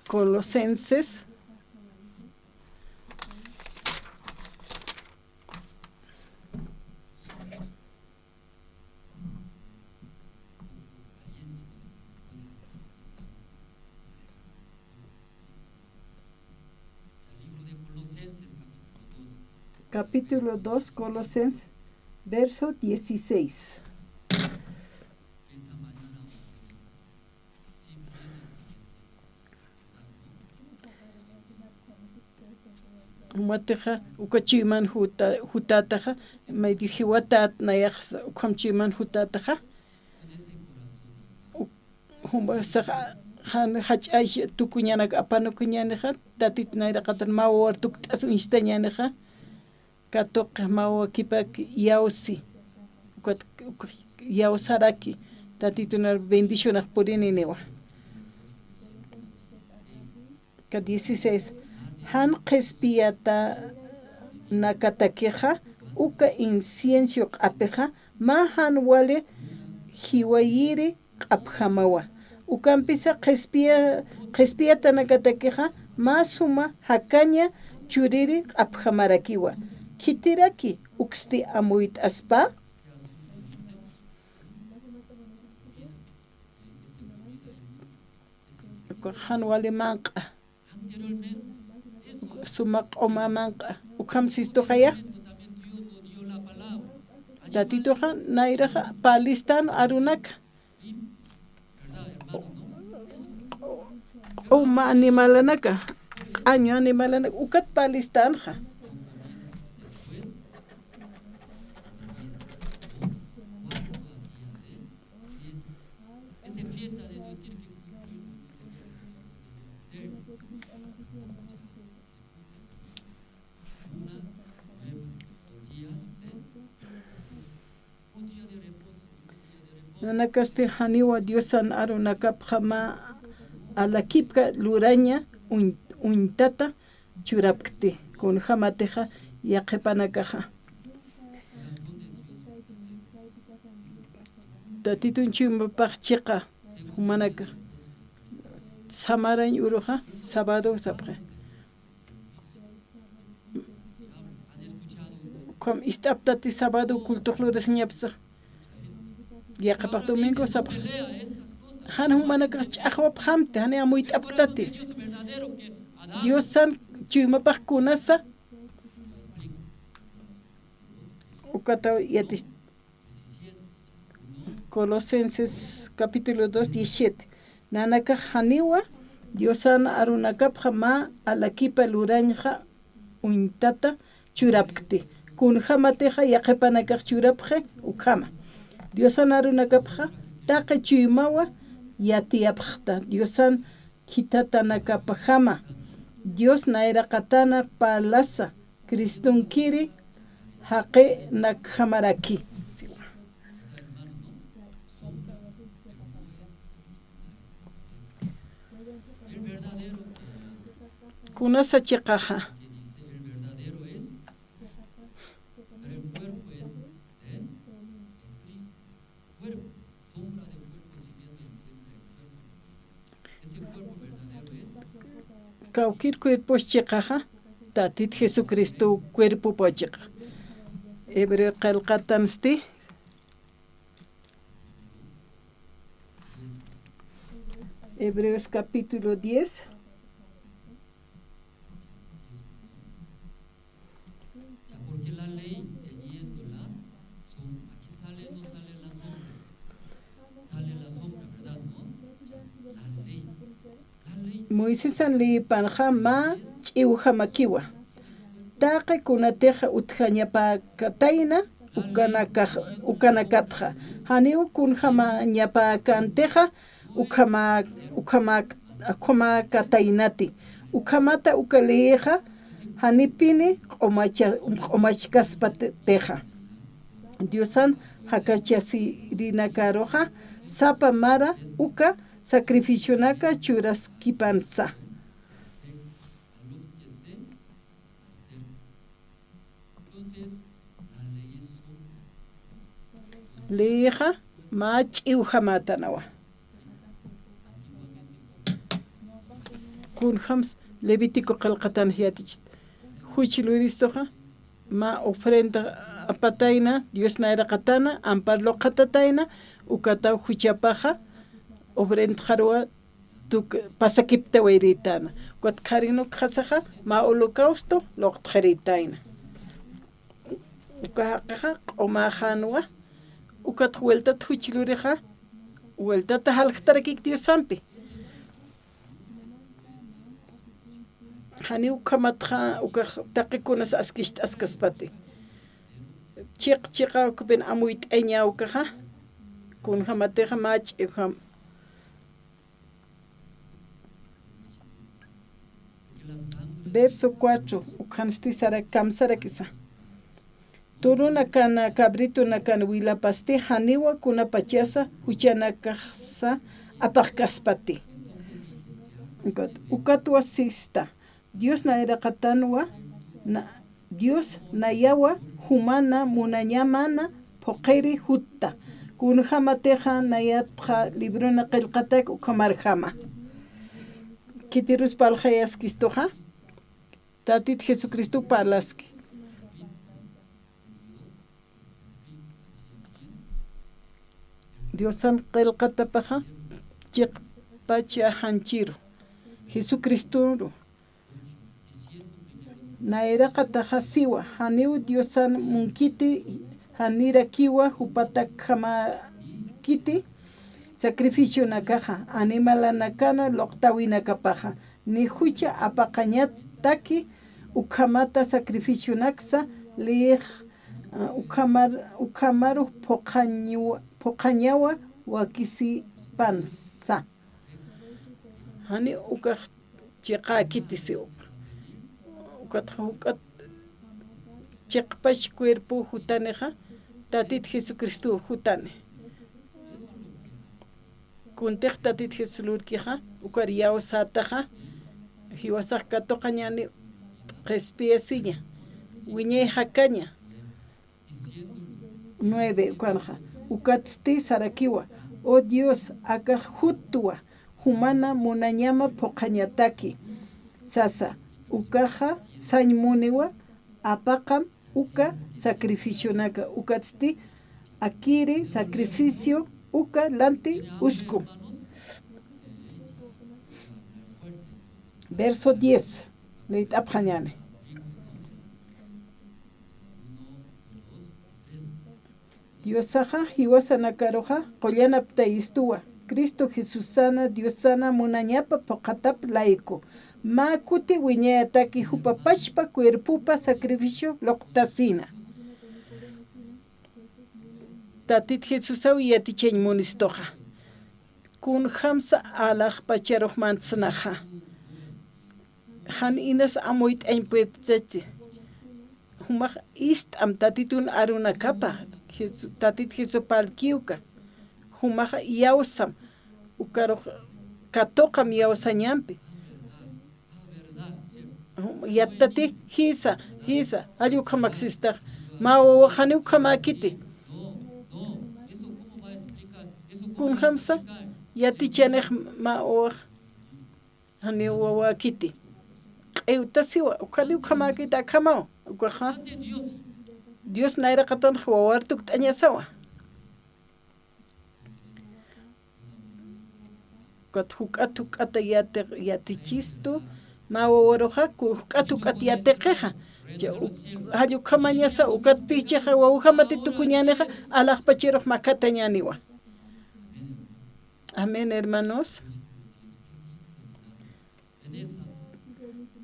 Colosenses. Capítulo dos, Colosenses, verso dieciséis. Jumatixa, uka chuyman juta-, jutätaxa, medio jiwatät nayax, ukham chuyman jutätaxa, u-, jumasax, jan, jach'ay tukuñanak apanukuñänixa, Tatit nayraqatan mä wawar tukt'as uñstañänixa, katuq mä wakipak iyawsi, ukat, ukat iyawsaraki, Tatitunar bendicionax purininiwa. Ka dieciséis, jan qhispiyatanakatakixa, uka incienso q'apixa, mä jan wali jiwayiri q'apjamawa. Ukampisa qhispiya-, qhispiyatanakatakixa, mä suma jakaña churiri q'apjamarakiwa. Khitiraki uksti amuyt'aspa. Ukax jan wali manq'a. Suma q'uma manq'a. Ukham sistuxaya. Tatituxa nayraxa parlistan arunaka. Q'uma animalanaka, q'añu animalanaka, ukat parlistanxa. Nanakasti janiwa Diosan arunakapxa mä alakipka luraña uñ-, uñtata churapkti, kunjamatixa yaqhipanakaxa. Tatitun chuymapax chiqa, jumanakax samarañ uruxa, sábado sapxi. Ukham ist'aptati sábado cultox lurasiñapsa. Yaqhipax domingo sapxa. Jan jumanakax ch'axwapxamti, jani amuyt'apktatis. Diosan chuymapax kunasa. Ukataw yatis. Colosenses capítulo dos, diecisiete. Nanakax janiwa Diosan arunakapxa mä alakipa lurañxa uñtata churapkti. Kunjamatixa yaqhipanakax churapxi ukhama. Diosan arunakapxa taqi chuymawa yatiyapxta. Diosan khithatanakapjama. Dios nayraqatana parlasa. Cristonkiri jaqinakjamaraki. Kunasa chiqaxa. Kawkir cuerpos chiqaxa, Tatit Jesucristo cuerpopa chiqa. Hebreo qillqatansti. Hebreos capítulo diez. Ya, porque la ley teniéndola, son, aquí sale, no sale la sombra. Sale la sombra, ¿verdad? ¿No? Ya, la ley. La ley. Moisesan leyipanxa mä ch'iwjamakiwa. Taqi kunatixa utjañapäkatayna ukanakax-, ukanakatxa. Janiw kunjamañapäkantixa ukhama-, ukhama-, ukhamäkataynati. Ukhamata uka leyixa janipini q'umacha-, q'umachkaspatixa. Diosan jakachasirinakaruxa sapa mara uka sacrificionaka churaskipansa. Leyixa mä ch'iwjamätanawa. Kunjams Levítico qillqatan yatichit. Juch luristuxa mä ofrenda apatayna, Dios nayraqatana, ampar luqhatatayna, ukataw juchapaxa ofrendxaruwa tuk-, pasakiptawayritana. Ukat qharinukxasaxa mä holocausto luqtxaritayna. Uka jaqixa q'umaxanwa, ukat vueltat juch lurixa, vueltata jaljtarakik Diosampi. Janiw ukhamatxa, ukax taqi kunas askicht'askaspati. Chiq, chiqa ukapin amuyt'aña ukaxa, kunjamatixa mä ch'iwjam. Verso cuatro, ukhansti sara-, kamsarakisa. Turunakana, cabritonakan wilapasti, janiwa kunapachasa, juchanakasa, apaqkaspati. Ukat, ukatwa sista, Dios nayraqatanwa, na-, Dios nayawa jumana munañamana phuqiri jutta. Kunjamatixa nayatxa librona qillqatak ukhamarjama. Khitirus parlxayaskistuxa, Tatit Jesucristo parlaski. Diosan qillqatapaxa chiqpacha janchiru. Jesucristoru. Nayraqataxa siwa, janiw Diosan munkiti, janirakiwa jupatakkhamakiti, sacrificionakaxa, animalanakana luqtawinakapaxa, ni jucha apaqañataki, ukhamata sacrificionaksa, lix, ah, ukhamar-, ukhamaru phuqhañiwa-, phuqhañawa wakisipansa. Jani ukax chiqäkiti siwa. Ukatxa juk'at chiqpach cuerpo jutanixa, Tatit Jesucristo jutani. Kuntix Tatit Jesús lurkixa, ukar iyawsätaxa, jiwasax katuqañäni qhispiyasiña, wiñay jakaña. Nueve, ukanxa, ukatsti sarakiwa, "Oh Dios, akax jutwa, jumana munañama phuqhañataki", sasa, ukaxa sañ muniwa, apaqam uka sacrificionaka, ukatsti akiri sacrificio uka lanti uskum. Verso diez, liyt'apxañäni. Diosaxa jiwasanakaruxa qullanaptayistuwa, Cristo Jesusana Diosana munañapa phuqhatap layku, mä kuti wiñayataki jupa pachpa cuerpopa sacrificio luqtasina. Tatit Jesusaw yatichañ munistuxa. Kunjamsa alaxpacharux mantsnaxa. Jan inas amuyt'añ puedtati. Jumax ist'am Tatitun arunakapa, Jesu-, Tatit Jesupa alkiwka. Jumax iyawsam, ukarux katuqam iyawsañampi. Jum-, yattati, jisa, jisa, jall ukhamaksistax, mä wawax janiw ukhamäkiti. Kunjamsa, yatichanix mä wawax. Janiw wawäkiti. Q'iwtasiwa, ukhaniw ukhamäkiti akhamaw, ukaxa. Dios nayraqatanx wawar tukt'añasawa. Ukat juk'at juk'ata yati-, yatichistu, mä wawaruxa, ku-, juk'at juk'at yatiqixa. Cha-, u-, jall ukhamañasa, ukat pichixa, wawjamati tukuñänixa, alaxpachirux makhatañäniwa. Amén, hermanos.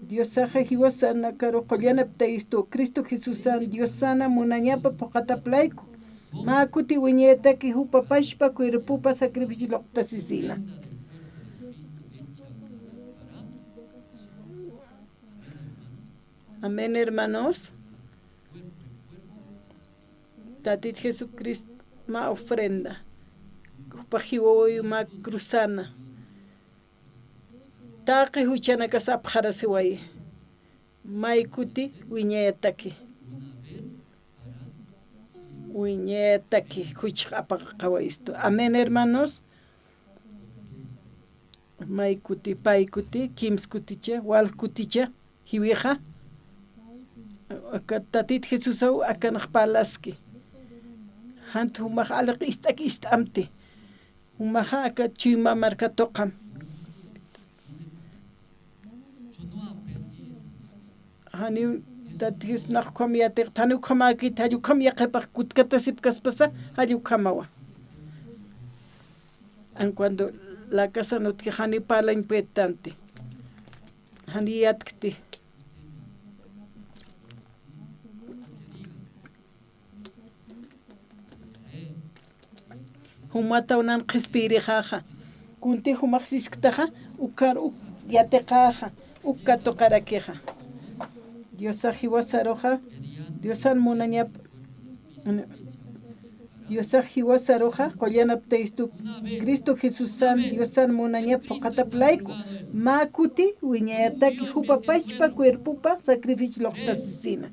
Diosaxa jiwasanakaru qullanaptayistu, Cristo Jesusan Diosana munañapa phuqhatap layku, mä kuti wiñayataki jupa pachpa cuerpopa sacrificio luqtasisina. Amén, hermanos. Tatit Jesucristo mä ofrenda. Jupax jiwawayu mä cruzana. Taqi juchanakas apxarasiwayi. May kuti wiñayataki. Wiñayataki juchax apaqawayistu. Amén, hermanos. May kuti, pay kuti, kims kuticha, wal kuticha, jiwixa. Aka Tatit Jesusaw akanx parlaski. Jant jumax aliq ist'ak ist'amti. Jumaxa aka chuyma marka tuqam. Janiw Tatit Jesús nax ukham yatiqta, janiw ukhamäkit, jall ukham yaqhipax kutkatasipkaspasa, jall ukhamawa. Aun cuando la casan utji janiw parlañ puedtanti. Janiw yatkti. Jumataw nan qhispiyirixaxa. Kunti jumax sisktaxa, ukar uk yatiqaxa, uk katuqarakixa. Diosax jiwasaruxa, Diosan munañap-, Diosax jiwasaruxa, qullanaptayistu, Cristo Jesusan, Diosan munañap phuqhatap layku, mä kuti wiñayataki jupa pachpa cuerpopa sacrificio luqtasisina.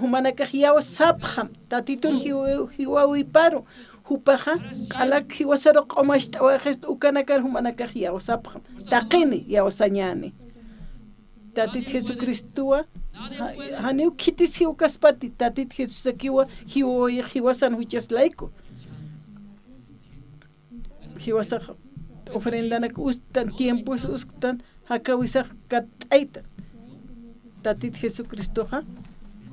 Jumanakax iyawsapxam, Tatitun jiw-, jiwawiparu, jupaxa q'alak jiwasaru q'umacht'awayxist ukanakar jumanakax iyawsapxam, taqini iyawsañäni. Tatit Jesucristowa, ja-, janiw khitis jiwkaspati, Tatit Jesusakiwa, jiwawayix jiwasan juchas layku. Jiwasax ofrendanak ustan, tiempos usktan, jakawisax katt'aytan. Tatit Jesucristoxa,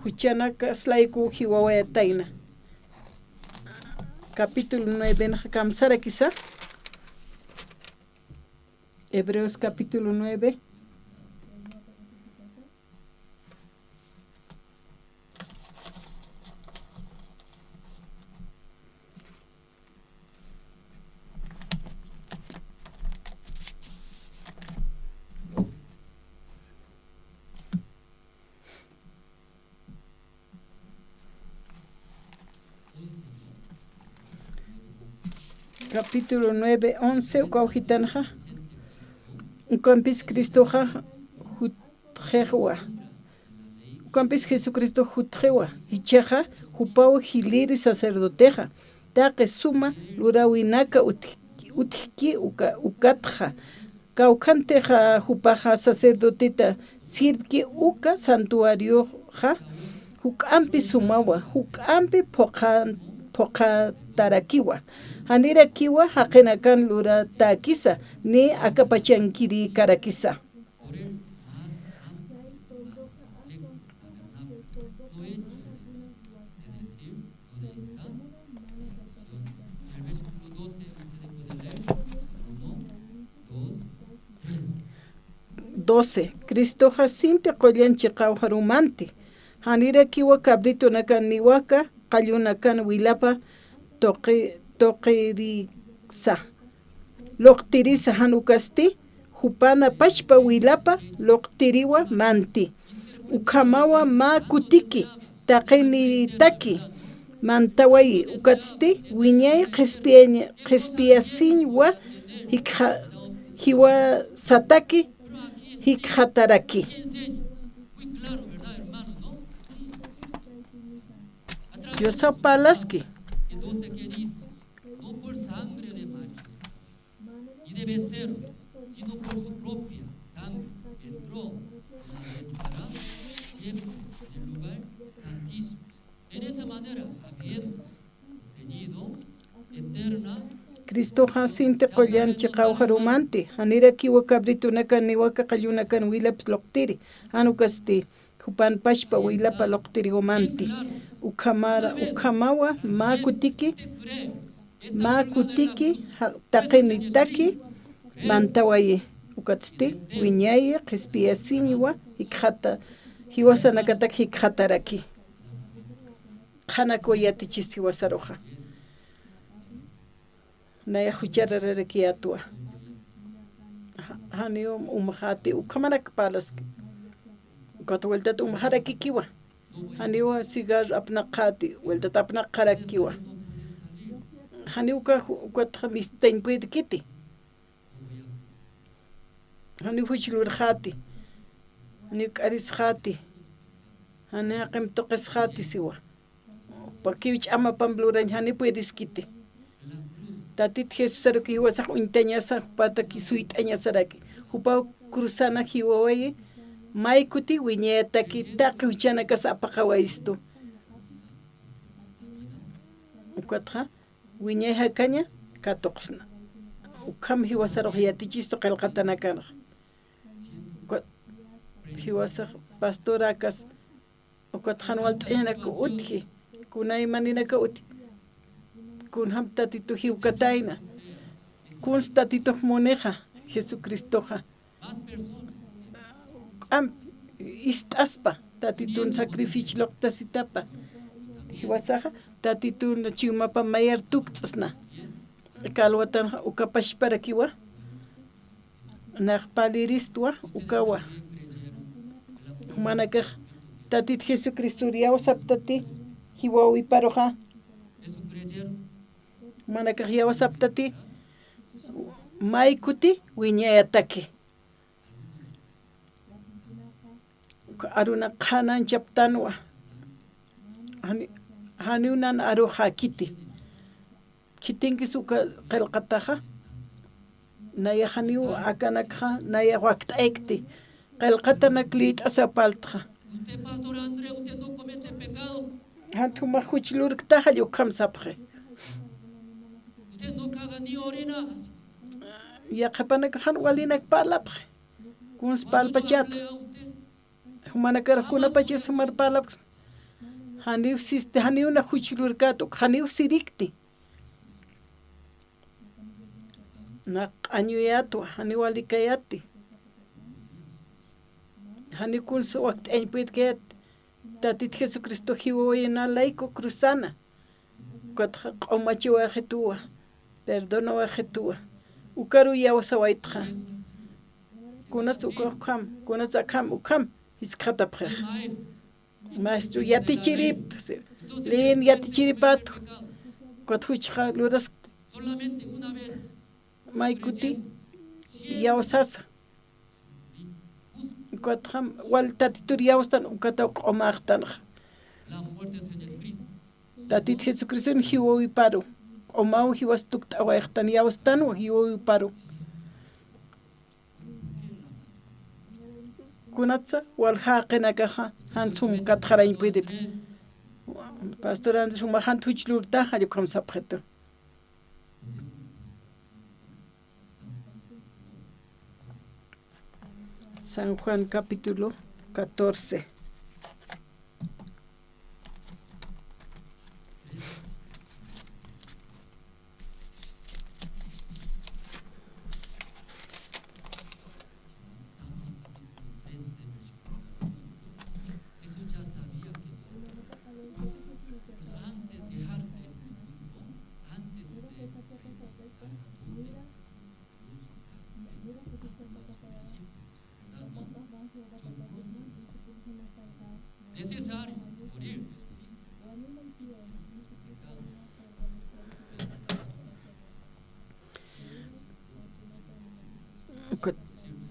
juchanakas layku jiwawayatayna. Capítulo nueve nax kamsarakisa. Hebreos capítulo nueve. Capítulo nueve, once, ukaw jitanxa. Ukampis Cristoxa jutxiwa. Ukampis Jesucristo jutxiwa. Jichhaxa jupaw jiliri sacerdotexa. Taqi suma luräwinaka utj-, utjki uka-, ukatxa. Kawkhantixa jupaxa sacerdoteta sirvki uka santuarioxa juk'ampi sumawa, juk'ampi phuqha-, phuqhatarakiwa. Janirakiwa jaqinakan luratäkisa, ni akapachankirïkarakisa. Doce. Cristoxa sinti qullan chiqawxarumanti. Janirakiwa cabritonakan niwaka, qallunakan wilapa tuqi-, tuqirisa. Luqtirisa jan ukasti, jupana pachpa wilapa luqtiriwa manti. Ukhamawa mä kutiki, taqinitaki, mantawayi, ukatsti, wiñay qhispiyañ-, qhispiyasiñwa, jikxa-, jiwasataki, jikxataraki. Diosaw parlaski. Y debe ser, sino por su propia sangre, entró una vez para siempre en el lugar santísimo. En esa manera, habiendo tenido eterna Cristoxa sinti qullan chiqawxarumanti, janirakiwa cabritonakan niwaka qallunakan wilap luqtiri, jan ukasti, jupan pachpa wilapa luqtiriwamanti. Ukhamara, ukhamawa mä kutiki, mä kutiki, ja-, taqinitaki, mantawayi. Ukatsti, wiñayi, qhispiyasiñwa, jikxata, jiwasanakatak jikxataraki. Qhanakwa yatichisti jiwasaruxa. Nayax jucharararakiyätwa. Ja-, janiw umxäti, ukhamarak parlaski. Ukat vueltat umxarakikiwa. Janiw cigarro apnaqxäti, vueltat apnaqxarakiwa. Janiw uka ju-, ukatxa mistañ puedkiti. Janiw juch lurxäti. Janiw k'arisxäti. Janiw jaqim tuqisxäti siwa. Jupakiw ch'amapamp lurañ janiw puediskiti. Tatit Jesusaruki jiwasax uñtañasa, jupataki suyt'añasaraki. Jupaw cruzana jiwawayi, may kuti wiñayataki, taqi juchanakas apaqawayistu. Ukatxa, wiñay jakaña katuqsna. Ukham jiwasarux yatichistu qillqatanakanxa. Ukat jiwasax pastorakas, ukat jan walt'añanak utji, kunaymaninaka utji, kunjam Tatitu jiwkatayna, kuns Tatitux munixa, Jesucristoxa. Am, ist'aspa, Tatitun sacrificio luqtasitapa. Jiwasaxa, Tatitun chiwmapa mayar tukts'sna. Kalwatanxa uka pachparakiwa. Nax parliristwa ukawa. Jumanakax Tatit Jesucristor iyawsaptati jiwawiparuxa. Jumanakax iyawsaptati may kuti wiñayataki. Aruna qhanañchaptanwa. Jani-, janiw nan aruxäkiti. Khitinkis uka qillqataxa, nayax janiw akanakxa, nayax wakt'aykti. Qillqatanak liyt'asaw parltxa. Jan jumax juch lurktaxa, ukham sapxi. Yaqhipanakax jan walinak parlapxi. Kuns parlpachäta. Jumanakar kunapachas jumar parlapxi. Janiw sisti, janiw na juch lurkät, uk janiw sirikti. Nax q'añuyätwa, janiw walikayäti. Janiw kuns wakt'añ puedkayäti. Tatit Jesucristo jiwawayna layku cruzana. Ukatxa q'umachiwayxituwa, perdonawayxituwa. Ukaru iyawsawaytxa. Kunats uka ukham, kunats akham, ukham, jiskxatapxix. Maestro, yatichiripta, si. Leyen yatichiripätwa. Ukat juchxa luraskti. May kuti iyawsasa. Ukatxa wal Tatitur iyawstan, ukataw q'umaxtanxa. Tatit Jesucriston jiwawiparu. Q'umaw jiwas tukt'awayxtan, iyawstanwa jiwawiparu. Kunatsa wal jaqinakaxa jan sum katxarañ puedip. Pastor Andrés, juma jan juch lurta, jall ukham sapxitu. San Juan capítulo catorce.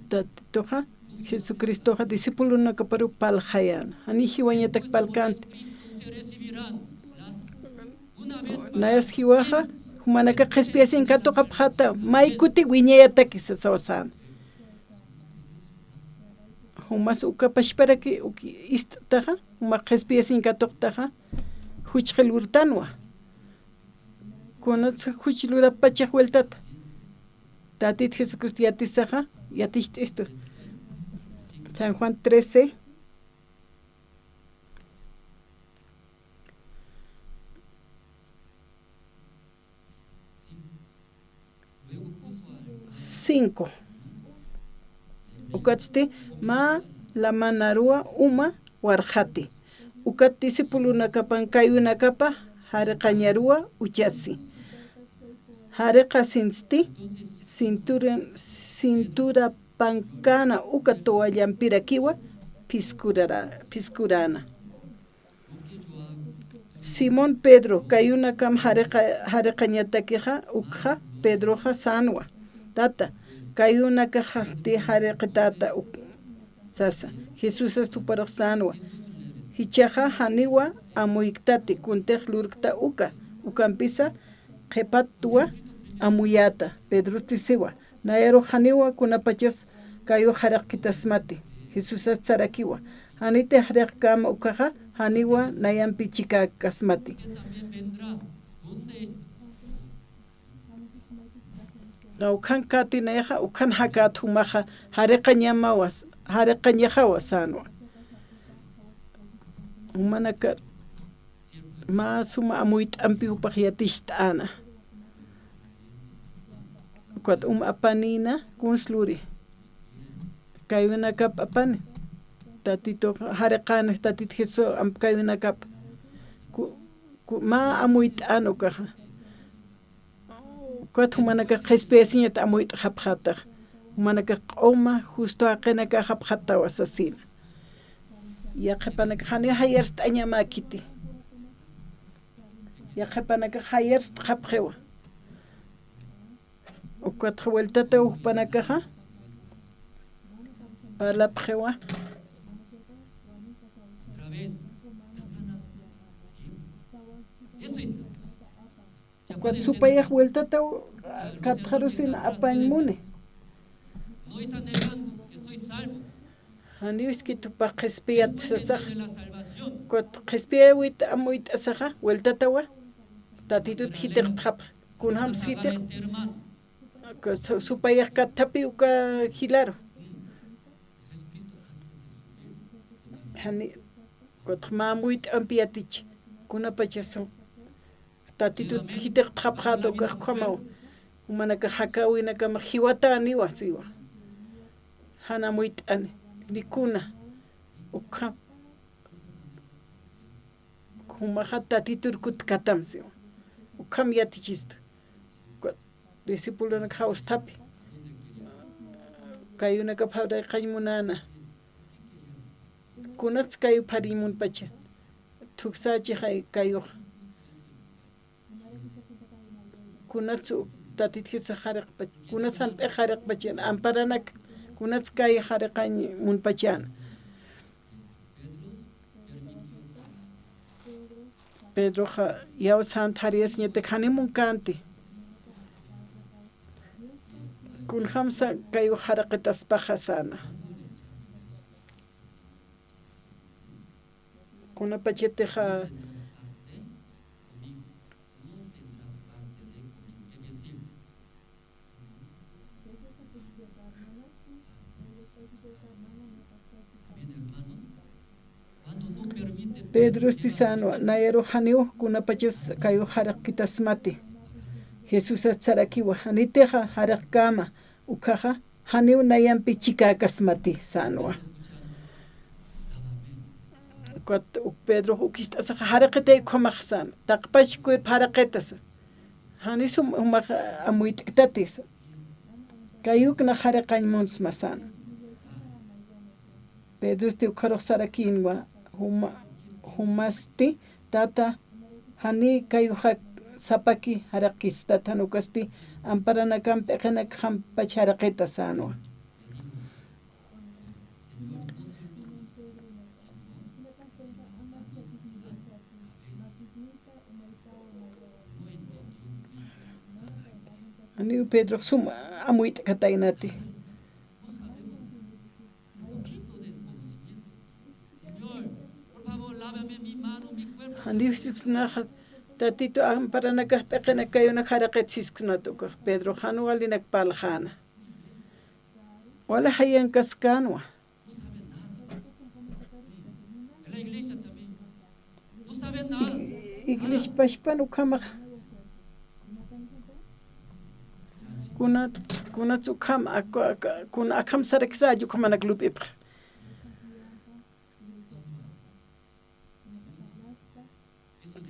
Tatituxa, Jesucristoxa discipulonakaparu parlxayäna. Jani jiwañatak parlkänti. Nayas jiwaxa, jumanakax qhispiyasiñ katuqapxäta, may kuti wiñayataki sasaw säna. Jumas uka pachparaki, uka ist'taxa, juma qhispiyasiñ katuqtaxa, juchxi lurtanwa. Kunatsa juch lurappachax vueltata. Tatit Jesucristo yatisaxa, yaticht'istu. San Juan trece. Cinco. Ukatsti mä lamanaruwa uma warxati. Ukat discipulonakapan kayunakapa jariqañaruwa uchasi. Jariqasinsti cintura, cinturapankäna uka toallampirakiwa phiskurara-, phiskuräna. Simón Pedro, kayunakam jariqa-, jariqañatakixa, ukxa Pedroxa sänwa. Tata, kayunakaxasti jariqitäta uk, sasa. Jesusas juparux sänwa. Jichhaxa janiwa amuyktati, kuntix lurkta uka, ukampisa qhipatwa amuyäta. Pedrosti siwa. Nayarux janiwa kunapachas kayux jariqkitasmati. Jesusas sarakiwa. Janitix jariqkäma ukaxa, janiwa nayampi chikäkasmati. Ukhan kati nayaxa, ukhan jakät jumaxa, jariqañamawa, jariqañaxawa sänwa. Jumanakar mä suma amuyt'ampi jupax yaticht'äna. Ukat uma apanïna, kuns luri. Kayunakap apani. Tatitux jariqäna, Tatit Jesús amp kayunakap. Ku, ku, mä amuyt'än ukaxa. Ukat jumanakax qhispiyasiñat amuyt'xapxätax. Jumanakax q'uma justo jaqinakaxapxätawa sasina. Yaqhipanakax janiw jayarst'añamäkiti. Yaqhipanakax jayarst'xapxiwa. Ukatxa vueltataw jupanakaxa parlapxiwa. Ukat supayax vueltataw, ah, katxarusin apañ muni. Janiw iskitupax qhispiyat sasax. Ukat qhispiyawit amuyt'asaxa, vueltatawa. Tatitut jitiqtxapx. Kunjams jitiq. Ukat su-, supayax katthapi uka jilaru. Jani, ukatx mä amuyt'ampi yatichi. Kunapachas Tatitut jitiqtxapxäta ukax ukhamaw. Jumanakax jakäwinakamax jiwatäniwa siwa. Jan amuyt'ani. Ni kuna. Ukham. Jumaxa Tatitur kutkatam siwa. Ukham yatichistu. Discipulonakax jawsthapi. Kayunakap jariqañ munäna. Kunats kayu phariñ munpacha. Thuksächixay kayux. Kunats Tatit Jesús jariqpa, kunats jan p'iq jariqpachan, amparanak, kunats kay jariqañ munpachan. Pedroxa, yaw sant jariyasiñatak janiw munkänti. Kunjamsa kay jariqitaspaxa säna. Kunapachatixa Pedrosti sänwa, nayarux janiw kunapachas kayux jariqkitasmati. Jesusat sarakiwa, janitixa jariqkäma, ukhaxa janiw nayampi chikäkasmati sänwa. Ukat uk Pedrox uk ist'asaxa, jariqitay ukhamax sän, taqpach kuyp jariqitasa. Janis jum-, jumax amuyt'ktatisa. Kayuk nax jariqañ munsma sän. Pedrosti ukxarux sarakïnwa, juma-, jumasti, Tata, jani kayuxa sapaki jariqkistat, jan ukasti amparanakamp p'iqinakjamppach jariqita sänwa. Janiw Pedrox sum amuyt'kataynati. Janiw sisksnaxa, Tatitu, amparanakax p'iqinak kayunak jariqit sisksnat ukax. Pedrox jan walinak parlxäna. Wali jayankaskänwa. Iglesia pachpan ukhamax. Kuna, kunats ukham, ak-, ak-, kuna akham saraksa, ukhamanak lup'ipx.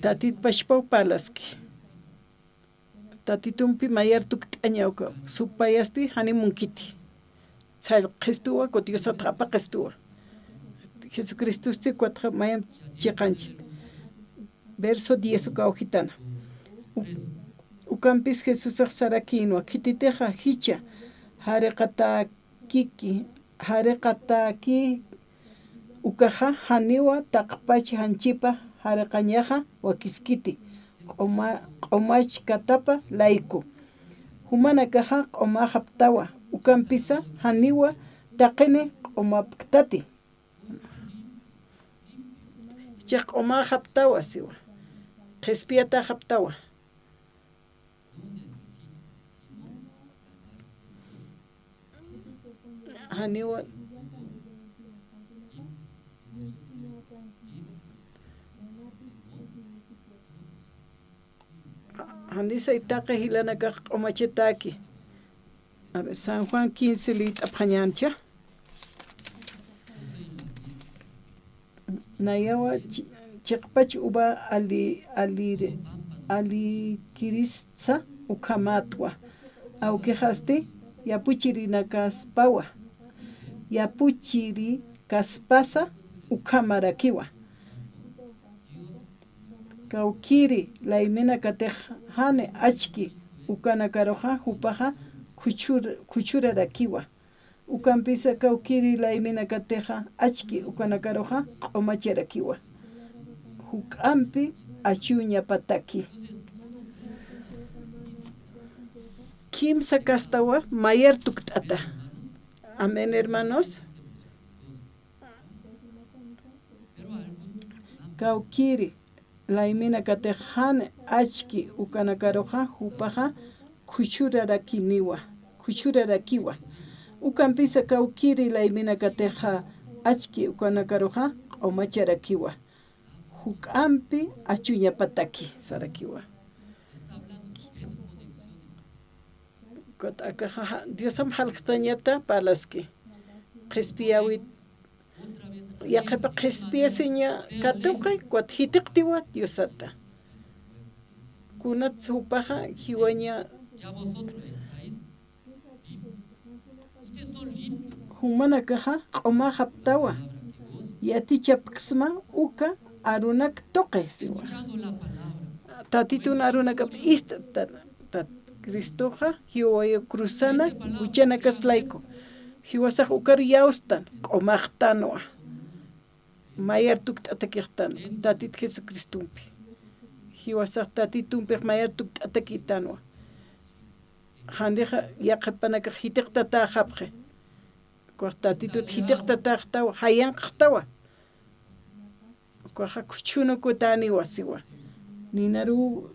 Tatit pachpaw parlaski. Tatitumpi mayar tukt'aña uka, supayasti jani munkiti. Sallqistuwa, kut Diosat apaqistuwa. Jesucristosti kutxa mayam chiqanchit. Verso diez uka awjitana. U-, ukampis Jesusax sarakïnwa, khititixa jichha jariqatäkiki, jariqatäki ukaxa janiwa taqpach janchipa jariqañaxa wakiskiti, q'uma-, q'umachkatapa layku. Jumanakaxa q'umäxaptawa, ukampisa janiwa taqini q'umapktati. Jichhax q'umäxaptawa siwa, qhispiyatäxaptawa. Janiwa, janisay taqi jilanakax q'umachatäki. A ver, San Juan quince liyt'apxañäncha. Nayawa chi-, chiqpach uva ali-, alir-, alikiristsa ukhamätwa. Awkixasti yapuchirinakaspawa. Yapuchirikaspasa ukhamarakiwa. Kawkïri layminakatix jani achki ukanakaruxa jupaxa khuchur-, khuchurarakiwa. Ukampisa kawkïri layminakatixa achki ukanakaruxa q'umacharakiwa. Juk'ampi achuñapataki. Kimsa kastawa mayar tukt'ata. Amén, hermanos. Kawkïri layminakatix jan achki ukanakaruxa jupaxa khuchurarakiniwa, khuchurarakiwa. Ukampisa kawkïri layminakatixa achki ukanakaruxa q'umacharakiwa. Juk'ampi achuñapataki sarakiwa. Ukat akaxa, Diosam jaljtañata parlaski. Qhispiyäwit, yaqhipa qhispiyasiña katuqi, ukat jitiqtiwa Diosata. Kunats jupaxa jiwaña Jumanakaxa q'umäxaptawa, yatichapksma uka arunak tuqi, siwa. Tatitun arunakap ist'ta, Cristoxa jiwayu cruzana juchanakas layku. Jiwasax ukar iyawstan, q'umaxtanwa. Mayar tukt'atakixtan Tatit Jesucristumpi. Jiwasax Tatitumpix mayar tukt'atakïtanwa. Janixa yaqhipanakax jitiqtatäxapxi. Ukax Tatitut jitiqtatäxtawa, jayanqxtawa. Ukaxa kuchhunukutaniwa siwa. Ninaruw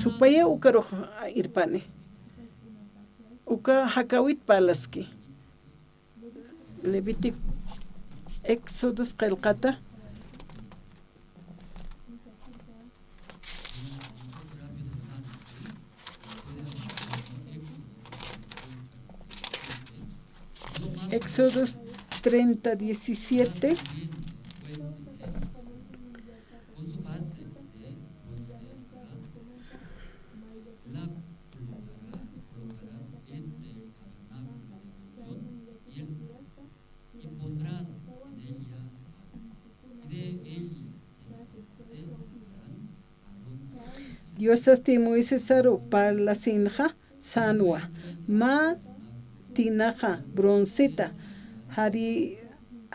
supayaw ukarux irpani. Uka jakawit parlaski. Levítico, Éxodos qillqata. Éxodos treinta diecisiete. Diosasti Moisesaru parlasinxa sänwa, mä tinaxa bronceta jari-,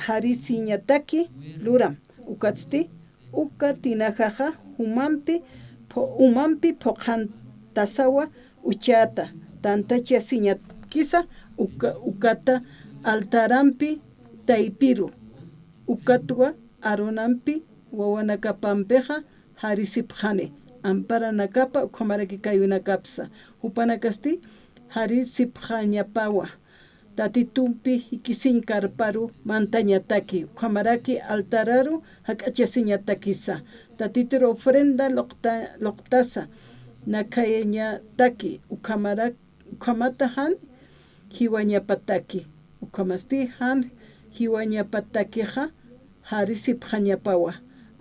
jarisiñataki luram, ukatsti uka tinaxaxa jumampi phu-, umampi phuqhantasawa uchäta tantachasiñatkisa, uka-, ukata altarampi taypiru, ukatwa Aaronampi wawanakapampixa jarisipxani, amparanakapa ukhamaraki kayunakapsa, jupanakasti jarisipxañapawa. Tatitumpi jikisiñ karparu mantañataki, ukhamaraki altararu jak'achasiñatakisa. Tatitur ofrenda luqta-, luqtasa, nakhayañataki, ukhamara-, ukhamata jan jiwañapataki. Ukhamasti jan jiwañapatakixa jarisipxañapawa.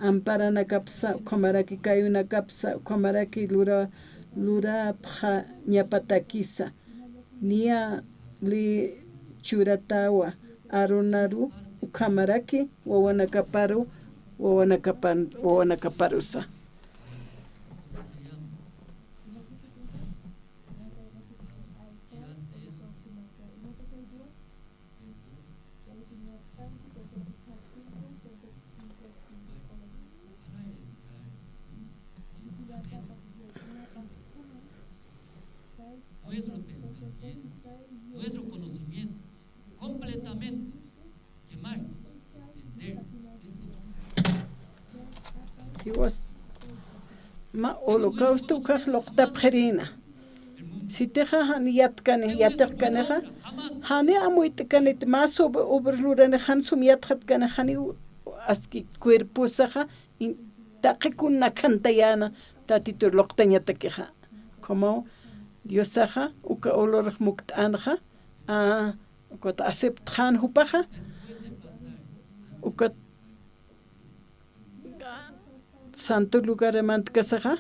Amparanakapsa, ukhamaraki kayunakapsa, ukhamaraki lura-, lurapxañapatakisa. Niya li churatawa Aaronaru, ukhamaraki wawanakaparu, wawanakapan-, wawanakaparusa. Nuestro pensamiento, nuestro conocimiento, completamente quemar, encender ese. Jiwas mä holocausto ukax luqtapxirïna. Sitixa jan yatkani, yatiqkanixa, jani amuyt'kanit mä sub-, obra lurani, jan sum yatxatkani, janiw aski cuerposaxa, in-, taqi kun nakhantayäna Tatitur luqtañatakixa. Como Diosaxa uka olorx mukt'änxa, a, ukat aceptxän jupaxa, ukat santo lugar mantkasaxa,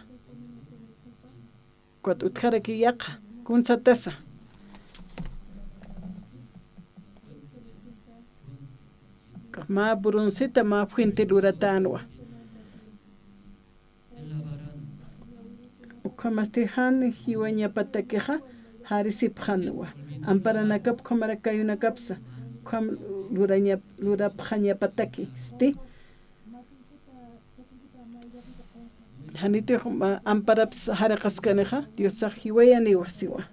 ukat utjaraki yaqha, kunsatasa. Mä bronceta mä fuente luratänwa. Ukhamasti jan jiwañapatakixa jarisipxänwa. Amparanakap ukhamaraki kayunakapsa, ukham lurañap-, lurapxañapatakisti. Janitix, ma, amparaps jariqaskanixa, Diosax jiwayaniwa siwa.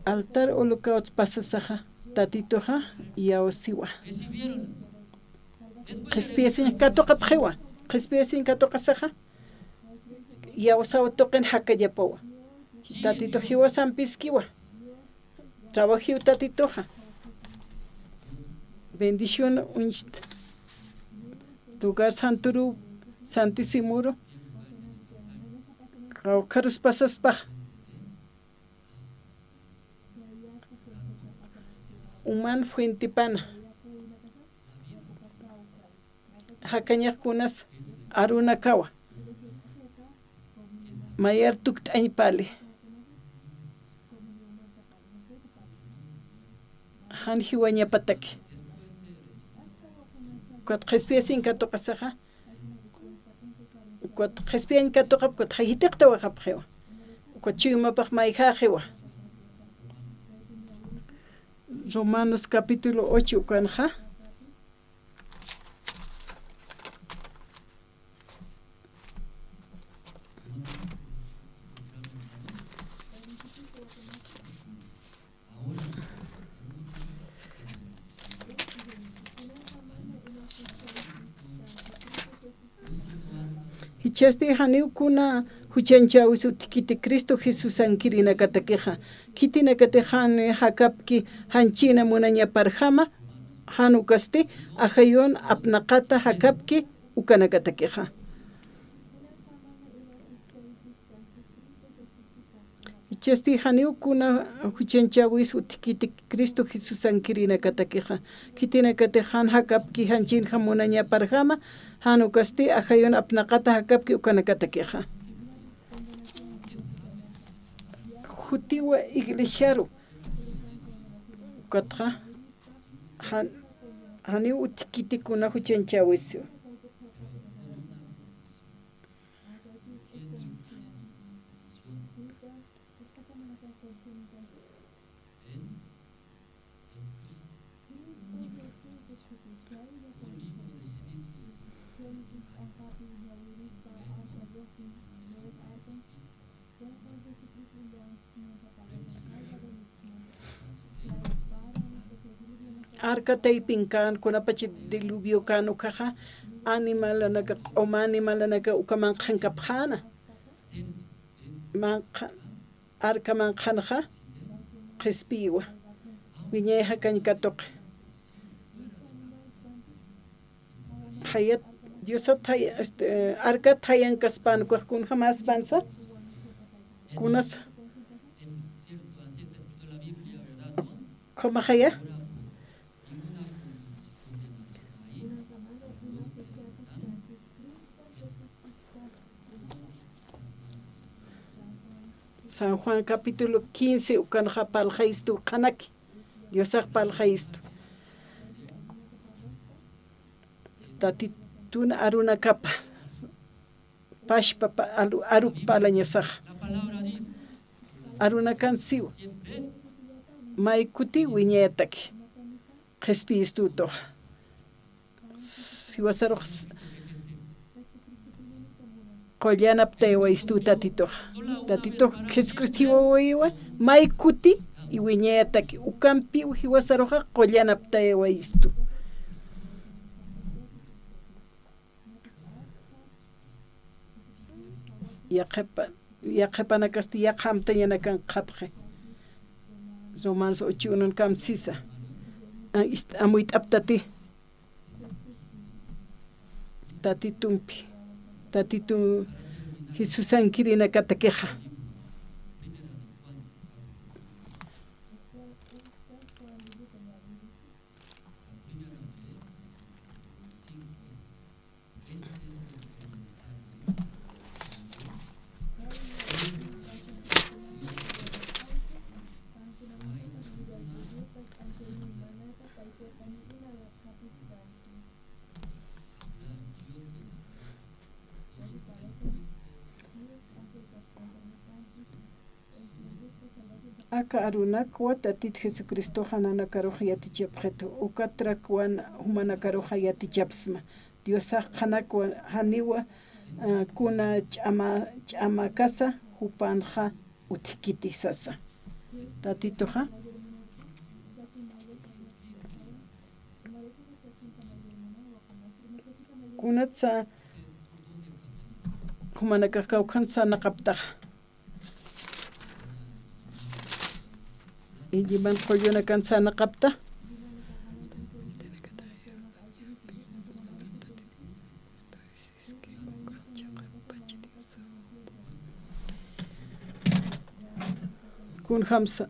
Altar holocausto pasasaxa, Tatituxa iyawsiwa. Qhispiyasiñ katuqapxiwa, qhispiyasiñ katuqasaxa, iyawsaw tuqin jakañapawa. Tatitux jiwasampiskiwa. Trabajiw Tatituxa. Bendición uñsta. Lugar santoru, santísimoro, qawqharus pasaspax. Uman fuentepana. Jakañax kunas Aaronakawa. Mayar tukt'añ pali. Jan jiwañapataki. Ukat qhispiyasin katuqasixa. Ukat qhispiyañ katuqap, ukat jayjitiqtawayapxiwa. Ukat chuymapax mayjäxiwa. Romanos capítulo ocho ukanxa. Jichhasti janiw kuna juchañchäwis utjkiti Cristo Jesusankirinakatakixa, khitinakatix jan jakapki janchina munañaparjama, jan ukasti ajayun apnaqata jakapki ukanakatakixa. Jichhasti janiw kuna juchañchäwis utjkiti Cristo Jesusankirinakatakixa, khitinakatix jan jakapki janchinxa munañaparjama, jan ukasti ajayun apnaqata jakapki ukanakatakixa. Jutiwa iglesiaru. Ukatxa, jan-, janiw utjkiti kuna juchañchäwisiwa. Arka taypinkan, kunapach diluviokan ukaxa, animalanaka, q'uma animalanaka uka manqhankapxäna. Manqha-, arka manqhanxa qhispiyiwa. Wiñay jakañ katuqi. Jayat, Diosat jay-, este, arkat jayankaspan, ukax kunjamäspansa, kunasa. Ukhamaxaya. San Juan capítulo quince, ukanxa parlxayistu qhanaki. Diosax parlxayistu. Tatitun arunakapa, pachpa pa-, aru-, aruk parlañasax. Arunakan siwa. May kuti wiñayataki. Qhispiyistutux. Jiwasarux qullan aptayawayistu Tatitux. Tatitux Jesucristo jiwawayiwa, may kuti iwiñayataki, ukampiw jiwasaruxa qullan aptayawayistu. Yaqhipa-, yaqhipanakasti yaqha amtañanakan qhapxi. Romanos ocho uno kamsisa. A-, ist-, amuyt'aptati. Tatitumpi. Tatitun Jesusankirinakatakixa. Aka arunakwa Tatit Jesucristoxa nanakarux yatichapxitu, uka trakwan jumanakaruxa yatichapsma. Diosax qhanakwa janiwa, ah, kuna ch'ama, ch'amakasa jupanxa utjkiti sasa. Tatituxa. Kunatsa jumanakax kawkhan sarnaqaptaxa. Illiman qullunakan sarnaqapta. Kunjamsa.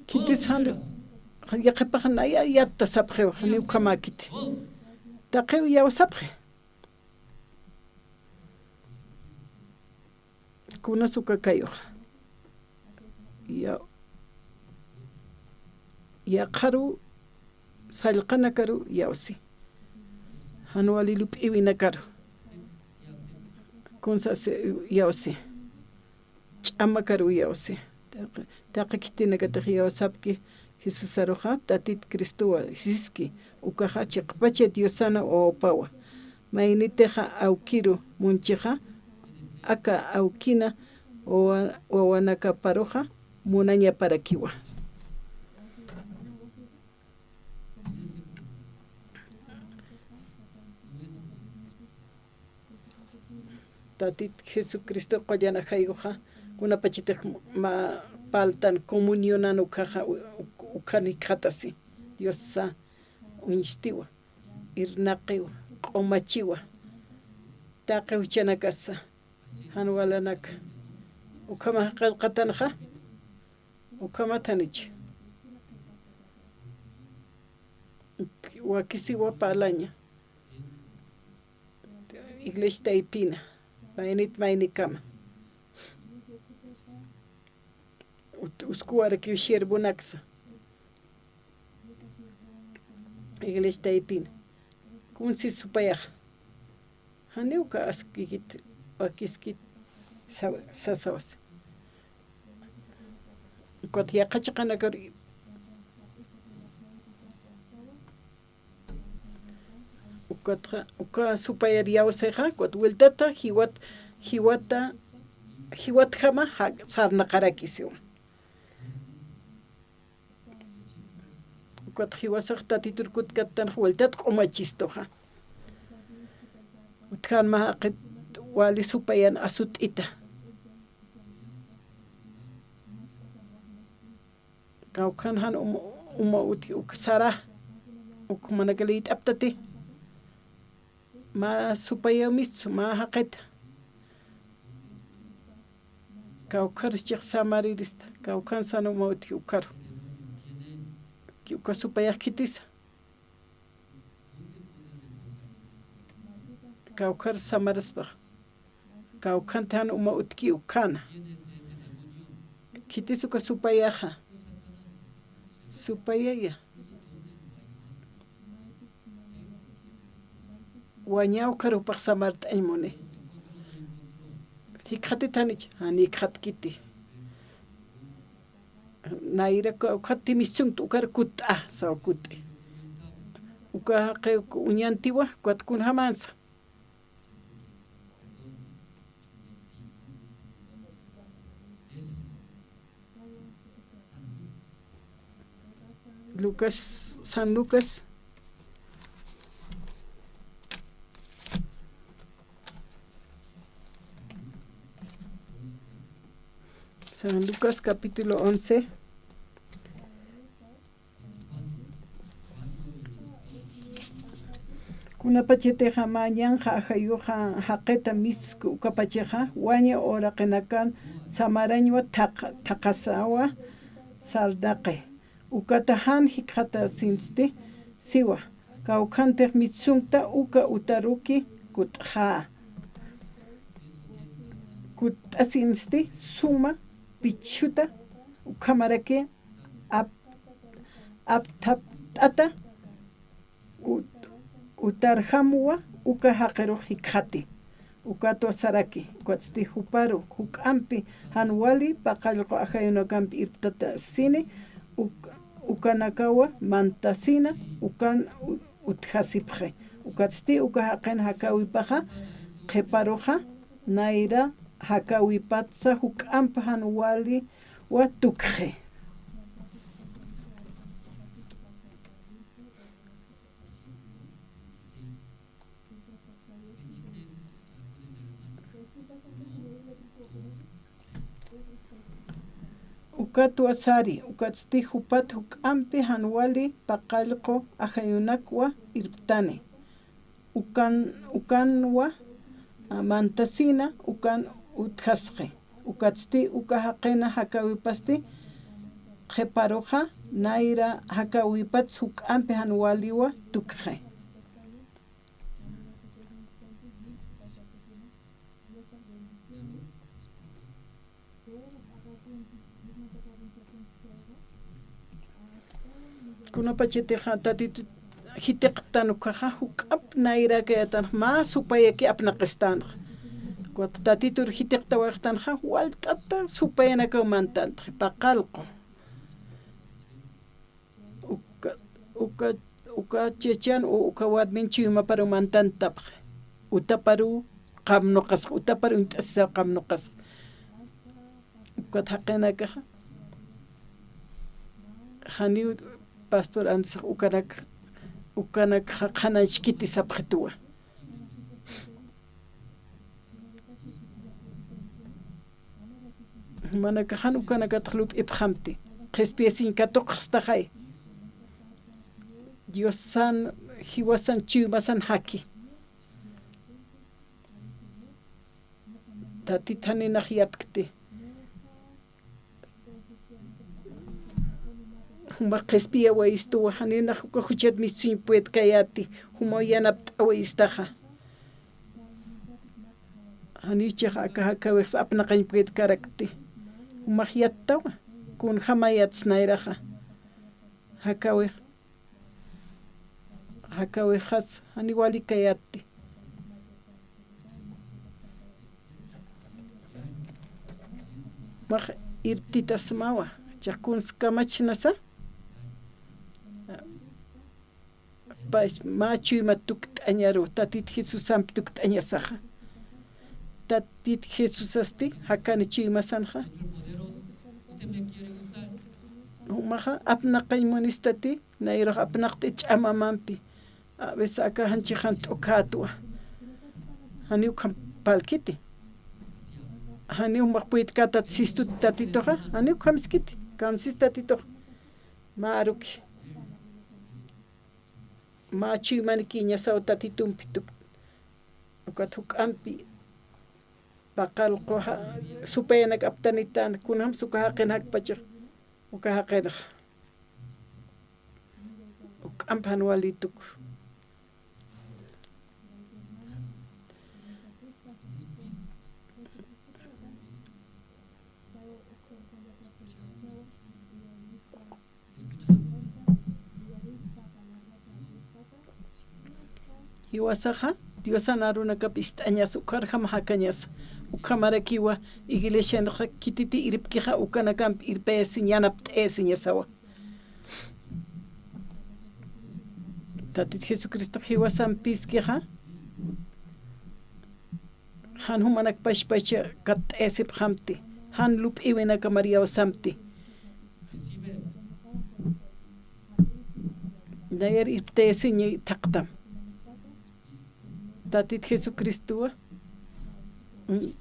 Khitis jan, yaqhipax naya yatta sapxiw, janiw ukhamäkiti. Taqiw yaw sapxi. Kunas uka kayuxa. Ya-, yaqharu, sallqanakaru yawsi. Jan wali lup'iwinakaru. Kunsas yawsi. Ch'amakaru yawsi. Taqi, taqi khitinakatix yawsapki Jesusaruxa, Tatit Cristowa siski, ukaxa chiqpacha Diosana wawapawa. Maynitixa awkiru munchixa, aka awkina wawa-, wawanakaparuxa munañaparakiwa. Tatit Jesucristo qullan ajayuxa, kunapachatix mä parltan comunionan ukkhaxa, u-, u-, ukkhan jikxatasi. Diosa uñstiwa, irnaqiwa, q'umachiwa, taqi juchanakasa, jan walanaka. Ukhama qillqatanxa, ukhamat janich. Wakisiwa parlaña. Iglesia taypina, maynit maynikama. Ut-, uskuwarakiw siervonaksa. Iglesia taypina. Kunsi supayaxa. Janiw uka askikit, wakiskit, sa-, sasawas. Ukat yaqha chiqanakar Ukatxa, uka supayar yawsixa, ukat wiltata jiwat, jiwata, jiwatjama ja-, sarnaqarakisiwa. Ukat jiwasax Tatitur kutkattanxa wiltat q'umachistuxa. Utjänma jaqit wali supayan asut'ita. Kawkhan jan uma, uma utji uk sara, uk manaka liyt'aptati. Mä supayaw mistsu, mä jaqita. Kawkharus chiq samarirista, kawkhan san uma utji ukharu. Uka supayax khitisa. Kawkhar samaraspax. Kawkhanti jan uma utjki ukhana. Khitis uka supayaxa. Supayaya. Waña ukhar jupax samart'añ muni. Jikxatit janich, jan jikxatkiti. Nayra ka-, ukhatï mischunkt ukar kutt'a, saw kutt'i. Uka jaqi uñantiwa, ukat kunjamansa. Lucas, San Lucas. San Lucas capítulo once. Kunapachatixa mä ñanqha ajayuxa jaqita mist'sku ukapachaxa, waña uraqinakan samarañwa thaq-, thaqasawa sarnaqi. Ukata jan jikxatasinsti siwa, kawkhantix mist'sunkta uka utaruki kutt'xä. Kutt'asinsti suma pichhuta ukhamaraki ap-, apthapt'ata ut-, utarjamwa uka jaqirux jikxati. Ukatwa saraki, ukatsti juparu, juk'ampi jan wali paqallqu ajayunakampi irptatasini, uk-, ukanakawa mantasina, ukan u-, utjasipxi. Ukatsti uka jaqin jakäwipaxa, qhiparuxa, nayra jakäwipatsa juk'amp jan wali wa tukxi. Ukatwa sari, ukatsti jupat juk'ampi jan wali paqallqu ajayunakwa irptani. Ukan, ukanwa, a, mantasina, ukan utjasxi. Ukatsti uka jaqina jakäwipasti, qhiparuxa, nayra jakäwipats juk'ampi jan waliwa tukxi. Kunapachatixa Tatitut jitiqtan ukaxa juk'amp nayrakayatan, mä supayaki apnaqistänxa. Ukat Tatitur jitiqtawayxtanxa, walt'ata supayanakaw mantantxi, paqallqu. Uka, uka, uka chachan u uka warmin chuymaparuw mantantapxi. Utaparuw qamnuqasxa, utaparuw uñt'asisaw qamnuqasxa. Ukat jaqinakaxa, janiw pastor Andresax ukanak, ukanakxa qhanañchkiti sapxituwa. Jumanakax jan ukanakatx lup'ipxamti, qhispiyasiñ katuqxstaxay. Diosan, jiwasan, chuymasan jaki. Tatit janinax yatkti. Jumax qhispiyawayistuwa, janinax uka juchat mistsuñ puedkayäti, jumaw yanapt'awayistaxa. Janiw jichhax aka jakawixsa apnaqañ puedkarakti. Jumax yattawa, kunjämayätsa nayraxa. Jakawix, jakawixas janiw walikayätti. Jumax irptitasmawa, jichhax kuns kamachnasa. Pach mä chuyma tukt'añaru, Tatit Jesusamp tukt'añasaxa. Tatit Jesusasti jakani chuymasanxa. Jumaxa apnaqañ munistati, nayrux apnaqt'it ch'amamampi. A veces aka janchixan t'ukätwa. Janiw ukham parlkiti. Janiw jumax puytkätat sistut Tatituxa, janiw ukham iskiti, kamsis Tatituxa. Mä aruki. Mä chuymankiñasaw Tatitumpi tuk. Ukat juk'ampi paqallqu ja-, supayanak aptanitän, kunjamsa uka jaqin jakpachix, uka jaqinxa. Juk'amp jan wali tuk. Jiwasaxa, Diosan arunakap ist'añas, ukharjam jakañas, ukhamarakiwa iglesianxa khititi irpkixa, ukanakamp irpayasiñ, yanapt'ayasiñasawa. Tatit Jesucristox jiwasampiskixa, jan jumanak pachpacha katt'ayasipxamti, jan lup'iwinaka mariyawsamti. Nayar irptayasiñi thaqtam. Tatit Jesucristowa, mm,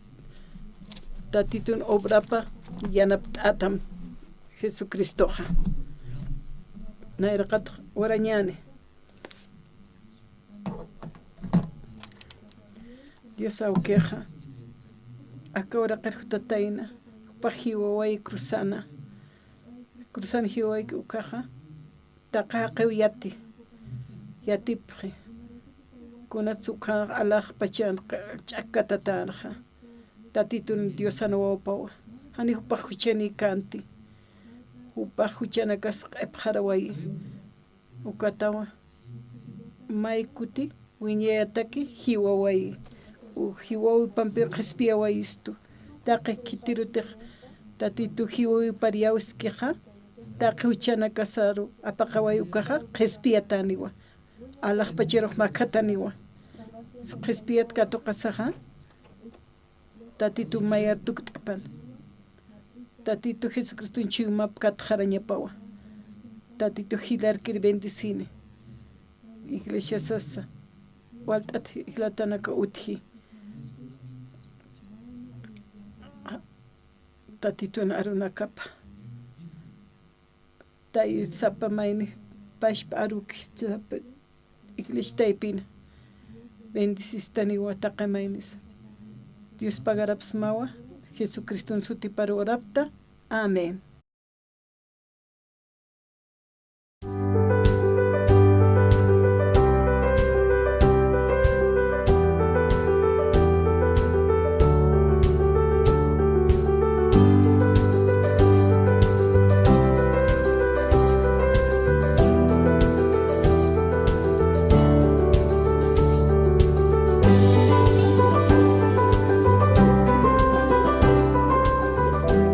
Tatitun obrapa yanapt'atam Jesucristoxa. Nayraqat warañäni. Dios awkixa, aka uraqir jutatayna, jupax jiwawayi cruzana, cruzan jiwawayki ukaxa, taqi jaqiw yati, yatipxi. Kunats ukhanax alaxpachan ch'akkatatänxa. Tatitun Diosan wawpawa. Jani jupax juchanïkänti. Jupax juchanakas q'ipxarawayi. Ukatawa. May kuti wiñayataki jiwawayi. U jiwawipampiw qhispiyawayistu. Taqi khitirutix Tatitu jiwawipar iyawskixa, taqi juchanakasaru apaqawayi ukaxa, qhispiyatäniwa. Alaxpacharux makhataniwa. Qhispiyat katuqasaxa, Tatitu mayar tukt'apan. Tatitu Jesucriston chuymap katxarañapawa. Tatitu jilarkir bendecini. Iglesiasasa. Walt'at jilatanaka utji. Tatitun arunakapa. Tay sapa mayni, pachpa aruki sapa iglesia taypina. Bendisistaniwa taqi maynisa. Dios pagarapsmawa, Jesucriston sutipar urapta. Amén.